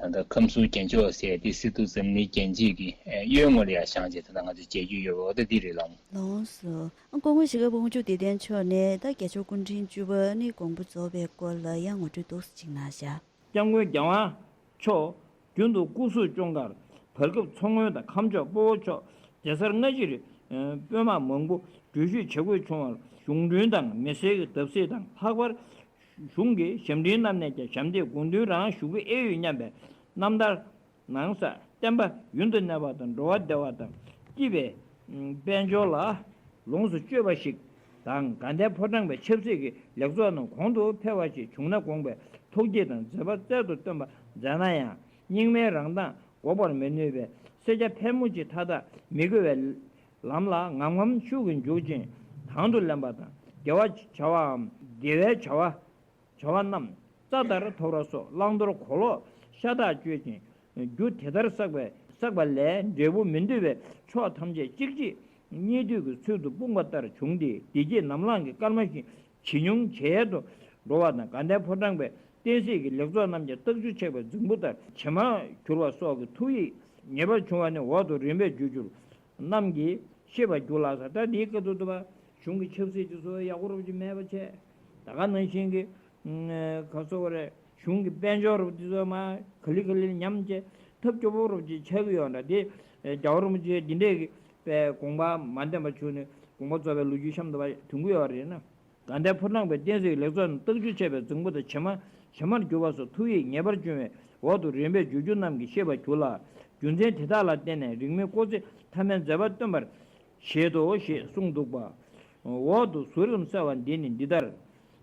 ལྟ་ཁམས་གསུམ་རྒྱལ་མཆོག་ཟེར་དེ་གཟིགས་ཏུ་འཛམ་གླིང་རྒྱན་ཆས་ཀྱི་ཨེ་གཡོན་ངོས་ལ་ཡང་བཞེངས་བྱས་ད་ལྟ་ང་ཚོས་མཇལ་རྒྱུ་ཡོད་པ་འོ་ད་འདི་རེད་ལགས། ལགས་སོ། ཨ་སྐུ་ངོ་ཞྭ་སྒབ་དབང་ཕྱུག་བདེ་ལྡན་མཆོག་ནས་ད་རྒྱལ་མཆོག་སྐུ་ཕྲེང་བཅུ་པ་ནི་དགོངས་པ་རྫོགས་པའི་སྐོར་ལ་ཡང་ངོ་སྤྲོད་ཏོག་ཙམ་ཅིག་གནང་ཤག། སྐྱབས་མགོན་རྒྱལ་དབང་མཆོག་རྒྱུན་དུ་སྐུ་གཟུགས་སྐྱོང་གར་བར་སྐབས་མཚོ་སྔོན་དང་ཁམས་ཕྱོགས་སྤོ་བོ་ཕྱོགས་རྒྱལ་སར་སྔ་ཕྱིར་དཔོན་དམག་མང་པོ་འགྲུལ་བཞུད་བྱེད་དགོས་བྱུང་བར་གཞུང་མགྲོན་དང་མི་སེར་གྱི་བརྡབ་གསིག་དང་ལྷག་པར་གཞུང་གི་ཞབས་འབྲིང་རྣམས་ནས་ཀྱང་ཞབས་འདེགས་དགོངས་འདུན་རང་ཞུ་གི་ཨེ་ཡོད་སྙམ་པའི་རྣམ་ཐར། ནང་ས་བསྟན་པ་ཡུན་དུ་གནས་པ་དང་འགྲོ་བ་བདེ་བ་དང་སྐྱིད་པའི་དཔལ་འབྱོར་ལ་ལོངས་སུ་སྤྱོད་པ་ཞིག་དང་དགའ་ལྡན་ཕོ་བྲང་པའི་ཆབ་སྲིད་ཀྱི་ལེགས་ཚོགས་རྣམས་གོང་དུ་འཕེལ་བ་ཞིག་བྱུང་ན་དགོངས་པའི་ཐུགས་བསྐྱེད་དང་མཛད་པ་རྩལ་དུ་བཏོན་པ་མཛད་ན་ཡང་། རྙིང་མའི་རང་མདངས་འགོག་པར་མི་ནུས་པའི་སེར་སྐྱ་ཕལ་མོ་ཆེ་མཐའ་དག་མི་དགེ་བའི་ལམ་ལ་ངམ་ངམ་ཤུགས་ཀྱིས་འཇུག་ཅིང་དང་དུ་ལེན་པ་དང་། དགེ་བ་བྱ་བའམ་དགེ་བའི་བྱ་བ། བྱ་བ་རྣམས་རྩྭ་ལྟར་འཐོར་བ་སོགས་བླང་དོར་གོ་ལོག་ཤ་སྟག་སྤྱོད་ཅིང་རྒྱུ་དེ་ལྟར་བསགས་པའི་བསགས་པ་ལས་འབྲས་བུ་མི་འདོད་པའི་ཕྱོགས་ཐམས་ཅད་གཅིག་རྗེས་གཉིས་མཐུད་ཀྱི་ཚུལ་དུ་སྤུངས་པ་ལྟར་བྱུང་སྟེ། བདེ་སྐྱིད་ནམ་ལངས་ཀྱི་སྐར་མ་བཞིན་ཇེ་ཉུང་ཇེ་ཡལ་དུ་འགྲོ་བ་དང་། དགའ་ལྡན་ཕོ་བྲང་པའི་བསྟན་སྲིད་ཀྱི་ལེགས་ཚོགས་རྣམས་ཀྱང་རྟགས་འཇུག་ཆགས་པའི་རྫིང་བུ་ལྟར་བྱེ་མར་གྱུར་པ་སོགས་ཀྱི་ཐུགས་ཡིད་ངེས་པར་འབྱུང་བ་ནི་འོག་ཏུ་རིམ་པས་བརྗོད་རྒྱུར། རྣམས་ཀྱིས་ཤེས་པར་འགྱུར་ལགས་སོ། ད་འདིའི་སྐབས་སུ་ཐུབ་པ་གཞུང་གི་ཆབ་སྲིད་དེ་ཚོ་ཡག་པོ་རུབ་ཅིག་མེད་པ་བྱས། ད་ག་ནང་བཞིན་གྱི་ག་སོ་བ་རེད། གཞུང་གི་དཔལ་འབྱོར་རུབ་དེ་ཚོ་མ་ག་ལི་ག་ལི་ཉམས་བྱས། ཐབས་སྐྱོ་པོ་རུབ་ཅིག་ཆགས་ཀྱི་ཡོད་འདྲ། དེ་རྒྱལ་བ་རིན་པོ་ཆེ་འདི་འདྲས་ཀྱི་པའི་དགོངས་པ་མ་ལྡན་པ་བྱུང་ནས་དགོངས་པ་རྫོགས་པའི་ལོ་རྒྱུས་གཤམ་དུ་བ་ཐོན་གྱི་ཡོད་རེད་ན། དགའ་ལྡན་ཕོ་བྲང་པའི་བསྟན་སྲིད་ཀྱི་ལེགས་ཚོགས་རྣམས་རྟགས་འཇུག་བྱས་པའི་རྫིང་བུ་དང་བྱེ་མ་བྱེ་མར་གྱུར་པ་སོགས་ཐུགས་ཡིད་ངེས་པར་འབྱུང་བས་འོག་ཏུ་རིམ་པས་བརྗོད་རྒྱུ་རྣམས་ཀྱིས་ཤེས་པར་འགྱུར་ལ། རྒྱུ་མཚན་དེ་དག་ལ་བརྟེན་ནས་རིང་མིན་སྐུ་ཚེ་ཐ་མའི་མཛད་པ་སྟོན་པར་བཞེད་དོ་ཞེས་གསུངས་འདུག་པ། འོག་ཏུ་ཟུར་ཙམ་གསལ་བ་འདི་ནི་འདི་ལྟར།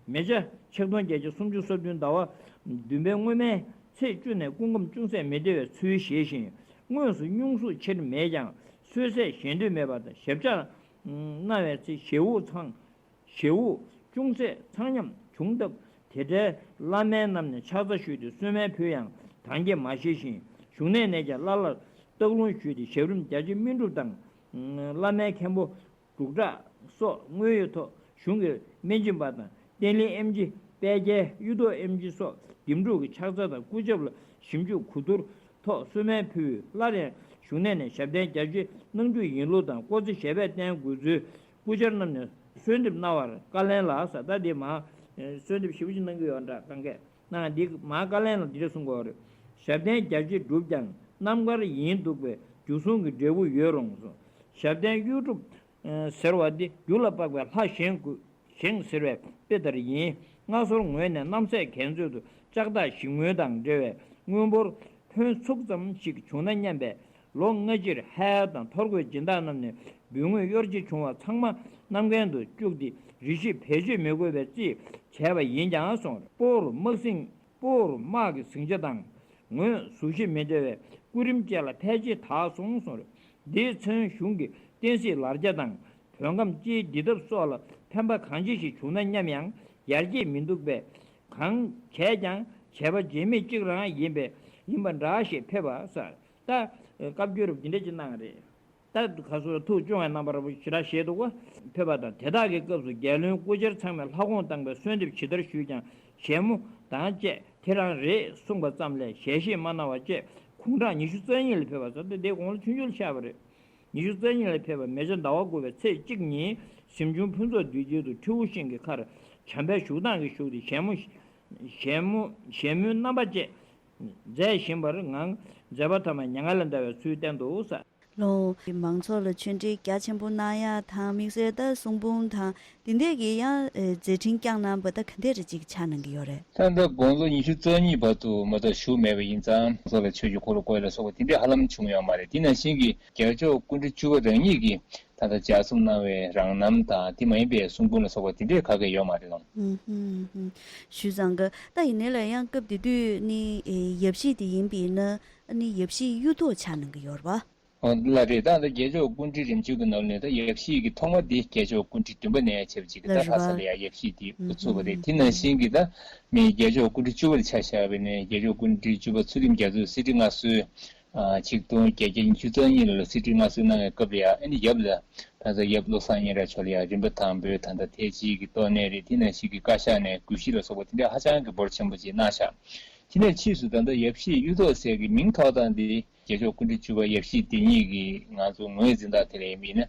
མེ་བྱ་ཆིག་སྟོང་བརྒྱད་བརྒྱ་སུམ་ཅུ་སོ་བདུན་ཟླ་བ་བདུན་པའི་སྔོན་མའི་ཚེས་བཅུ་ནས་སྐུ་ཁམས་ཅུང་ཟད་མི་བདེ་བའི་ཚུལ་བཞེས་ཤིང་། དངོས་སུ་སྙུང་གཟུགས་ཆེར་མེད་ཀྱང་གསོད་ཟས་གཞན་དུ་མེད་པ་དང་། ཞབས་བཅགས་གནང་བའི་ཚེ་ཞེ་དབུགས་འཚང་། ཞེ་དབུགས་ཅུང་ཟད་འཚང་ཉམས་བྱུང་སྟབས། དེ་འཕྲལ་བླ་མའི་རྣམས་ནས་ཕྱག་འཚལ་ཞུས་ཏེ་གསོལ་སྨན་ཕུལ་ཡང་དང་རྒྱས་མ་བཞེས་ཤིང་། བཞུགས་གནས་ནས་ཀྱང་བླ་ལྷར་སྟག་ལུང་ཞུས་ཏེ་ཞབས་རིམ་རྒྱ་ཆེར་སྨིན་སྒྲུབ་དང་། བླ་མའི་མཁན་པོ་འབྲུག་གྲགས་སོགས་དངོས་ཡོད་ཐོག་གཞུང་གི་སྨན་སྦྱིན་པ་དང་། བརྟན་གླིང་ཨེམ་ཆི། དཔལ་རྒྱལ་གཡུ་ཐོག་ཨེམ་ཆི་སོགས་འདེམས་སྒྲུག་གི་ཕྱག་འཚལ་དང་སྐུ་ཞབས་ལ་ཞིབ་འཇུག་གོ་བསྡུར་ཐོག་གསོལ་སྨན་ཕུལ། སླར་ཡང་བཞུགས་གནས་ནས་ཞབས་བརྟན་རྒྱ་ཆེར་གནང་རྒྱུ་ཡིན་ལུགས་དང་། སྐུ་ཚེ་ཞབས་པད་བརྟན་དགོས་ཚུལ་སྐུ་བཅར་རྣམས་ནས་གསོལ་འདེབས་གནང་བར་བཀའ་ལན་ལ་ས། ད་འདི་མ་གསོལ་འདེབས་ཞེ་པོ་ཅིག་གནང་གི་ཡོད་འདྲ། གང་གས་ན་འདི་མ་བཀའ་ལན་ལ་འདི་འདྲ་གསུང་གི་ཡོད་རེད། ཞབས་བརྟན་རྒྱ་ཆེར་བསྒྲུབས་ཀྱང་རྣམ་དཀར་ཡིན་འདུག་པས་རྒྱུ་གསུང་གི་འབྲས་བུ་ཡོད་རུང་གསུངས། ཞབས་བརྟན་གཡུ་སྒྲུབ་ཟེར་བ་འདི་རྒྱུ་ལ་དཔག་པའི་ལྷ་བཞེངས་དགོས། བཞེངས་ཟེར་བའི་དཔེ་ལྟར་ཡིན། སྔ་སོར་ངོས་ནས་རྣམ་སྲས་གྱ་ཚོད་དུ་ལྕགས་ཐག་བཞེས་ངོས་དང་འབྲེལ་བའི་དངུལ་ཕོར་ཕོན་ཚུགས་ཙམ་ཞིག་བྱུང་ན་སྙམ་པས། ལོ་སྔ་ཕྱིར་ཧལ་དང་ཐོར་རྒོད་སྦྱིན་བདག་རྣམས་ནས་འབུལ་དངུལ་གཡོར་གྱིས་བྱུང་བ་ཚང་མ་གནམ་རྒན་དུ་བཅུག་སྟེ་རི་ཞིག་བེད་སྤྱོད་མི་དགོས་པའི་རྩིས་བྱས་པ་ཡིན་ཀྱང་གསུངས། སྤོར་དམག་སྲིང་སྤོར་དམག་གི་ཟིང་ཆ་དང་། ངོས་གཟུགས་གཞི་མི་འདྲ་བའི་སྐུ་རིམ་བཅས་ལ་ཕལ་ཆེར་དག་སོང་གསུངས། འདིས་མཚོན་གཞུང་གི་བསྟན་སྲིད་ལར་རྒྱ་དང་བོད་ཁམས་སྤྱིའི་འདུས་ཐབས་སོགས་ལ་ཕན་པ་གང་ཆེ་ཞིག་བྱུང་ན་སྙམ་ཡང་ཡར་རྒྱས་མི་འདུག་པས། གང་བྱས་ཀྱང་བྱས་པ་བྱེད་མེད་གཅིག་རང་ཡིན་པས་ཡིན་པ་འདྲ་ཞེས་ཕེབས་པ་ས། ད་བཀའ་བརྒྱུད་རབ་འདི་འདྲ་ཅིག་གནང་རེད། ད་ཁ་སོར་ཐུགས་སྐྱོ་བའི་རྣམ་པ་རབ་ཞེ་དྲག་བཞེས་འདུག་གོ། ཕེབས་པ་དང་དེ་དག་གི་སྐབས་སུ་རྒྱལ་བློན་སྐུ་བཅར་ཚང་མས་ལྷ་དགོངས་བཏང་བའི་གསོལ་འདེབས་ཇི་ལྟར་ཞུས་ཀྱང་ཞལ་མོ་དང་བཅས་དེ་རང་རེད་གསུངས་པ་ཙམ་ལས་ཞལ་བཞེས་མ་གནང་བ་བཅས་དགུང་གྲངས་ཉི་ཤུ་རྩ་གཉིས་ལ་ཕེབས་པ་ཟེར་ཏེ་དེའི་དགུང་ལོ་ཆུང་ཆུང་ལ་ཆགས་པ་རེད། ཉི་ཤུ་རྩ་གཉིས་ལ་ཕེབས་པ་མེ་བྱ་ཟླ་བ་དགུ་པའི་ཚེས་གཅིག་ཉིན་གཟིམ་ཆུང་ཕུན་ཚོགས་འདུས་དཀྱིལ་དུ་ཁྲིའུ་ཤིང་གི་ཁར་བྱམས་པའི་བཞུགས་སྟངས་ཀྱིས་བཞུགས་ཏེ་ཞལ་མོ་ཞལ་མོ་ཞལ་མོའི་རྣམ་པ་བཅས་མཛད་བཞིན་པར་ངང་མཛད་པ་ཐ་མ་མྱ་ངན་ལས་འདའ་བའི་ཚུལ་བསྟན་འདུག་ས། ལོ། མང་ཚོགས་ལ་ཆོས་འབྲེལ་རྒྱ་ཆེན་པོ་གནང་ཡག་དང་དམིགས་བསལ་ད་གསུང་འབུམ་དང་དེ་འདྲས་ཀྱི་ཡང་མཛད་འཕྲིན་བསྐྱངས་གནང་བ་ད་ག་འདྲས་རེ་ཅིག་ཆགས་གནང་གི་ཡོད་རེད། ད་ལྟ་དགུང་ལོ་ཉི་ཤུ་རྩ་གཉིས་བར་དུ་མ་གཏོགས་བཞུགས་མེད་པ་ཡིན་ཙང་མང་ཚོགས་ལ་ཆོས་ཀྱི་འཁོར་ལོ་བསྐོར་ལ་སོགས་པ་དེ་འདྲས་ཧ་ལམ་བྱུང་ཡོད་མ་རེད། དེ་ནང་བཞིན་གྱི་རྒྱལ་མཆོག་སྐུ་ཕྲེང་བཅུ་པ་རང་ཉིད་ཀྱིས་ད་ལྟ་ལྗགས་རྩོམ་གནང་བའི་རང་རྣམ་དང་དེ་མ་ཡིན་པའི་གསུང་འབུམ་ལ་སོགས་པ་དེ་འདྲས་ག་གེ་ཡོད་མ་རེད་ལགས། ཨུམ་ཧུམ་ཧུམ། ཞུས་ཙང་གི་ད་ཡིན་ནའི་ལ་ཡང་སྐབས་དེ་དུས་ནི་ཡབ་གཞིས་དེ་ཡིན་པས་ན་ནི་ཡབ་གཞིས་གཡུ་ཐོག་ཆགས་གནང་གི་ཡོད་རེད་པ། ལ་རེད། ད་ལྟ་རྒྱལ་མཆོག་སྐུ་ཕྲེང་རིམ་བྱོན་གྱི་ནང་ནས་ད་ཡབ་གཞིས་ཀྱི་ཐོག་མ་འདི་རྒྱལ་མཆོག་སྐུ་ཕྲེང་བདུན་པ་ནས་བྱས་པ་ཅིག་གིས་ད་ལྷ་ས་ལ་ཡང་ཡབ་གཞིས་འདི་དབུ་ཚུགས་པ་རེད། དེ་ནང་བཞིན་གྱི་ད་མི་རྒྱལ་མཆོག་སྐུ་ཕྲེང་བཅུ་པ་ལ་ཆ་བཞག་པ་ཡིན་ན་རྒྱལ་མཆོག་སྐུ་ཕྲེང་བཅུ་པ་ཚུལ་ཁྲིམས་རྒྱ་མཚོས་གསེར་ཁྲི་མངའ་གསོལ། ཆིག་སྟོང་བརྒྱད་བརྒྱ་ཉི་ཤུ་རྩ་གཉིས་ལོ་ལ་གསེར་ཁྲི་མངའ་གསོལ་གནང་བའི་སྐབས་ལ་ཡང་ཨ་ནི་ཡབ་ལ་ད་ལྟ་ཡབ་བློ་བཟང་སྙན་གྲགས་མཆོག་ལ་ཡང་རིམ་པ་དང་པོའི་ད་ལྟ་ཐེལ་ཙེ་གི་ཏོག་གནས་རེད། དེ་ནང་བཞིན་གྱི་བཀའ་ཤག་ནས་གུས་ཤིས་ལ་སོགས་པ་དེ་འདྲ་ཧ་ཅང་གི་འབོར་ཆེན་པོ་ཅིག་གནང་ཤག་དེ་ནས་ཕྱིས་སུ་ད་ལྟ་ཡབ་གཞིས་གཡུ་ཐོག་ཟེར་གྱི་མིང་ཐོགས་སྟངས་འདི་རྒྱལ་མཆོག་སྐུ་ཕྲེང་བཅུ་པ་ཡབ་གཞིས་འདི་ཉིད་ཀྱི་ང་ཚོ་ངོས་འཛིན་སྟངས་དེ་ལ་ཡིན་པ་ཡིན་ན།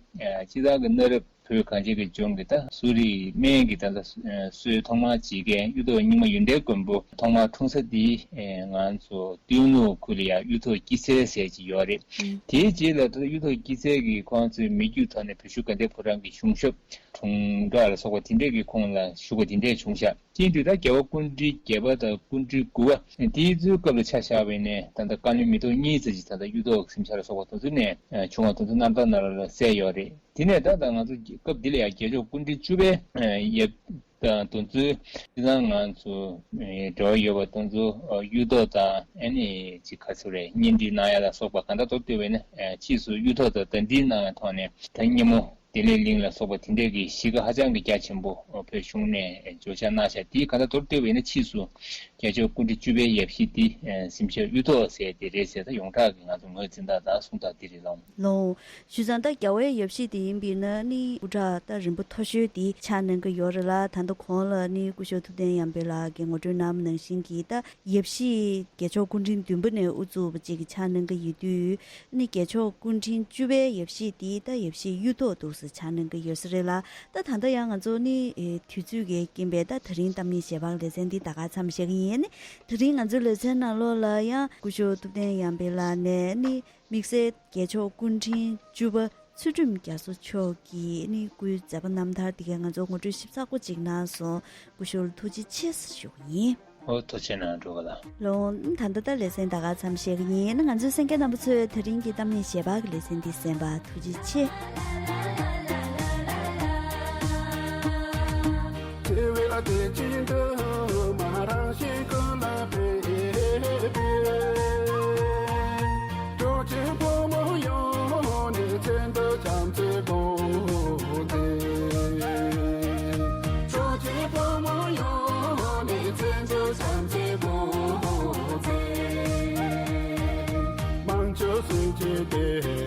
སྤྱིར་བཏང་གི་གནའ་རབས་བོད་གངས་ཅན་གྱི་ལྗོངས་ཀྱི་ད་གསོ་རིག་སྨན་གྱི་ད་ལྟ་སྲོལ་ཐོག་མར་བྱེད་མཁན་གཡུ་ཐོག་རྙིང་མ་ཡོན་ཏན་མགོན་པོ་ཐོག་མར་འཁྲུངས་ས་འདི་ང་ཚོ་ཏུན་ཧོང་ཁུལ་ལ་ཡང་གཡུ་ཐོག་སྐྱིད་ཚལ་ཟེར་གྱི་ཡོད་རེད། དེའི་རྗེས་ལ་ད་ལྟ་གཡུ་ཐོག་སྐྱིད་ཚལ་གྱི་ཁོང་ཚོའི་མི་རྒྱུད་ཐོག་ནས་བོད་གཞུང་དགའ་ལྡན་ཕོ་བྲང་གི་གཞུང་ཞབས་དྲུང་འགག་ལ་སོགས་པ་དེ་འདྲས་ཀྱི་ཁོངས་ལ་ཞུགས་པ་དེ་འདྲས་བྱུང་ཤག་དེ་དུས་ད་རྒྱལ་བ་སྐུ་ཕྲེང་བརྒྱད་པ་དང་སྐུ་ཕྲེང་དགུ་པ་དེའི་ཚོའི་སྐབས་ལ་ཆ་བཞག་པ་ཡིན་ནའི་ད་ལྟ་བཀའ་བློན་མི་ཐོག་གཉིས་ཙམ་ཅིག་ད་ལྟ་གཡུ་ཐོག་གི་གཟིམ་ཤག་ལ་སོགས་པ་དེ་ཚོ་ནས་བྱུང་བ་དེ་ཚོ་རྣམ་ཐར་ནང་ལ་གསལ་ཡོད་རེད། དེ་ནས་ད་ལྟ་ང་ཚོ་སྐབས་འདི་ལ་ཡང་རྒྱལ་མཆོག་སྐུ་ཕྲེང་བཅུ་པའི་ཡབ་དང་དེ་ཚོའི་སྤྱིར་བཏང་ང་ཚོ་འབྲེལ་བ་ཡོད་པ་དེ་ཚོ་གཡུ་ཐོག་དང་ཨ་ནི་ཅིག་ག་ཚོད་རེད་གཉེན་སྒྲིག་གནང་ཡ་ལ་སོགས་པ་གང་ལྟར་མདོར་བསྡུས་པ་ཡིན་ན་ཕྱིས་སུ་གཡུ་ཐོག་དང་ཟླ་སྒྲིལ་གནང་བའི་ཐོག་ནས་ད་སྙེ་མོ་བདེ་ལེགས་གླིང་ལ་སོགས་པ་དེ་འདྲས་ཀྱི་གཞིས་ཀ་ཧ་ཅང་གི་རྒྱ་ཆེན་པོ་བོད་གཞུང་ནས་བརྗོད་བྱ་གནང་ཤག་དེའི་ག་ད་མདོར་བསྡུས་པ་ཡིན་ན་ཕྱིས་སུ་རྒྱལ་མཆོག་སྐུ་ཕྲེང་བཅུ་པའི་ཡབ་གཞིས་འདི་གཟིམ་ཤག་གཡུ་ཐོག་ཟེར་དེ་རེད་ཟེར་ད་ཡོངས་གྲགས་ཀྱི་ང་ཚོ་ངོས་འཛིན་སྟངས་དང་གསུང་སྟངས་འདི་རེད་ལགས། ལགས། བྱས་ཙང་ད་རྒྱལ་བའི་ཡབ་གཞིས་དེ་ཡིན་པས་ན་ནི་སྐུ་དྲག་ད་རིམ་པ་མཐོ་ཤོས་དེ་ཆགས་གནང་གི་ཡོད་རེད་ལ། ད་ལྟ་གོང་ལ་ནི་སྐུ་ཞབས་ཐུབ་བསྟན་ཡར་འཕེལ་ལགས་ཀྱིས་ངོ་སྤྲོད་གནང་བ་ནང་བཞིན་གྱི་ད་ཡབ་གཞིས་རྒྱལ་མཆོག་སྐུ་ཕྲེང་བདུན་པ་ནས་དབུ་བཙུགས་པ་ཅིག་གི་ཆགས་གནང་གི་ཡོད་དུས། ནི་རྒྱལ་མཆོག་སྐུ་ཕྲེང་བཅུ་པའི་ཡབ་གཞིས་འདི་ད་ཡབ་གཞིས་གཡུ་ཐོག་འདུག་སེ་ཆགས་གནང་གི་ཡོད་ས་རེད་ལ། ད་ད་ལྟ་ཡང་ང་ཚོ་ནི་དུས་ཚོད་ཀྱི་རྐྱེན་པས་ད་དེ་རིང་གཏམ་གླེང་ཞལ་འབག་ལེ་ཚན་འདི་ད་ག་ཙམ་བཤད་ཀྱི་ཡིན། ནི་དེ་རིང་ང་ཚོའི་ལེ་ཚན་ནང་ལོགས་ལ་ཡང་སྐུ་ཞབས་ཐུབ་བསྟན་ཡར་འཕེལ་ལགས་ནས་ནི་དམིགས་བསལ་རྒྱལ་མཆོག་སྐུ་ཕྲེང་བཅུ་པ་ཚུལ་ཁྲིམས་རྒྱ་མཚོ་མཆོག་གི་ནི་སྐུའི་མཛད་པ་རྣམ་ཐར་དེ་གའི་ང་ཚོ་ངོ་སྤྲོད་ཞིབ་ཚགས་པོ་ཅིག་གནང་སོང་། སྐུ་ཞབས་ལ་ཐུགས་རྗེ་ཆེ་ཞུ་གི་ཡིན། ཨོ་ཐུགས་རྗེ་གནང་འགྲོ་ག་ལ། ལོ། ད་ལྟ་ད་ལེ་ཚན་ད་ག་ཙམ་བཤད་གི་ཡིན། ང་ཚོའི་གསན་མཁན་རྣམ་པ་ཚོས་དེ་རིང་གི་གཏམ་གླེང་ཞལ་འབག་གི་ལེ་ཚན་འདི་གསན་པ་ཐུགས་རྗེ་ཆེ། དེ་བས་ལ་དེ་བཞིན་དུ་མ་རང་བཞིན་ཀུན་ལ་ཕན་པའི། སྤྲོ་ཆེན་ཕོ་མོ་ཡོང་ནས་མཚན་དུ་བྱམས་བརྩེ་དགོངས་ཏེ། སྤྲོ་ཆེན་ཕོ་མོ་ཡོང་ནས་མཚན་དུ་བྱམས་བརྩེ་དགོངས་ཏེ། དམངས་ཁྲོད་སེམས་ཅན་དེ།